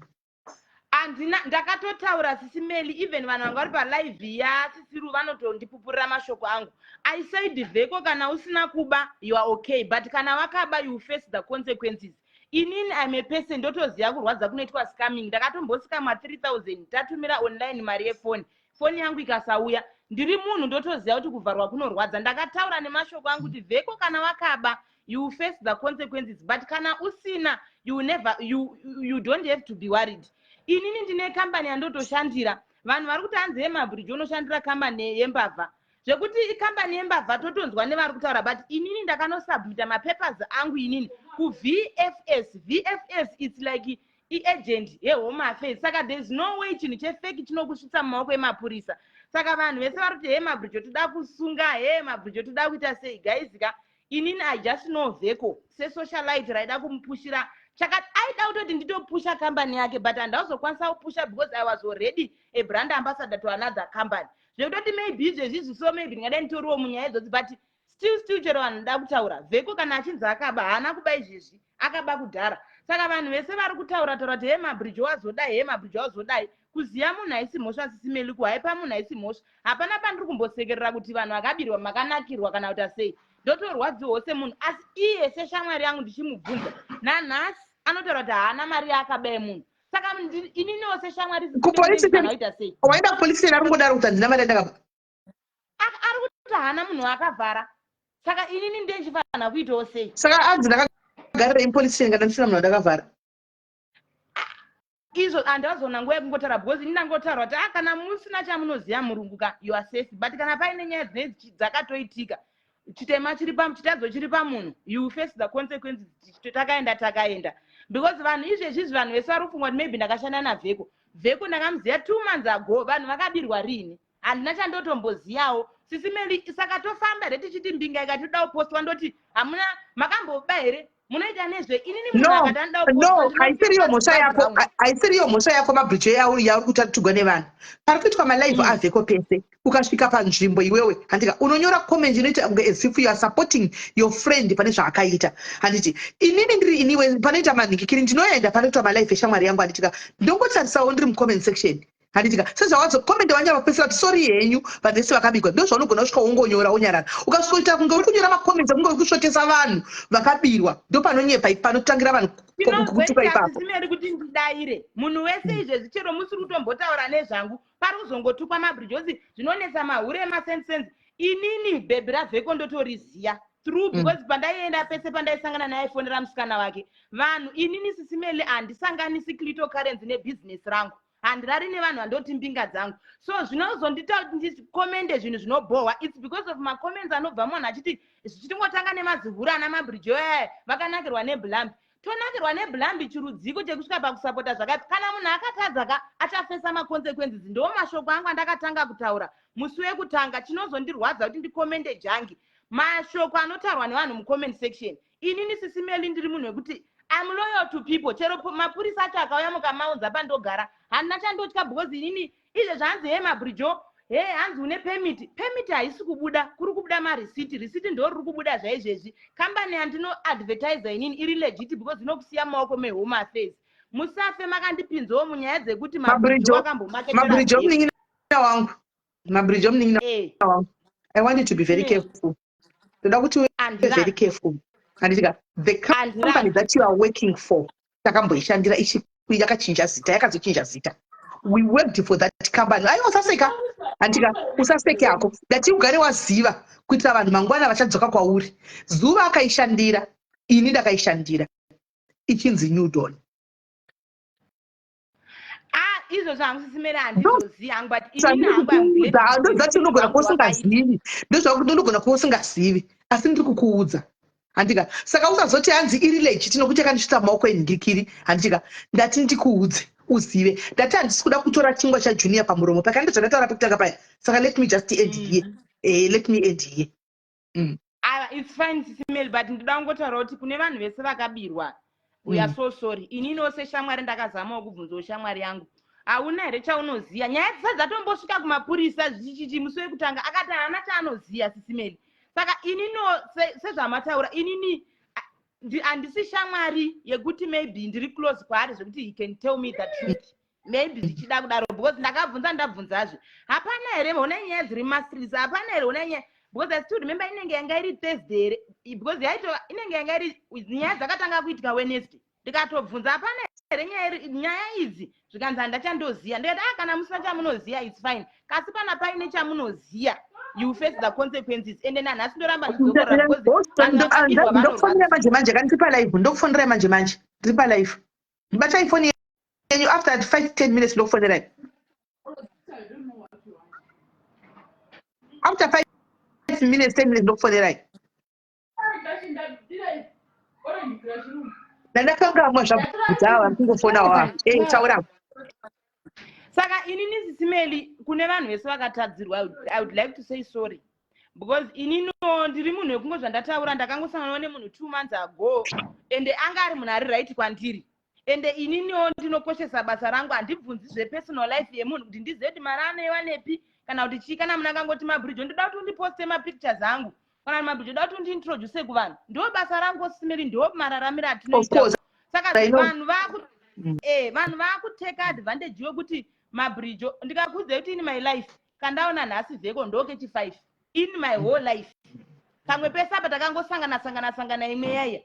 Handina, ndakatotaura, Sisi Meli. Even vanhu vanga vari palive yaSisiru vanotondipupurira mashoko angu. I said, "Vheko, kana usina kuba, you are okay, but kana wakaba, you face the consequences." Inini I'm a person ndotoziva kurwadza kunoitwa scamming. Ndakatomboscamwa 3000, tatumira online mari yefoni, foni yangu ikasauya. Ndiri munhu ndotoziva kuti kuvharwa kunorwadza. Ndakataura nemashoko angu kuti, "Vheko, kana wakaba, you face the consequences, but kana usina, you never you don't have to be worried." Inini ndine kambani yandotoshandira. Vanhu vari kuti hanzi yemabridge unoshandira kambani yembavha, zvekuti ikambani yembavha totonzwa nevari kutaura, but inini ndakanosubmita mapapers angu inini kuVFS. VFS, it's like iagent yeHome Affairs, saka there is no way chinhu chefake chinokusvitsa mumaoko emapurisa. Saka vanhu vese vari kuti, "He, mabridge toda kusunga, he, mabridge toda kuita sei?" Guys ka, inini I just know Vheko sesocialite raida kumupushira. Chaka aida kutoti nditopusha kambani yake, but handazokwanisa kupusha because I was already a brand ambassador to another company, zvekutoti maybe izvezvizvi, so maybe ndingadai nditoriwo munyaya idzodzi, but still chero vanhu nda kutaura, Vheko kana achinzi akaba, haana kuba izvezvi, akaba kudhara. Saka vanhu vese vari kutaura taura kuti, "He, mabridge wazodai, he, mabridge wazodai," kuziva munhu haisi mhosva, Sisi Meli. Kuhaipa munhu haisi mhosva. Hapana pandiri kumbosekerera kuti vanhu vakabirwa makanakirwa kana kuti asei. Ndotorwadziwawo semunhu, asi iye seshamwari yangu ndichimubvunza nanhasi anotaura kuti haana mari yaakaba yemunhu. Saka ininiwo seshamwari Kupolisi aita sei? Waenda kupolisi, ari kungodaro kuti handina mari yandakaba? Ari kuti haana munhu akavhara. Saka inini ndenchifanira kuitawo sei? Saka anzi ndakagarira mupolice station kana ndisina munhu wandakavhara? Izvo handazoona nguva yekungotaura, because ini ndangotaura kuti, ah, kana musina chamunoziva, murungu ka, you are safe, but kana paine nyaya dzinenge dzakatoitika, chitema chiri chitadzo chiri pamunhu, you face the consequences. Takaenda, takaenda, because vanhu izvezvizvi, vanhu vese vari kufunga kuti maybe ndakashanda naVheko. Vheko ndakamuziva 2 months ago. Vanhu vakabirwa rini? Handina chandotomboziyawo, Sisi Meli. Saka tofamba here tichiti mbinga ikati toda kupostwa, ndoti hamuna makamboba here, munoita nezve inini? Munhu akati anoda No, haisiriyo mhosva yako, haisiriyo mhosva yako. Mabridge yauri kutatudzwa nevanhu pari kuitwa malive aVheko pese. Ukasvika panzvimbo iwewe, handika, unonyora comment inoita kunge as if you are supporting your friend pane zvaakaita, handiti? Inini ndiri iniwe, panoita manhikikiri, ndinoenda panoitwa malive eshamwari yangu, handitika, ndongotarisawo ndiri mucomment section, handitika, sezvawazokomenda wanyara kupedzisira kuti sorry henyu vanhu vese vakabigwa. Ndo zvaunogona kusvika wongonyora wonyarara. Ukasvikoita kunge uri kunyora macomments ekunge uri kusvotesa vanhu vakabirwa, ndo panonyepa, panotangira vanhu kutuka ipapo. Chinozoita kuti ndidayire munhu wese izvezvi, chero musiri kutombotaura nezvangu, pari kuzongotukwa mabridge, zvinonetsa mahure emasensense. Inini bhebhi raVheko ndotoriziya through because pandaienda pese pandaisangana naye aifonera musikana wake. Vanhu, inini Sisi Meli handisanganisi cryptocurrency nebhizinesi rangu. Handirari nevanhu vandoti mbinga dzangu, so zvinozondita kuti ndikomende zvinhu zvinobhohwa, it's because of macomments anobva munhu achiti zvichitingotanga nemazihura ana mabridge aya vakanakirwa neblambi. Tonakirwa neblambi chirudziko chekusvika pakusapota zvakaipa? Kana munhu akatadza ka, achafesa maconsequences. Ndo mashoko angu andakatanga kutaura musi wekutanga. Chinozondirwadza kuti ndikomende jangi mashoko anotaurwa nevanhu mucomment section. Inini Sisi Meli ndiri munhu wekuti I'm loyal to people. Chero mapurisa acho akauya mukamaunza pandogara, handina chandotya, because inini izve zvanzi, "He, mabridjo, he, hanzi une permit." Permit haisi kubuda, kuri kubuda marisiti. Risiti ndo riri kubuda zvaizvezvi. Kambani yandinoadvertisa inini iri legit because inokusiya mumaoko meHome Affairs. Musafe makandipinzawo munyaya dzekuti mabridjo akambomaketera. Mabridjo, munin'ina wangu, mabridjo, munin'ina wangu, I want you to be very careful. Ndoda kuti uve very careful, handitika? The company that you are working for, takamboishandira, yakachinja zita, yakazochinja zita. We worked for that company. Aiwa, usaseka, handika, usaseke hako. Ndati ugare waziva kuitira vanhu mangwana vachadzoka kwauri. Zuva akaishandira, ini ndakaishandira ichinzi New Dawn. Ah, izvozvo hangu, Sisi Meli, handizozivi hangu, but inini hangu Ndozvati unogona kuva usingazivi, ndozvaunogona kuva usingazivi, asi ndiri kukuudza, handika? Saka usazoti hanzi iri legit nokuti yakandisvitsa mumaoko enhingikiri, handika? Ndati ndikuudze uzive. Ndati handisi kuda kutora chingwa chaJunior pamuromo pake, ndo zvandataura pekutanga paya. Saka let me just end here. Let me end here. Aiwa. It's fine, Sisi Mel, but ndoda kungotaura kuti kune vanhu vese vakabirwa, we are so sorry. Ininiwo seshamwari ndakazamawo kubvunzawo shamwari yangu, hauna here chaunoziya? Nyaya dzisati dzatombosvika kumapurisa zvichichichi, musi wekutanga akati haana chaanoziya, Sisi Mel. Saka ininiwo sezvamataura, inini handisi shamwari yekuti maybe ndiri close kwaari zvekuti he can tell me the truth. Maybe zvichida kudaro, because ndakabvunza, ndabvunzazve, hapana here hona nyaya dziri mumastreets? Hapana here hona nyaya? Because I still remember, inenge yanga iri Thursday here? Because yaito inenge yanga iri nyaya dzakatanga kuitika Wednesday. Ndikatobvunza, hapana here nyaya idzi? Zvikanzi handachandoziya. Ndikati, ah, kana musina chamunoziya, it's fine, kasi pana paine chamunoziya, you face the consequences. Ende nanhasi ndoramba ndichizokorora because vanhu vakabirwa. Ndokufonera manje manje kani, tiri palive. Ndokufonerai manje manje, tiri palive. Batai foni yenyu, after 5, 10 minutes ndokufonerai. After 5 minutes, 10 minutes ndokufonerai. Ndandakangamwa zvabvudza, vari kungofonawo ava. Taura. Saka inini, Sisi Meli, kune vanhu vese vakatadzirwa, I would like to say sorry, because inino ndiri munhu wekungo zvandataura. Ndakangosanganawo nemunhu 2 months ago, ende anga ari munhu ari right kwandiri. Ende ininiwo ndinokoshesa basa rangu, handibvunzi zvepersonal life yemunhu kuti ndizive kuti mari anoiwa nepi kana kuti chii. Kana munhu akangoti Mabridge, ndoda kuti undiposte mapictures angu, kana kuti Mabridge, ndoda kuti undiintroduce kuvanhu, ndo basa rangu, Sisi Meli, ndo mararamiro Of atinoita. course. Saka I know. Vanhu vakuteka advantage yokuti Mabridge. Ndikakuudzai kuti in my life kandaona nhasi Vheko ndokechi5 in my whole life. Kamwe pese apa takangosangana sangana sangana imwe yaiya,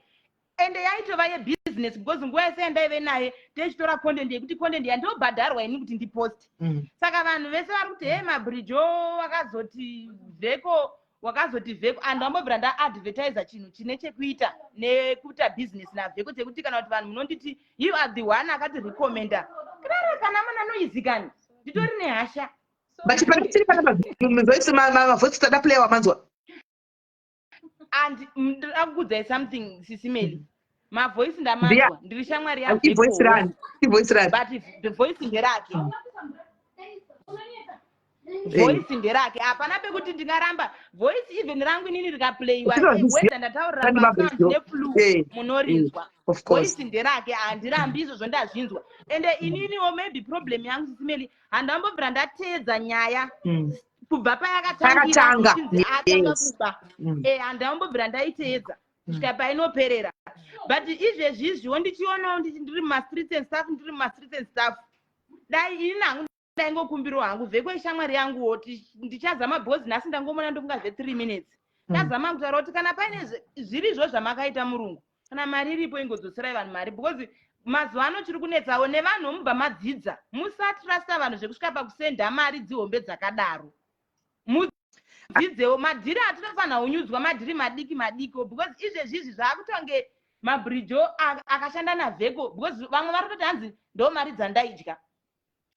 ende yaitova yebusiness, because nguva yese yandaive naye teichitora content yekuti content yandobhadharwa ini kuti ndiposte. Saka vanhu vese vari kuti, "Hey, Mabridge wakazoti Vheko, wakazoti Vheko," anhu ambobvira ndaadvertisa chinhu chine chekuita nekuita business naVheko, chekuti kana kuti vanhu munonditi, "You are the one akati recommenda." Kudaro kana muna noizikani, nditori nehasha. But pane tiri panapa, voice, mavoice tada play wamanzwa. And ndoda kukudzai something, Sisi Meli. Mavoice Ndiya. ndamanzwa, ndiri shamwari. Ivoice rani? Ivoice rani? But the voice nderake, voice nderake, hapana pekuti ndingaramba voice. Even rangu inini rikaplayiwa, Tinozviziva. whether ndataurira Kandi pasound mabridge. neflu, munorinzwa. Of course. Voice nderake, handirambi izvozvo, ndazvinzwa. Ende ininiwo maybe problem yangu, Sisi Meli, handambobvira ndateedza nyaya kubva payakatangira. Pakatanga, ichinzi atanga kuba. Handambobvira ndaiteedza kusvika painoperera. But izvezvizviwo ndichionawo ndiri mumastreets and stuff, ndiri mumastreets and stuff, dai ini hangu ndaingokumbirawo hangu Vheko ishamwari yanguwo. Ndichazama bhozi nhasi, ndangomona, ndofunga zve3 minutes. Ndazama kutaura kuti kana paine zvirizvo zvamakaita murungu, kana mari iripo, ingodzoserai vanhu mari, because mazuva ano chiri kunetsawo nevanhu mubva madzidza, musatrusta vanhu zvekusvika pakusenda mari dzihombe dzakadaro. Mudzidzewo madhiri atinofanira kunyudzwa, madhiri madiki madiki, because izvezvizvi zvaakutonge Mabridge akashanda naVheko, because vamwe vari kutoti hanzi ndo mari dzandaidya.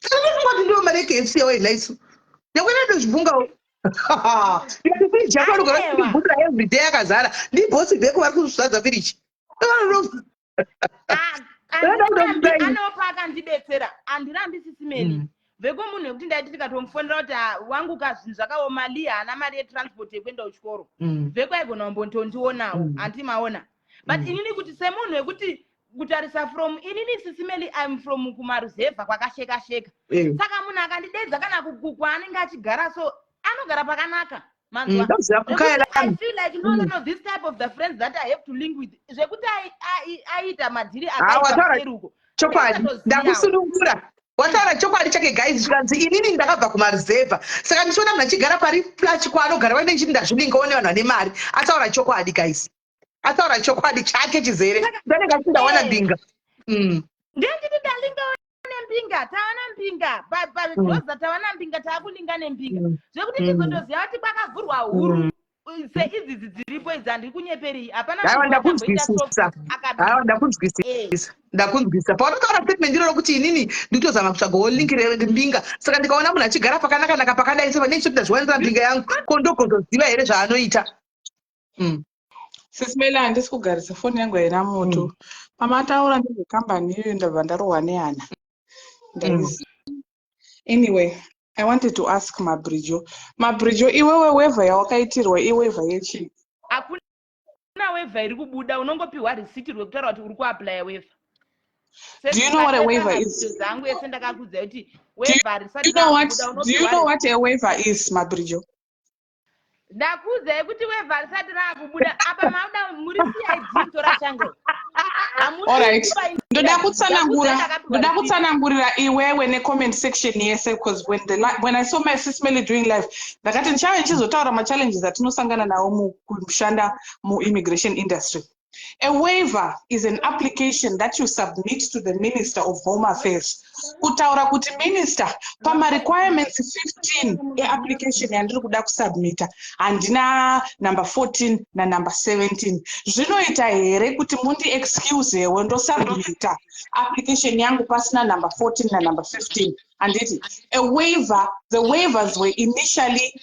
Ndingoti ndiwo mari yeKFC yawaidya isu, nyakwena ndozvibvungawo ndikati firiji yako anogara Aiwa. bhutira everyday yakazara. Ndibhosi Vheko vari kuzadza firiji. Unoda Handirambi, kutomupai. anopa akandibetsera, handirambi, Sisi Meli. Vheko munhu wekuti ndaiti tikatomufonera kuti, "Ah, wangu ka, zvinhu zvakaoma, Lee haana mari yetransport yekuenda kuchikoro," Vheko aigona kumbotondionawo. Handi maona? But inini kuti semunhu wekuti kutarisa from inini, Sisi Meli, I'm from kumaruzevha kwakasheka sheka. Saka munhu akandidedza kana kwaanenge achigara, so anogara pakanaka, manzwa? Ndoziva kukaya. Zvekuti I feel like, no, no, no, this type of the friends that I have to link with, zvekuti aiita madhiri Ah, akaipa wataura kuseri uko. chokwadi. Ndakatoziyawo. Ndakusunungura, wataura chokwadi chake. Guys, zvikanzi inini ndakabva kumaruzevha, saka ndichiona munhu achigara pari flash kwaanogara vaine nchiti ndazvilingawo nevanhu vane mari. Ataura chokwadi, guys, ataura chokwadi chake chizere. Ndanenge achiti ndawana mbinga. Ndenditi ndalingawo nembinga, tawana mbinga padhoza, tawana mbinga, taakulinga nembinga, zvekuti tizotoziva kuti kwakavhurwa huru seidzidzi dziripo idzi. Handiri kunyeperi, hapana Aiwa, munhu achamboita ndakunzwisisa. soft akabika. Aiwa, ndakunzwisisa, ndakunzwisisa. Paunotaura statement iroro kuti inini ndikutozama kutsvagawo link rembinga, saka ndikaona munhu achigara pakanaka-naka pakadai seva nechitoti ndazviwanira mbinga yangu, ko ndogozoziva here zvaanoita? Sisi Meli, handisi kugarisa, foni yangu haina moto. Pamataura ndezvekambani iyoyo, ndabva ndarohwa nehana. Ndaiziva. Anyway, I wanted to ask Mabridjo. Mabridjo, iwewe waiver yawakaitirwa iwaiver yechii? Hakuna. Waiver iri kubuda, unongopiwa risiti rwekutaura kuti uri kuapplya waiver. Do you know what a waiver is? Zangu ese ndakakuudza kuti waiver risati You know what? rakubuda, Do you unopiwa know what a waiver is, Mabrijo? Ndakuudzai kuti waiver risati raakubuda apa, mauda muri CID tora shango. Alright. Ndoda kutsanangurira iwewe necomment section yese, because when I saw my sis Melly doing live, ndakati ndichave ndichizotaura machallenges atinosangana nawo mukushanda muimmigration industry. A waiver is an application that you submit to the Minister of Home Affairs kutaura kuti, "Minister, pamarequirements 15 eapplication yandiri kuda kusubmita, handina number 14 nanumber 17. Zvinoita here kuti mundi-excusewo ndosubmita application yangu pasina number 14 nanumber 15?" Handiti a waiver, the waivers were initially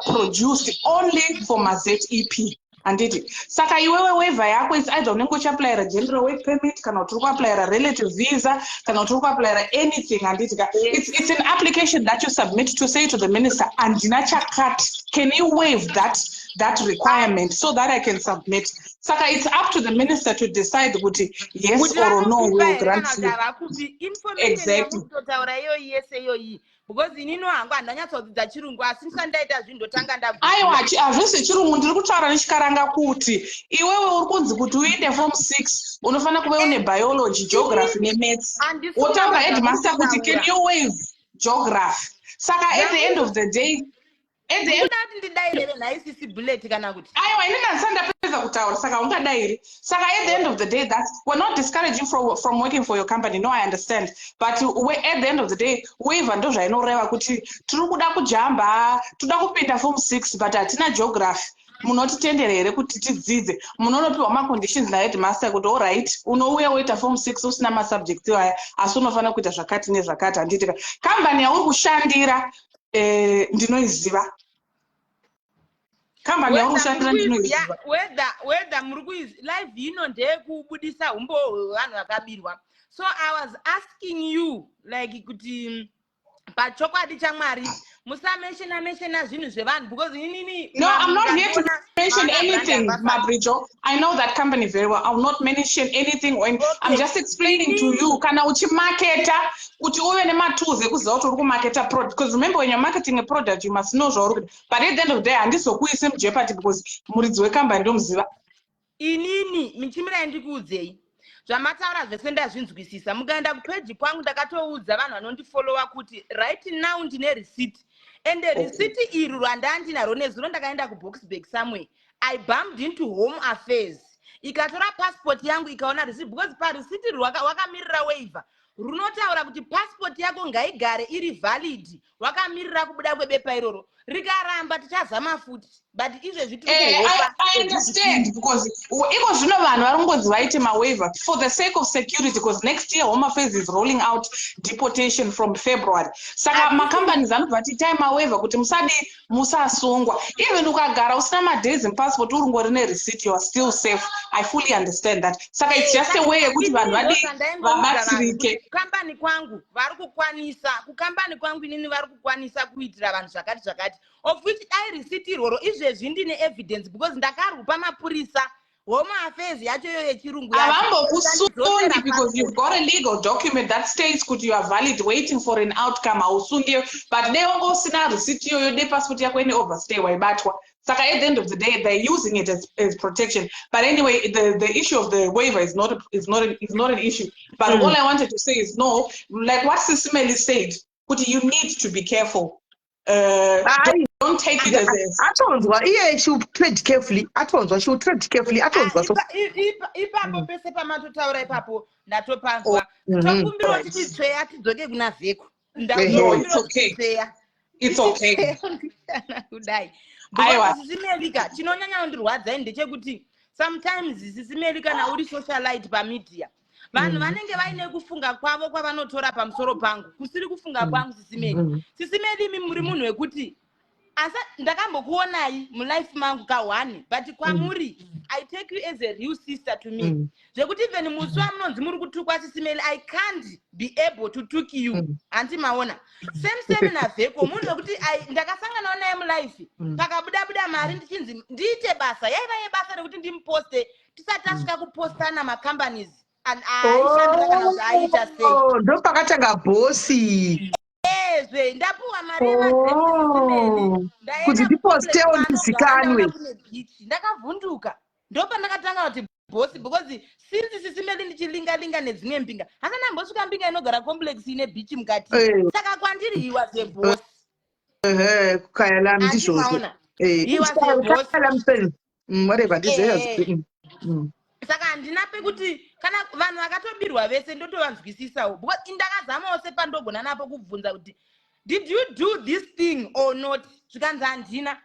produced only for maZEP, handiti? Saka iwewe waiver yako is either unenge uchiaplayira general work permit, kana kuti uri kuaplayira relative visa, kana kuti uri kuaplayira anything, handiti ka? It's an application that you submit to say to the minister, "Handina chakati, can you waive that requirement so that I can submit?" Saka it's up to the minister to decide kuti yes or no, will grant you. Havakupi information yamukutotaura iyoyi yese iyoyi, because inini hangu handanyatsodzidza chirungu, asi ndisati ndaita zvinhu ndotanga. Aiwa, hazvisi chirungu, ndiri kutaura nechikaranga kuti iwewe uri kunzi kuti uinde form 6 unofanira kuve une biology, geography nemaths. Wotaura headmaster kuti, "Can you waive geography?" Saka at the end of the day, at the end Ndikuda kuti ndidaireve nhaisisi bullet kana kuti? Aiwa, inini handisati ndapedza kutaura, saka ungadairi. Saka at the end of the day, that's, we're not discouraging from working for your company. No, I understand, but at the end of the day, waiver ndo zvainoreva kuti tiri kuda kujamba, toda kupinda form 6, but hatina geography, munotitendera here kuti tidzidze? Munonopiwa maconditions naheadmaster kuti, "Allright, unouya woita form 6 usina masubjects aya, asi unofanira kuita zvakati nezvakati," handitika? Kambani yauri kushandira, ndinoiziva kambani yauri kushandira, ndinoiziva. Whether muri kuizi live ino ndeyekubudisa umbowo hwevanhu vakabirwa. So I was asking you like kuti pachokwadi chaMwari musamentiona mentiona zvinhu zvevanhu, because inini No, I'm not here to mention anything, Mabrijo. I know that company very well. I will not mention anything when I'm just explaining to you. Kana uchimarketa kuti uve nematools ekuziva kuti uri kumarketa product. Because remember, when you're marketing a product, you must know zvauri kuita. But at the end of the day, handizokuise mujeopardy because muridzi wekambani ndomuziva. Inini michimirai ndikuudzei, zvamataura zvese ndazvinzwisisa. Mukaenda kupeji kwangu, ndakatoudza vanhu vanondifollowa kuti right now ndine receipt, ende receipt iri rwandandinaro nezuro ndakaenda kuBoksburg somewhere, I bumped into Home Affairs, ikatora passport yangu, ikaona receipt, because pareceipt wakamirira waiver runotaura kuti passport yako ngaigare iri valid wakamirira kubuda kwebepa iroro. Rikaramba, tichazama futi, but izvezvi tiri kuhopa. I understand, because iko zvino vanhu vari kungonzi vaite mawaiver for the sake of security, because next year Home Affairs is rolling out deportation from February. Saka macompanies anobva ati itai mawaiver kuti musadi musasungwa. Even ukagara usina madays mupassport, uri ngori nereceipt, you are still safe. I fully understand that. Saka it's just a way yekuti vanhu vadi vabatsirike. Kukambani kwangu vari kukwanisa, kukambani kwangu inini vari kukwanisa kuitira vanhu zvakati zvakati, of which dai risiti iroro izvezvi ndine evidence, because ndakarupa mapurisa, Home Affairs yacho iyo yechirungu yacho. Havambokusundi because you've got a legal document that states kuti you are valid, waiting for an outcome. Hausungiwe, but dai wanga usina receipt iyoyo, dai passport yako ine overstay, waibatwa. Saka at the end of the day, they're using it as protection. But anyway, the issue of the waiver is not an issue, but all I wanted to say is, no, like what Sis Melly said, kuti you need to be careful. Don't take it as a Atonzwa iye, she will tread carefully. Atonzwa, she will tread carefully. Atonzwa so. Ipapo pese pamatotaura ipapo ndatopanzwa. Tokumbirawo tichitsveya tidzoke kuna vheko. No, it's okay. It's okay. Kudai Aiwa. Sis Melly ka, chinonyanya kundirwadzai ndechekuti sometimes, Sis Melly, kana uri socialite pamedia, vanhu vanenge vaine kufunga kwavo kwavanotora pamusoro pangu kusiri kufunga kwangu. Sis Melly, Sis Melly, imi muri munhu wekuti asa ndakambokuonai mulife mangu ka1, but kwamuri. I take you as a real sister to me. Zvekuti even musi wamunonzi muri kutukwa, Sisi Meli, I can't be able to tuk you. Hanti maona, same same naVheko, munhu wekuti ndakasanganawo naye mulife. Pakabuda buda mari, ndichinzi ndiite basa, yaiva yebasa rekuti ndimuposte, tisati tasvika kupostana macompanies aishandira kana kuti aiita sei. Oh, ndopakatanga bhosi. Ezve ndapuwa mari yemagrapes. Kuti ndipostewo ndizikanwe. Kune beach, ndakavhunduka. Ndopandakatanga kuti bosi, because since, Sisi Meli, ndichilinga-linga nedzimwe mbinga, hasana ambosvika mbinga inogara complex ine beach mukati. Saka kwandiri he was a boss. Ehe, kukhaya lami ndizvozvo. Andimaona. He was a boss. Khaya lami sen. Whatever, ndizvo. Saka handina pekuti kana vanhu vakatobirwa vese ndotovanzwisisawo, because ndakazamawo sepandogona napo kubvunza kuti, "Did you do this thing or not?" Zvikanzi handina,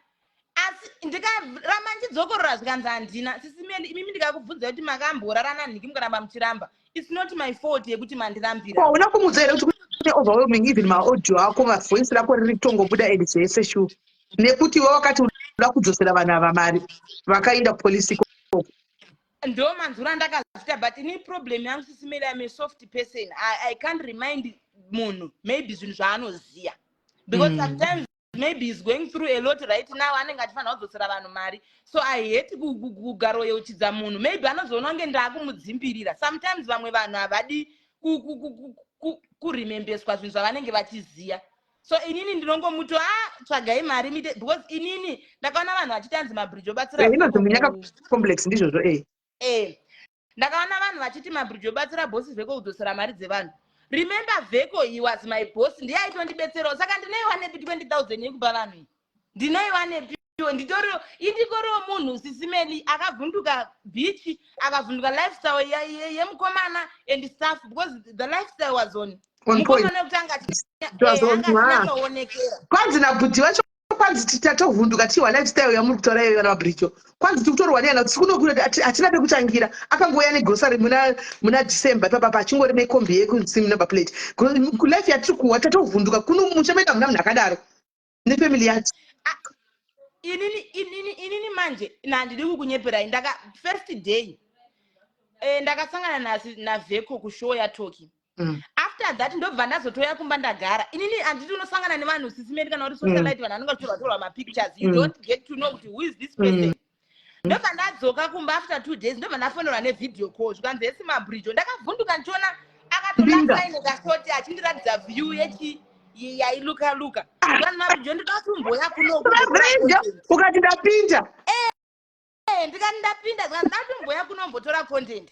asi ndikaramba ndichidzokorora, zvikanzi handina. Sisi Meli, imimi ndikakubvunza kuti makamborara nanhiki, mukaramba muchiramba, it's not my fault yekuti mandirambira. Ko una kumudza here kuti kune overwhelming, even maaudio ako, mavoice rako riri kutongobuda and zvese shu, nekuti iwe wakati unoda kudzosera vanhu ava mari vakaenda kupolisi ikoko? Ndo manzuro andakazvita, but ini problem yangu, Sisi Meli, I'm a soft person. I can't remind munhu maybe zvinhu zvaanoziya, because sometimes maybe he's going through a lot right now, anenge achifanira kudzosera vanhu mari, so I hate kugaroyeuchidza munhu. Maybe anozoona kunge ndaakumudzimbirira. Sometimes vamwe vanhu havadi kuremembeswa zvinhu zvavanenge vachiziya, so inini ndinongomuti, a tsvagai mari mite, because inini ndakaona vanhu vachiti anzi Mabridge obatsira Inonzi Munyaka complex, ndizvozvo eh. Ndakaona vanhu vachiti Mabridge obatsira bhosi Vheko kudzosera mari dzevanhu. Remember, Vheko, he was my boss, ndiye aitondibetserawo. Saka ndinoiwanepi 20 000 yekupa vanhu iyi? Ndinoiwanepiwo? Nditoriwo indikoriwo munhu, Sisi Meli, akavhunduka beach, akavhunduka lifestyle yemukomana and stuff, because the lifestyle was on On point. Mukomana wekuti anga It was on, anga ma. achinatsoonekera. Kwanzi nabhudhi vacho, kwanzi tatovhunduka tiwa lifestyle yamuri kutaura iyoyo naMabridge. Kwanzi tiri kutorwa neyana kuti kunokuti hatina pekutangira. Akangouya negrosary muna December ipapa, achingori nekombi yekusim number plate. Life yatiri kuwa, tatovhunduka. Kuno musha medu hamuna munhu akadaro nefamily yacho. Inini manje nhandidi kukunyeperai, ndaka first day ndakasangana naVheko kushow yaToki. After that ndobva ndazotoya kumba, ndagara. Inini handiti unosangana nevanhu, Sisi Meli, kana uri socialite, vanhu vanenge vachitorwa torwa mapictures, you don't get to know kuti who is this person. Ndobva ndadzoka kumba after 2 days, ndobva ndafonerwa nevideo call, zvikanzi, "Esi Mabridge." Ndakavhunduka ndichiona Mbinga. akatolakaine kashoti achindiratidza view yechi yailuka luka. Zvikanzi, "Mabridge, ndoda kumboya kuno." Mabridge, ukati ndapinda. Ndikati ndapinda. Zvikanzi, "Ndatomboya kunombotora content."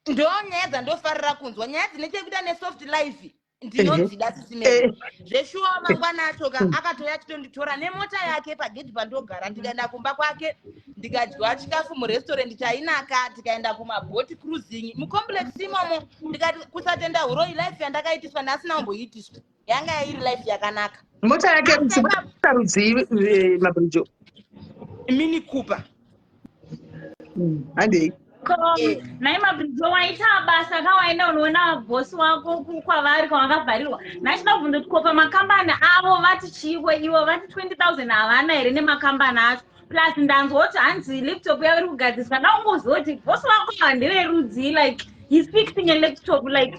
Ndo nyaya dzandofarira kunzwa, nyaya dzine chekuita nesoft life ndinodzida, Sisi Meli. Zveshuwa, mangwana acho ka akatouya achitonditora nemota yake pagedhi pandogara, ndikaenda kumba kwake, ndikadya chikafu murestaurant chainaka, tikaenda kumaboat cruising mucomplex imomo. Ndikati kusatenda uroi, life yandakaitiswa ndasina kumboitiswa, yanga iri life yakanaka. Mota yake After rudzi, mota rudzii, Mabridge? Mini Cooper. Handei. Ko nhai Mabridge, waita basa kawaenda unoona bhosi wako kwavari kwavakavharirwa. Nhachida kubvunza kuti ko pamakambani avo vati chiiko? Ivo vati 20 000 havana here nemakambani acho? Plus ndanzwa kuti hanzi laptop yavo iri kugadziriswa. Ndaungoziva kuti bhosi wako ava ndeverudzi, like he's fixing a laptop, like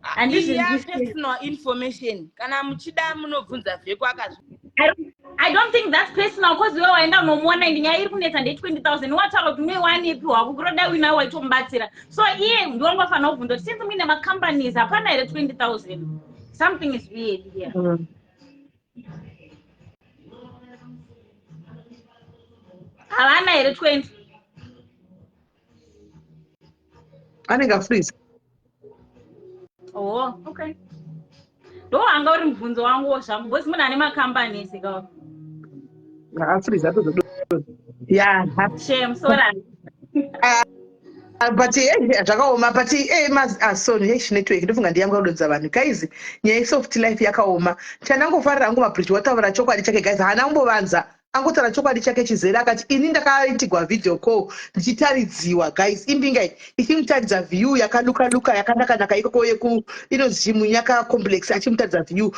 Iya. handizvinzwisisi. Personal information, kana muchida munobvunza Vheko akazvi I don't think that's personal, cause iwe waenda unomuona, and nyaya iri kunetsa nde 20 000. Wataura kuti unoiwanepi hwako kuroda uinawo waitomubatsira, so iye ndiwangofanira kubvunza kuti since muine macompanies, hapana here 20 000? Something is weird here. Havana here 20? Anenge afreeze. Oh, okay, ndo hanga uri mubvunzo wangu zvangu, because munhu ane macompanies ka. Afreeze atozodo ya. Shame, sorry. But zvakaoma, but asoni hesh network, ndofunga ndiyanga kudonza vanhu. Guys, nyaya yesoft life yakaoma. Chandangofarira hangu, Mabridge wataura chokwadi chake, guys, haana kumbovanza, angotaura chokwadi chake chizere. Akati, "Ini ndakaitigwa video call ndichitaridziwa." Guys, imbinga iyi ichimutaridza view yakaluka luka yakanakanaka ikoko yeku inonzi Chimunyaka complex, achimutaridza view.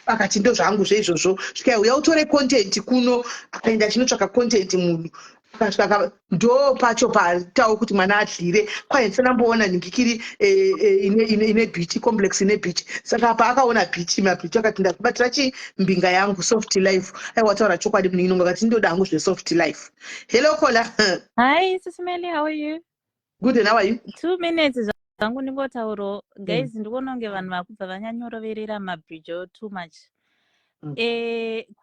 Akati, "Ndo zvangu zveizvozvo." Svikai, uya utore content kuno. Akaenda achinotsvaka content munhu. Akasvika ndo pacho paitawo kuti mwana adyire. Kwai ndisanamboona nhingikiri ine beach complex, ine beach. Saka apa akaona beach, mabeach, akati ndakubatira chi mbinga yangu, soft life. Aiwa, taura chokwadi, munin'inongo akati ndoda hangu zvesoft life. Hello, caller. Hi, Sis Melly, how are you? Good, and how are you? 2 minutes zvangu ndingotaurawo. Guys, ndikuona kunge vanhu vakubva vanyanyoroverera mabridge too much.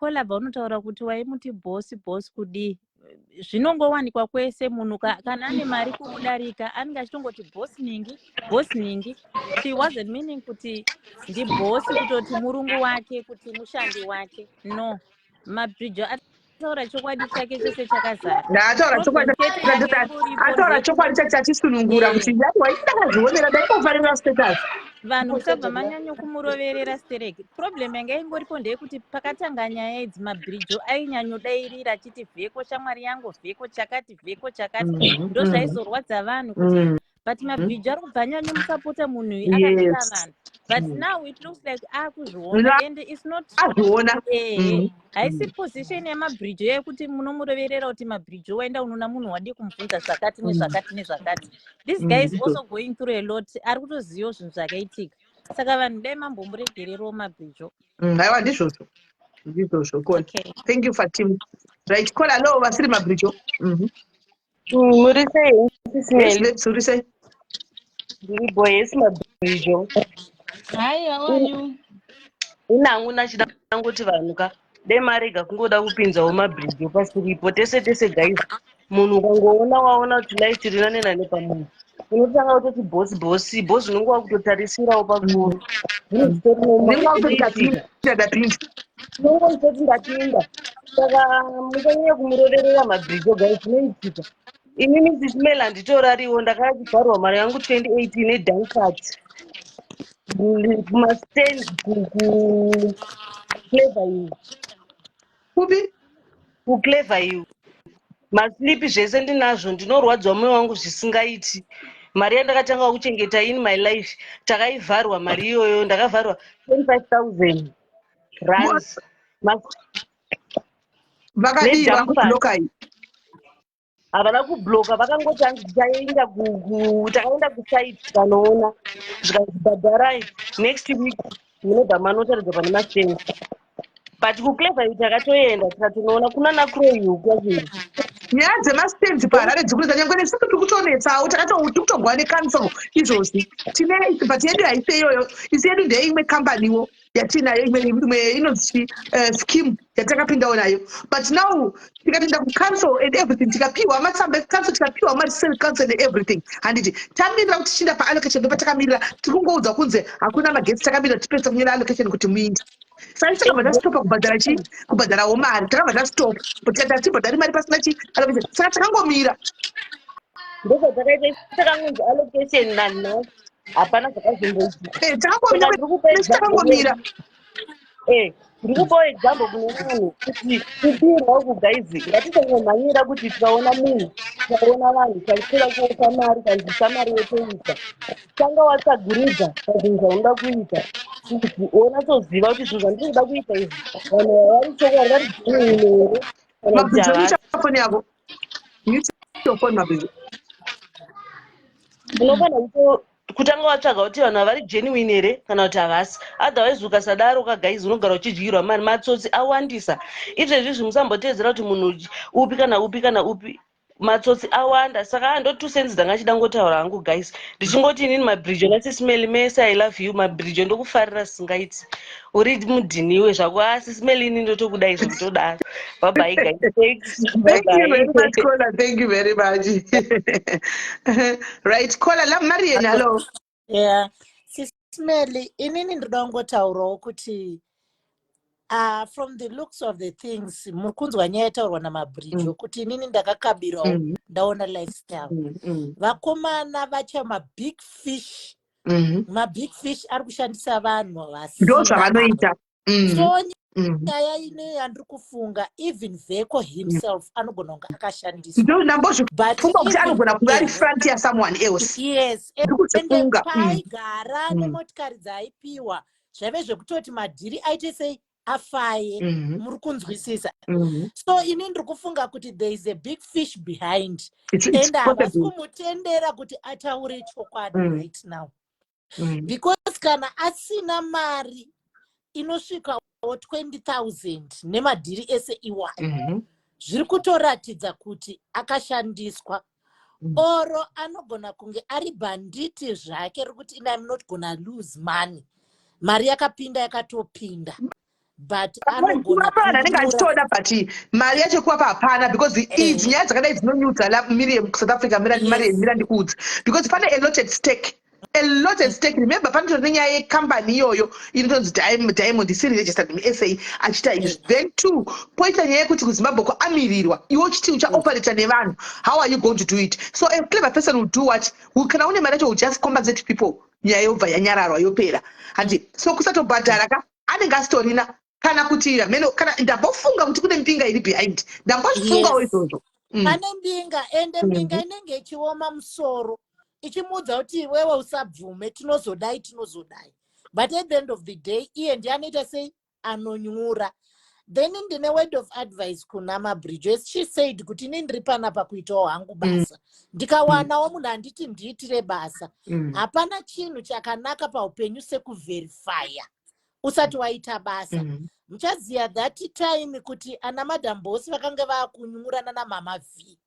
Caller, unotaura kuti waimuti boss, boss kudii? Zvinongowanikwa kwese. Munhu kana ane mari kukudarika, anenge achitongoti boss ningi, boss ningi. She wasn't meaning kuti ndiboss, kutoti murungu wake, kuti mushandi wake. No, mabridge ataura chokwadi chake chese chakazara. Ndaataura chokwadi. Problem chete yanga ingoripo. Ataura chokwadi chati chachisunungura kuti aiwa, ndakazvionera, ndaingofarira status. Vanhu musabva manyanya kumuroverera stereki. Problem yanga ingoripo ndeyekuti pakatanga nyaya idzi, mabhirijo ainyanyodairira achiti vheko shamwari yangu, vheko chakati, vheko chakati. Ndo zvaizorwadza vanhu kuti but mabhirijo ari kubva anyanyomusapota munhu uyu akabira vanhu. But now it looks like akuzviona and it's not Azviona. Haisi position yamabhirijo yekuti munomuroverera kuti mabhirijo waenda unoona munhu wadii kumubvunza zvakati nezvakati nezvakati. This guy is also going through a lot. Ari kutozivawo zvinhu zvakaitika, saka vanhu dai mambomuregererawo mabhirijo. Aiwa, ndizvozvo, ndizvozvo, caller. Okay. Thank you, Fatima. Right, caller, lo vasiri mabhirijo. Muri sei? Yes. Sis Melly? Babes, uri sei? Ndiripo. Yes, mabhirijo. Hi, how are you? Inangu nachida ngoti vanhu ka dai marega kungoda kupinzawo mabhirijo pasiripo. Tese tese, guys, munhu ukangoona waona kuti life tiri nane nane pamunhu, unotanga kutoti boss, boss, boss. Unenge wakutotarisirawo pakuru zvinhu zvitori Unenge wakutoti ndapinda, ndapinda. Unenge uchitoti ndapinda. Saka musanyanya kumuroverera mabhirijo, guys. Zvinoitika. Inini, Sis Melly, handitorariwo. Ndakavharwa mari yangu 2018 neDunkard kumastand kuClever Hill. Kupi? KuClever Hill. Maslipi zvese ndinazvo. Ndinorwadziwa mwoyo wangu zvisingaiti. Mari yandakatanga kuchengeta in my life, takaivharwa mari iyoyo. Ndakavharwa 25 000 rands. Vakadii? Nedumpers. Vakublokai? Havana kubloka. Vakangoti hanzi tichaenda takaenda kusite tikanoona, zvikanzi bhadharai, next week munobva manotaridza pane mastand. But kuClever Hill takatoenda tikatonoona kuna Crow kwacho. Nyaya dzemastands paHarare dzikuita nyangwe nesu tiri kutonetsawo. Tiri kutogwa necouncil izvozvi. Tine, but yedu haisi iyoyo. Isi yedu ndeimwe kambaniwo yatinayo, imwe inonzi scheme yatakapindawo nayo. But now tikatoenda kucouncil and everything, tikapiwa matsamba ecouncil, tikapiwa macell council and everything, handiti tamirira kuti tichinda paallocation. Ndopatakamirira, tiri kungoudzwa kunze hakuna magetsi. Takamirira tipedza kunyora allocation kuti muinde. Saka takabva tastopa kubhadhara chi kubhadharawo mari. Takabva tastopa tikati hatibhadhari mari pasina chi allocation. Saka takangomira. Ndozvatakaita. Takangonzi allocation, nanhasi hapana zvakazomboitika. Takangomira. Saka ndiri kupa example. Takangomira. Ndiri kupawo example kune vanhu kuti kubirwa uku, guys, ngatisangomhanyira kuti tikaona munhu, tikaona vanhu taitoda kuopa mari, kanzisa mari yotoita. Tanga watsvagurudza pazvinhu zvaunoda kuita kuti wonatsoziva kuti zvinhu zvandiri kuda kuita izvi, vanhu vari chokwadi, vari genuine here kana kuti Mabhijo, havasi. mute foni yako. Mute your phone, Mabhijo. Unofanira kutanga watsvaga kuti vanhu havari genuine here kana kuti havasi. Otherwise ukasadaro ka, guys, unogara uchidyirwa mari. Matsotsi awandisa izvezvi izvi. Musambotedzera kuti munhu upi kana upi kana upi. Matsotsi awanda. Saka ndo 2 cents ndanga chida ngotaura hangu, guys. Ndichingoti inini mabhirijo naSis Melly mese, I love you, mabhirijo. Ndokufarira singaiti. Uri mudhiniwe zvako. A Sis Melly, ini ndotokudai zvekutodaro. Bye bye, guys. Thanks. Thank you very Bye. much, caller. Thank you very much. Right, caller, la Marian, hello. Yeah, Sis Melly, inini ndoda kungotaurawo kuti from the looks of the things, muri kunzwa nyaya yataurwa namabhirijo kuti inini ndakakabirawo, ndaona lifestyle. Vakomana vacha mabig fish, mabig fish ari kushandisa vanhu Ndo vasina. zvavanoita. So nyaya ine yandiri kufunga, even Veko himself anogona kunge akashandiswa. Ndo ndambozvifunga But kuti even anogona kunge ari front yasomeone else. Yes. Ndiri Ende kuzvifunga. Paaigara Mm. nemotikari dzaaipiwa, zvaive zvekutoti madhiri aite sei. afaye. Muri kunzwisisa? So ini ndiri kufunga kuti there is a big fish behind It's and havasi possible. kumutendera kuti ataure chokwadi right now, because kana asina mari inosvikawo 20 000 nemadhiri ese iwayo, zviri kutoratidza kuti akashandiswa oro anogona kunge ari bhanditi zvake rekuti ine, "I'm not gonna lose money." Mari yakapinda yakatopinda, but anogona Kuvapa vanhu anenge kunyura. achitoda, but mari yacho kuvapa hapana, because idzi nyaya dzakadai dzinonyudza Miriam kuSouth Africa. Mira, Mariam, mira ndikuudze, because pane a lot at stake, a lot at stake. Remember, panotori nenyaya yekambani iyoyo inotonzi Diamond isiri registered muSA achiita izvi. Then two, poita nyaya yekuti kuZimbabwe kuamirirwa iwe uchiti uchaoperata nevanhu. How are you going to do it? So a clever person will do what? Kana une mari yacho, will just compensate people, nyaya yobva yanyararwa, yopera, handi? So kusatobhadhara ka, anenge asitorina, kana kuti hameno. Kana ndambofunga kuti kune mbinga iri behind, ndambozvifungawo izvozvo. Pane mbinga, ende mbinga inenge ichioma musoro ichimuudza kuti iwewe usabvume, tinozodai, tinozodai, but at the end of the day iye ndiye anoita sei? Anonyura. Then ndine word of advice kuna Mabridge. As she said kuti ini ndiri panapa kuitawo hangu basa, ndikawanawo munhu handiti ndiitire basa. Hapana chinhu chakanaka paupenyu sekuverifya usati waita basa. Muchaziva that time kuti ana Madam Boss vakanga vaakunyurana naMama V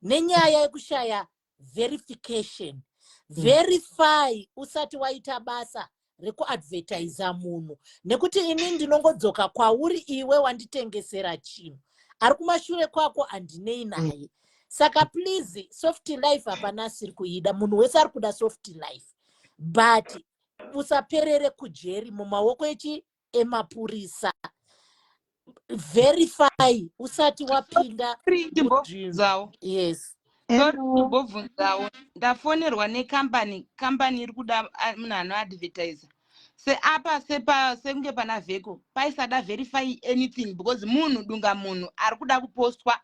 nenyaya yekushaya verification. Verify usati waita basa rekuadvertisa munhu, nekuti ini ndinongodzoka kwauri iwe wanditengesera chinhu, ari kumashure kwako handinei naye. Saka please, soft life hapana asiri kuida, munhu wese ari kuda soft life, but usaperere kujeri mumaoko echi emapurisa. Verify usati wapinda. Ndimbobvunzawo. Yes. Sorry, ndimbobvunzawo. Ndafonerwa nekambani, kambani iri kuda munhu anoadvertisa seapa sepa sekunge pana Vheko paisada verify anything, because munhu dunga munhu ari kuda kupostwa,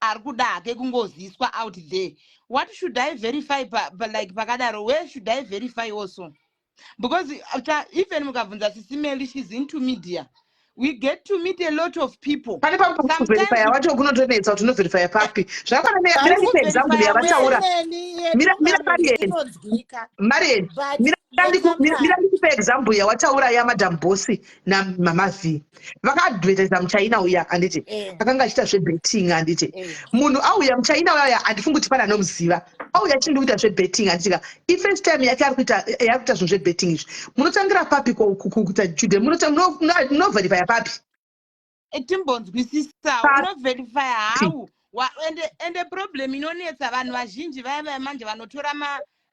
ari kuda hake kungoziswa out there. What should I verify like pakadaro? Where should I verify also? Because even mukabvunza Sisi Meli, she's into media, we get to meet a lot of people. Pane pakuverifya wacho kunotonetsa kuti unoverifya papi. Zvakafanana, mira ndipe example yavataura. Mira Marian, Marian, mira ndikupe example yawataura yaMadam Boss naMama V. Vakaadvertisa muChina uya, handiti? Akanga achiita zvebetting, handiti? Munhu auya muChina uya, handifungi kuti pane anomuziva, auya achindi kuita zvebetting, handitika? Ifirst time yake ari kuita, yaari kuita zvinhu zvebetting izvi. Munotangira papi kuita jude? Munoverifya papi? Timbonzwisisa, unoverifya how? Ende problem inonetsa vanhu vazhinji vaya vaya manje vanotora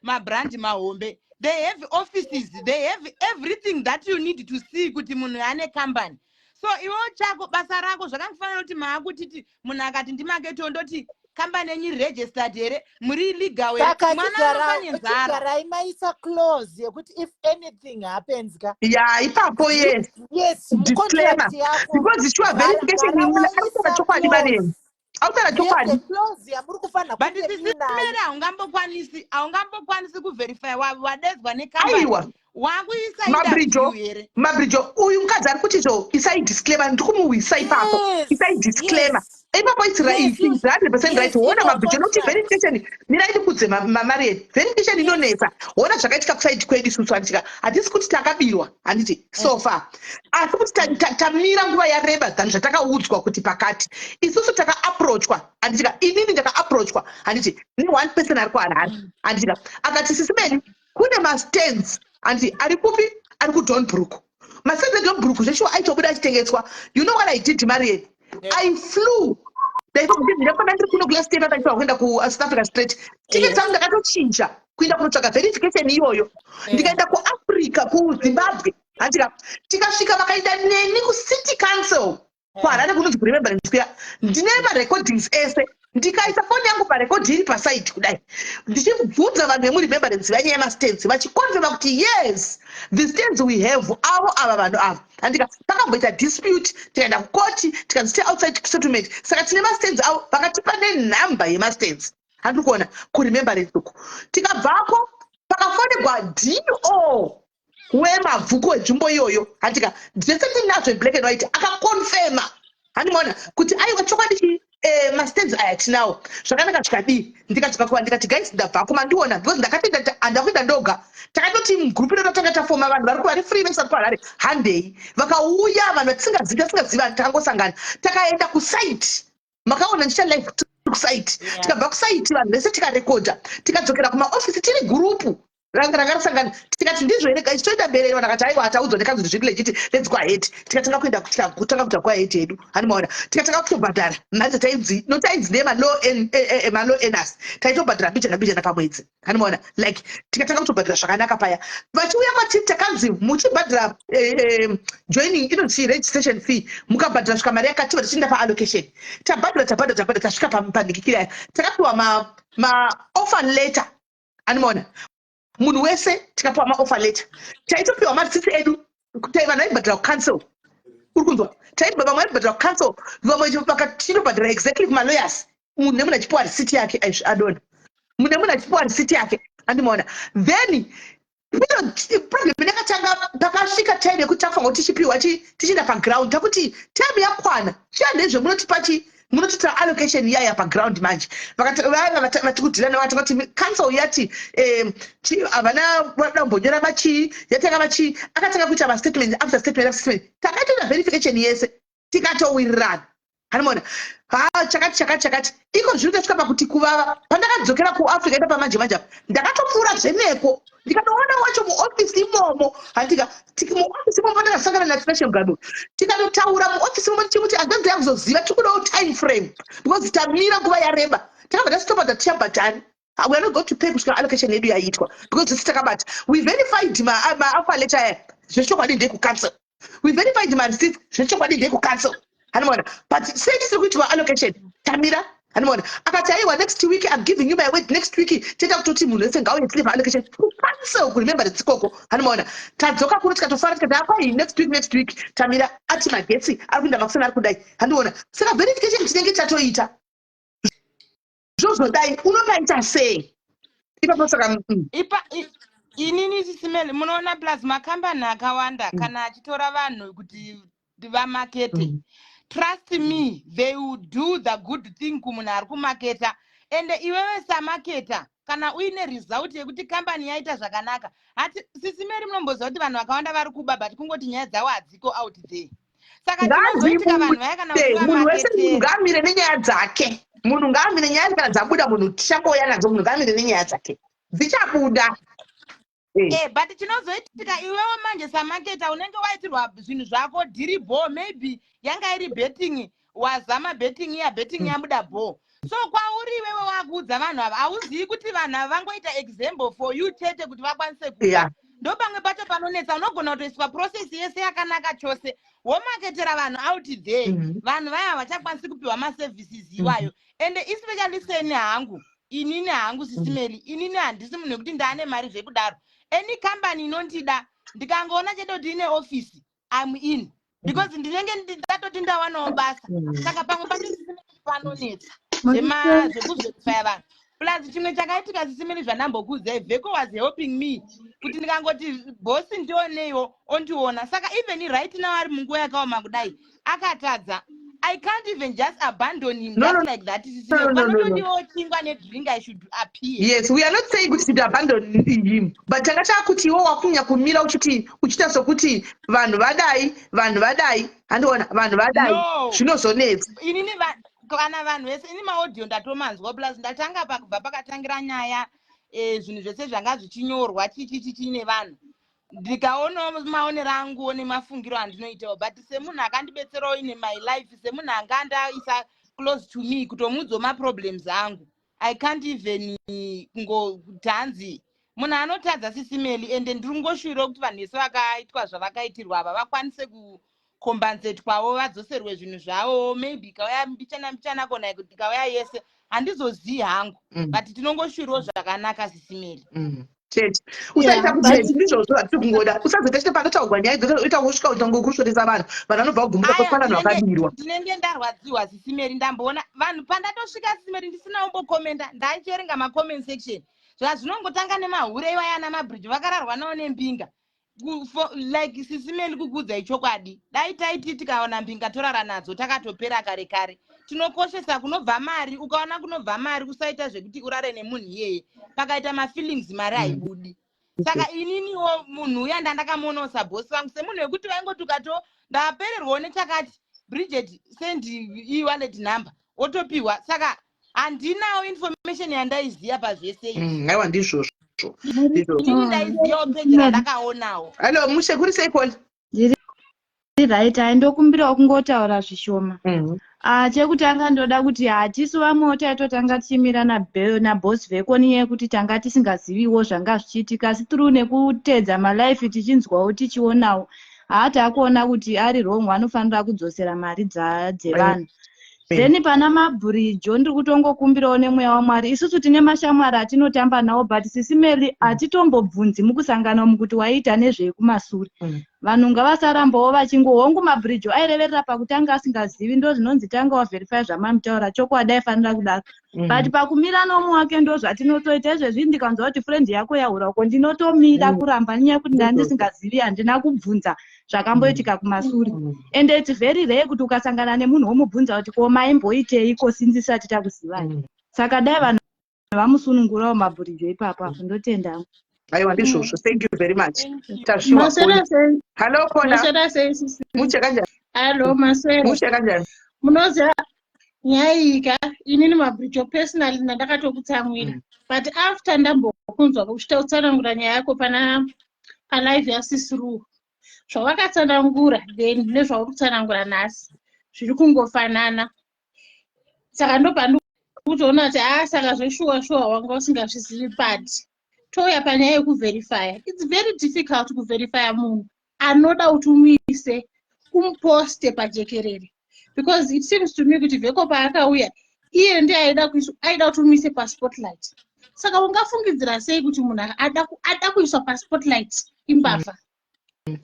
mabrand mahombe, they have offices, they have everything that you need to see kuti munhu ane company. So iwewo chako basa rako zvakangofanira kuti maakutiti munhu akati ndimaketo, ndoti kambani yenyu registered here? Muri legal here? Saka Mwana anofa nenzara. Chigarai maisa clause yekuti if anything happens ka. Ya, ipapo, yes. Yes. Disclaimer. Mucontract yako. Because sure, verification, arikutaura chokwadi, Mariam autaura chokwadi. Clause yamuri kufanira But kunge Sisi muinayo. Mary, haungambokwanisi kuverify wadedzwa nekambani. Aiwa. Wakuisa Mabrijo, interview here? Mabrijo, uyu mukadzi ari kuti zvo isai disclaimer, ndiri kumuwisa ipapo. Isai disclaimer ipapo, it's right, it's 100% right. Hona, Mabrijo, nokuti verification, mirai ndikudze, Marian, verification inonetsa. Hona zvakaitika kuside kwedu isusu, handitika? Hatisi kuti takabirwa, handiti, so far, asi kuti tamira nguva yareba than zvatakaudzwa kuti pakati. Isusu takaapproachwa, handitika? Inini ndakaapproachwa, handiti, neone person ari kuHarare, handitika? Akati, "Sisi Meli, kune mastands," handiti, "ari kupi? Ari kuDonbrook." Mastands eDonbrook zveshuwa aitobuda achitengeswa. You know what I did, Marian? I flew. Ndaifanira ndiri kuno kulast year, pandaifanira kuenda kuSouth Africa straight. Ticket dzangu ndakatochinja kuenda kunotsvaga verification iyoyo. Ndikaenda kuAfrica, kuZimbabwe, handika? Tikasvika, vakaenda neni kuCity Council kuHarare, kunonzi kuRemembrance kuya. Ndine marecordings ese. Ndikaisa foni yangu parekodhi iri paside kudai, ndichibvunza vanhu vemuRemembrance vanyaya yemastands, vachiconfirma kuti yes, the stands we have, avo ava vanhu ava, handika? Pakamboita dispute, tikaenda kukoti, tikanzi ti outside settlement. Saka tine mastands avo, vakatipa nenhamba yemastands, handiri kuona, kuRemembrance uku. Tikabvako, pakafonegwa do Wemabvuku wenzvimbo iyoyo, handika zvese tinazvo in black and white, akaconfirma, handimaona kuti aiwa, chokwadi chi mastands aya tinawo zvakanaka. Zvikadii, ndikadzoka kuva ndikati, "Guys, ndabvako, mandiona," because ndakatoenda, handakuenda ndoga. Takatoti mugroup ino tatanga tafoma vanhu vari free vese vari kuHarare, handei. Vakauya vanhu vatisingazivi, tisingazivi vanhu, takangosangana, takaenda kusite. Makaona ndicha live kusite. Tikabva kusite, vanhu vese tikarekodha, tikadzokera kumaofisi tiri group ranga rasangana. Tikati, "Ndizvo here guys, toenda mberi?" Vanhu vakati, "Aiwa, hataudzwa nekanzuro, zviri legit, let's go ahead." Tikatanga kuenda, kutanga kuita go ahead yedu, handimaona. Tikatanga kutobhadhara mari dzatainzi, notainzi ndemalow earners, taitobhadhara mbijana mbijana pamwedzi, handimaona. Like, tikatanga kutobhadhara zvakanaka paya. Vachiuya kwatiri, takanzi muchibhadhara joining, inonzi registration fee, mukabhadhara svika mari yakati, tichienda paallocation. Tabhadhara, tabhadhara, tabhadhara, tasvika panhikikira aya, takapiwa maoffer letter, handimaona. Munhu wese tikapiwa maoffer letter, taitopiwa mareceipts edu. Vanhu vaibhadhara kucouncil, uri kunzwa? Vamwe vaibhadhara kucouncil, vamwe vakatindobhadhara exactly kumalawyers. Munhu nemunhu achipiwa receipt yake, adona, munhu nemunhu achipiwa receipt yake, andimaona. Then problem yakatanga pakasvika time yekuti takufanira kuti tichipiwa, tichienda paground. Takuti time yakwana, chiya munotipa chi, munotitira allocation iyaya paground. Manje vaya vatikudhilana vati council yati havana vada kumbonyora machii, yatanga machii, akatanga kuita mastatement after statement after statement. Takatoita verification yese, tikatowirirana, hanimona. Ha, chakati, chakati, chakati. Iko zvino tasvika pakuti kuvava. Pandakadzokera kuAfrica ita pamanje manje apa, ndakatopfuura zveneko, ndikatoona wacho muofisi imomo, handika muofisi imomo ndakasangana naTinashe Mugabe, tikatotaura muofisi imomo, tichimuti hanzanzi yakuzoziva, tikudawo time frame because tamira nguva yareba. Takabva tasitopa tichabhadhani, we are not going to pay kusvika allocation yedu yaitwa, because isi takabata, we verified maoffer letter aya, zvechokwadi ndekucouncil. We verified mareceipts, zvechokwadi ndekucouncil, hanimona. But sei tisiri kuitwa allocation? Tamira, hanimona. Akati, "Aiwa, next week, I'm giving you my word, next week toita kutoti munhu wese ngauye tine paallocation kucouncil kuremembrance ikoko." Hanimona. Tadzoka kuno, tikatofara, tikati, "Akwai, next week, next week." Tamira, ati magetsi ari kuinda makuseni, ari kudai, handiona. Saka verification tinenge tatoita, zvozodai, unopaita sei ipapo? Saka Ipa inini sisimeli, munoona, plus makambani akawanda kana achitora vanhu kuti vamakete, trust me, they will do the good thing kumunhu ari kumaketa. Ende iwewe samaketa, kana uine result yekuti kambani yaita zvakanaka, hati sisimeri, munomboziva kuti vanhu vakawanda vari kuba, but kungoti nyaya dzavo hadziko out there. Saka chinozoitika, vanhu vaya kana Ngadzibude. Munhu wese, munhu ngaamire nenyaya dzake. Munhu ngaamire nyaya, kana dzabuda munhu tichangouya nadzo. Munhu ngaamire nenyaya dzake, dzichabuda. But chinozoitika, iwewe manje samaketa unenge waitirwa zvinhu zvako dhiri bho. Maybe yanga iri betting, wazama betting iya, betting yabuda bho. So kwauri iwewe wakuudza vanhu ava, hauzivi kuti vanhu ava vangoita example for you chete kuti vakwanise kuba. Ndo pamwe pacho panonetsa. Unogona kutoiswa process yese yakanaka chose, womaketera vanhu out there, vanhu vaya havachakwanisi kupiwa maservices iwayo. Ende especially seni hangu, inini hangu sisimeli, inini handisi munhu wekuti ndaane mari zvekudaro. Any company inondida, ndikangoona chete kuti ine ofisi, I'm in, because ndinenge ndatoti ndawanawo basa. Saka pamwe pacho sisimeli panonetsa zvekuverifya vanhu. Plus chimwe chakaitika sisimeli, zvandambokuudzai, Vheko was helping me kuti ndikangoti, "Bosi, ndioneiwo," ondiona. Saka even right now ari munguva yakaoma kudai, akatadza, I can't even just abandon him No, just no, like that. no, no, no, no. Panotodiwawo chingwa nedrink, I should appear. Yes, we are not saying kuti should abandon him, but tanga taakuti iwo wakunya kumira uchiti, uchiita sokuti vanhu vadai, vanhu vadai, handiona, vanhu vadai. No. Zvinozonetsa. Inini kana vanhu vese, ini maaudio ndatomanzwa, plus ndatanga pakubva pakatangira nyaya, zvinhu zvese zvanga zvichinyorwa chichichichi nevanhu, ndikaonawo maonero anguwo nemafungiro andinoitawo. But semunhu akandibetserawo in my life, semunhu anga andaisa close to me, kutomuudzawo maproblems angu, I can't even kungoti hanzi munhu anotadza, sisimeli. Ende ndiri kungoshuvirawo kuti vanhu vese vakaitwa zvavakaitirwa ava vakwanise kucompensatwawo, vadzoserwe zvinhu zvavo. Maybe ikauya mbichana mbichana, kona kuti ikauya yese handizozii hangu, but tinongoshuvirawo zvakanaka, sisimeli. Chete usaita kuti ndizvozvo zvatiri kungoda. Usazoita chete panotaurwa nyaya idzodzo, uita kusvika utangokushoresa vanhu. Vanhu vanobva kugumbuka Aya, pana vanhu vakabirwa. Ndinenge ndarwadziwa, sisimeri. Ndamboona vanhu pandatosvika, sisimeri, ndisina kumbokomenda, ndachiverenga macomment section, zvazvinongotanga nemahure iwaya ana mabridge vakararwa nawo nembinga. Like Sisi Meli, kukuudzai chokwadi, dai taiti tikaona mbinga torara nadzo, takatopera kare kare. Tinokoshesa kunobva mari. Ukaona kunobva mari, usaita zvekuti urare nemunhu iyeye. Pakaita mafeelings, mari haibudi. Saka ininiwo munhu uya ndandakamuonawo sabosi vangu, semunhu wekuti vaingoti ukato ndapererwawo nechakati, "Bridget, send e-wallet number," wotopiwa. Saka handinawo information yandaiziya pazvese izvi. Aiwa, ndizvozvo, ndizvozvo. Inini ndaiziyawo peji randakaonawo. Hallo, mushe, kuri sei, Poli? Ndiri right. Hai, ndokumbirawo kungotaura zvishoma. Ah, chekutanga ndoda kuti hatisu vamwewo taitotanga tichimira naboss Vecon yekuti tanga tisingaziviwo zvanga zvichiitika, asi through nekuteedza malive, tichinzwawo, tichionawo, haa, taakuona kuti ari wrong, anofanira kudzosera mari dzevanhu. Then pana Mabhurijo, ndiri kutongokumbirawo nemweya waMwari. Isusu tine mashamwari atinotamba nawo, but Sisi Meli, hatitombobvunzi mukusangana umu kuti waiita nezvekumasure. Vanhu ngavasarambawo vachingo hongu, Mabhurijo aireverera pakutanga asingazivi. Ndo zvinonzi tanga waverify zvamamutaura. Chokwadi aifanira kudaro, but pakumira nomwe wake ndo zvatinotoita izvezvi. Ndikanzwa kuti friend yako yahura uko, ndinotomira kuramba nenyaya yekuti ndaa ndisingazivi, handina kubvunza zvakamboitika kumasure. And it's very rare kuti ukasangana nemunhu womubvunza kuti ko maimboiteiko since isati takuzivai. Saka dai vanhu vamusunungurawo Mabhurijo ipapo apo. Ndotenda. Aiwa, ndizvozvo. Thank you very much. Tasviwa. Maswera sei? Hallo, Kona. Maswera sei, sisi? Mushe, kanjani? Hallo, maswera. Mushe, kanjani? Munoziva nyaya iyi ka, inini Mabhurijo personally ndandakatokutsamwira, but after ndambokunzwa uchitotsanangura nyaya yako pana palive yaSisi Ru, zvawakatsanangura then nezvauri kutsanangura nhasi zviri kungofanana. Saka ndopandikutoona kuti aa, saka zveshuwa shuwa wanga usingazvizivi. But touya panyaya yekuverifya, it's very difficult kuverifya munhu anoda kuti umuise umuposte pajekerere, because it seems to me kuti Vheko paakauya, iye ndiye aida kuti umuise paspotlight. Saka ungafungidzira sei kuti munhu ada kuiswa paspotlight imbavha?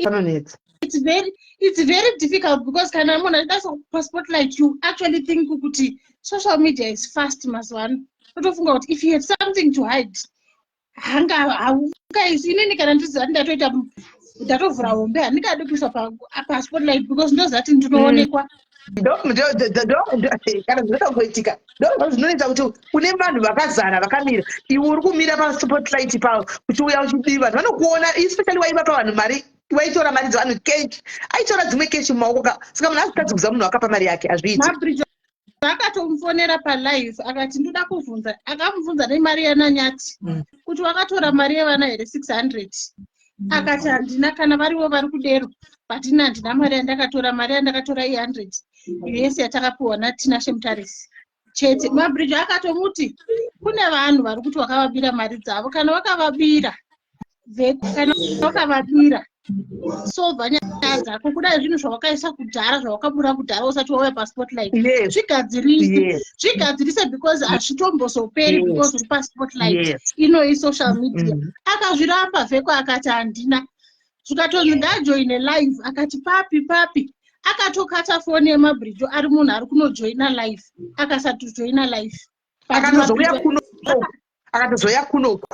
Panonetsa. It's very difficult, because kana munhu achida kuiswa paspotlight, you actually think kuti social media is fast mazuva ano. Utofunga kuti if you have something to hide, hanga haungaisi. Inini kana ndiziva kuti ndatoita, ndatovhura hombe, handingadi kuiswa paspotlight because ndoziva kuti ndinoonekwa. Kana zvinotangoitika, ndo zvinoita kuti une vanhu vakazara vakamira, iwe uri kumira paspotlight pavo, uchiuya uchidii, vanhu vanokuona, especially waivapa vanhu mari, waitora mari dzevanhu cash, aitora dzimwe cash mumaoko ka. Saka munhu azvitadzi kuziva munhu akapa mari yake, hazviiti. Mabridge akatomufonera palive akati ndoda kuvhunza. Akamubvunza nemari yananyati kuti wakatora mari yevana here, 600. Akati handina, kana varivo vari kudero, but ini handina mari yandakatora. Mari yandakatora i100 yese yatakapiwa naTinashe Mutarisi chete. Mabridge akatomuti kune vanhu vari kuti wakavabira mari dzavo. Kana wakavabira, kana wakavabira, solva nyaya dzako. Kudai zvinhu zvawakaisa kudhara, zvawakabura kudhara usati wauya paspotlight, zvigadzirise. Zvigadzirise, because hazvitombozoperi because uri paspotlight. Ino isocial media. Akazviramba Vheko, akati handina. Zvikatonzi ngajoine live, akati papi papi, akatokata foni yemabridge. Ari munhu ari kunojoina live, akasatojoina live. But Akatozouya Mabridge- kuno, akatozouya kunoku,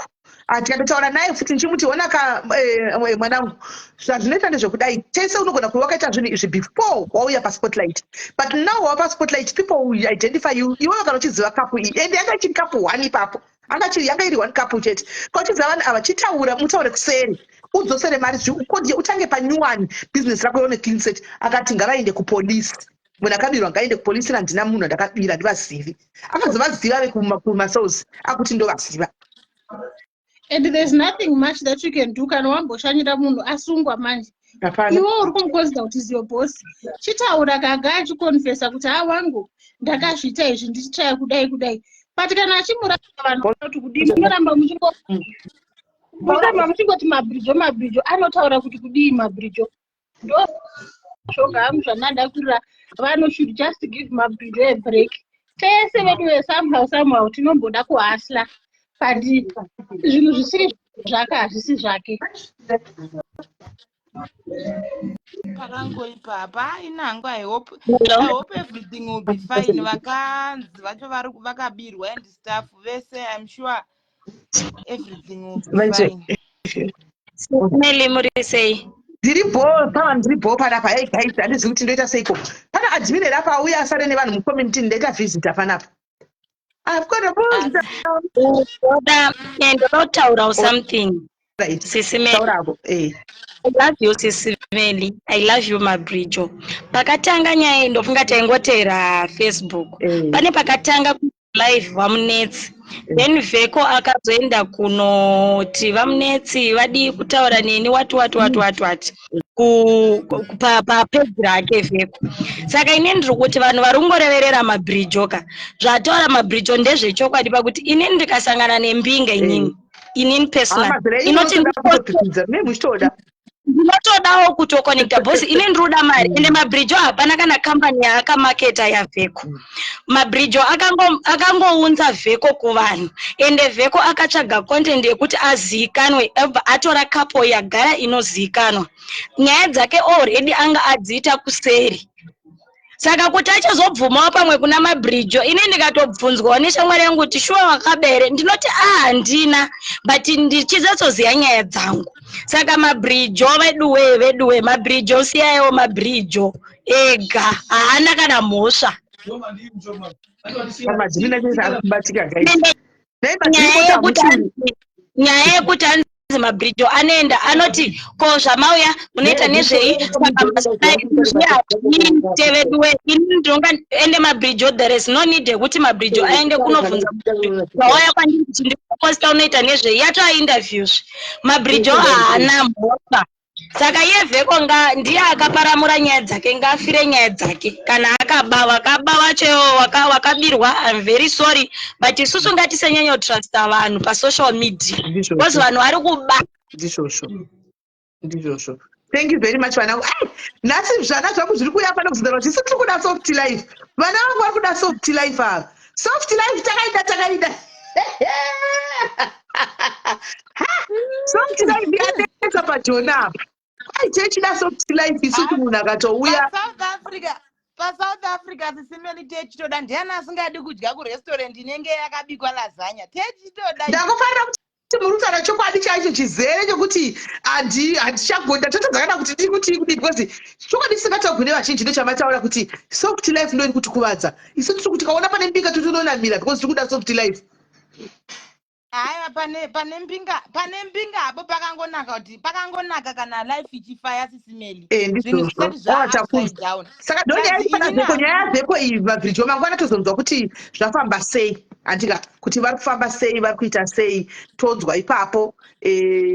tikatotaura naye futi, ndichimuti onaka, mwanangu, zvazvinoita ndezvekudai. Tese unogona kuva wakaita zvinhu izvi before wauya paspotlight, but now wava paspotlight, people will identify you. Iwewe kana uchiziva couple iyi, ende yanga ichiri couple one ipapo, yanga iri one couple chete, kana uchiziva vanhu ava, chitaura, mutaure kuseri, udzosere mari, zviukodye, utange panyuwani business rako ione clean set. Akati ngavaende kupolisi, munhu akabirwa ngaende kupolisi. Handina munhu andakabira, handivazivi. Akazovaziva vekumasales, akuti ndovaziva. And there's nothing much that you can do kana wamboshanyira munhu asungwa manje. Hapana. Iwe uri kumuconsider kuti is your boss, chitaura kaga achikonfesa kuti ha, wangu, ndakazviita izvi ndichitraya kudai kudai. But kana achimuramba, vanhu vanoti kudii? Munoramba muchingoti Mabridjo, Mabridjo anotaura kuti kudii Mabridjo? Ndo zvoga hangu zvandanda kurira. Vanhu should just give Mabridjo a break. Tese vedu somehow somehow tinomboda kuhustla, but zvinhu zvisiri zvake hazvisi zvake. Pakangoipa apa inhango. I hope everything will be fine. Vakanzi vacho vari vakabirwa and stuff vese, I'm sure everything will be Manje fine. Meli, muri sei? Ndiri bho pava, ndiri bho panapa. Hey guys, handizivi kuti ndoita seiko. Pana admin here apa auya asare nevanhu mucommunity? Ndaita visitor panapa. I've got a visitor. Ndoda ndoda kutaurawo something. Sisi Meli. Taurako, eh. I love you, Sisi Meli. I love you, Mabrijo. Pakatanga nyaya iyi, ndofunga taingotera Facebook. Pane pakatanga live vaMunetsi. Then Vheko akazoenda kunoti vaMunetsi vadii kutaura neni, wati wati wati wati wati papeji rake Vheko. Saka inini ndiri kuti vanhu vari kungoreverera Mabrijo ka. Zvataura Mabrijo ndezvechokwadi, pakuti inini ndikasangana nembinga, inini personal Mazera inoti inotoda kutopikidza mune muchitoda. Ndinotodawo kutoconnecta because ini ndiri kuda mari. Ende Mabrijo hapana kana kambani yaakamaketa yaVheko. Mabrijo akangounza Vheko kuvanhu, ende Vheko akatsvaga content yekuti azivikanwe, abva atora couple yagara inozivikanwa. Nyaya dzake already anga adziita kuseri, saka kuti achazobvumawo pamwe kuna Mabrijo, ini ndikatobvunzwawo neshamwari yangu kuti shuwa wakabere, ndinoti a handina, but ndichizatsoziva nyaya dzangu. Saka Mabrijo, veduwe, veduwe, Mabrijo, siyaiwo Mabrijo ega, haana kana mhosva. Madhimina chese ari kubatika, guys. Ende Dai nyaya madhimina yekuti nyaya yekuti hanzi Mabrijo anoenda anoti, "Ko zvamauya munoita nezvei?" Saka hazviite, veduwe. Ini ndinonga ende Mabrijo, there is no need yekuti Mabrijo aende kunobvunza zvauya kwandiri kuti ndikuposta unoita nezvei. Yatova interviews. Mabrijo haana mhosva. Saka iye Vheko nga ndiye akaparamura nyaya dzake, ngaafire nyaya dzake. Kana akaba, wakaba wacho, wakabirwa, I'm very sorry, but isusu ngatisanyanyotrusta vanhu pasocial media because vanhu vari kuba. Ndizvozvo, ndizvozvo. Thank you very much, vana. Ai, nhasi zvana zvangu zviri kuuya pano kuzodaro kuti isu tiri kuda soft life. Vana vangu vari kuda soft life ava. Soft life takaida, takaida. Ha, soft life yanetsa pajona apa. Ai, techida soft life isusu, munhu akatouya. PaSouth Africa, paSouth Africa, Sisi Meli, techitoda. Ndiani asingadi kudya kurestaurant inenge yakabikwa lasagna? Techitoda. Ndakufarira kuti muri kutaura chokwadi chaicho chizere chokuti handichagonda totadza kana kuti ndiri kuti kudii, because chokwadi chisingataurwi nevazhinji ndochamataura kuti soft life ndo iri kutikuvadza isu. Tiri kuti kaona pane mbinga totononamira because tiri kuda soft life. Aiwa, pane mbinga, pane mbinga apo. Pakangonaka kuti pakangonaka kana life ichifaya, Sisi Meli. Eh, zvinhu ndizvozvo. zvisati zvaupside down. Saka ndonyaya Kanzi iri inini pana Vheko, nyaya yaVheko iyi, Mabhirijo, mangwana tozonzwa kuti zvafamba sei, handika? Kuti vari kufamba sei, vari kuita sei, tonzwa ipapo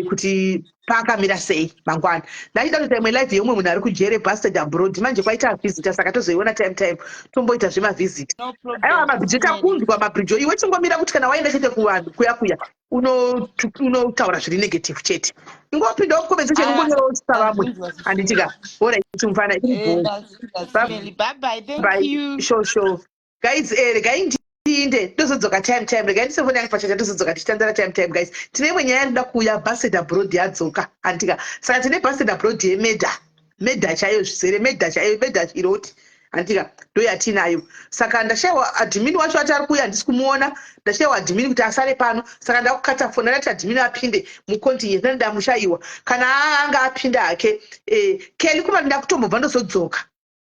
kuti paakamira sei mangwana. Ndachida kuita imwe live yeumwe munhu ari kujere, busted abroad. Manje kwaita visitor, saka tozoiona time time tomboita zvemavisit. No problem. Aiwa, Mabhirijo, takunzwa. Mabhirijo, iwe chingomira kuti kana waenda chete kuvanhu kuya kuya unotaura zviri negative chete. Ingopindawo kucomment section, ingonyorawo vamwe, handitika? Alright, mufana. Bye bye, thank Bye. you. Sure, guys. Regai ndiinde, tozodzoka time time. Regai ndisefoni yangu pachacha, tozodzoka tichitandara time time. Guys, tine imwe nyaya yanoda kuuya. Busted abroad yadzoka, handitika? Saka tine busted abroad yemurder, murder chaiyo, zvizere murder chaiyo, murder iroti, handitika? Ndo yatinayo. Saka ndashayiwa admin wacho, ati ari kuuya, handisi kumuona. Ndashayiwa admin kuti asare pano, saka ndakukata foni. Ndati admin apinde mucontinue, ndamushayiwa. Kana anga apinda hake, Keli kuma, ndakutombobva ndozodzoka,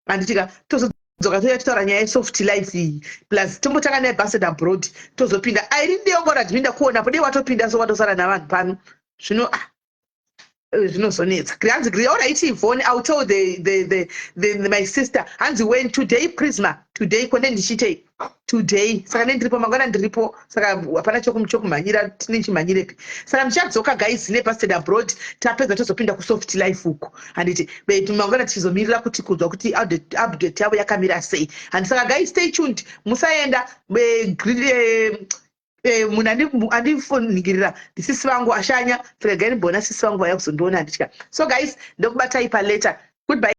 handitika? Tozodzoka touya titaura nyaya yesoft life iyi, plus tombotanga nebusted abroad, tozopinda. Airi ndiyongora admin, ndakuonapo. Dei watopinda, so watosara navanhu pano zvino. Ah, zvinozonetsa. Hanzi, "Alright, Yvonne, I'll tell the my sister." Hanzi, "When today, Prisma, today kone ndichiitei today?" Saka ne ndiripo mangwana, ndiripo, saka hapana chokumhanyira, tine chimhanyirepi. Saka ndichadzoka, guys, nebusted abroad. Tapedza tozopinda kusoft life uko, handiti? Mangwana tichizomirira kuti kunzwa kuti update yavo yakamira sei, handi? Saka guys, stay tuned, musaenda. Munhu andifoningirira ndisisi vangu ashanya. Regai ndimboona sisi vangu vaya kuzondiona, handitya. So guys, ndokubatai palater. Goodbye.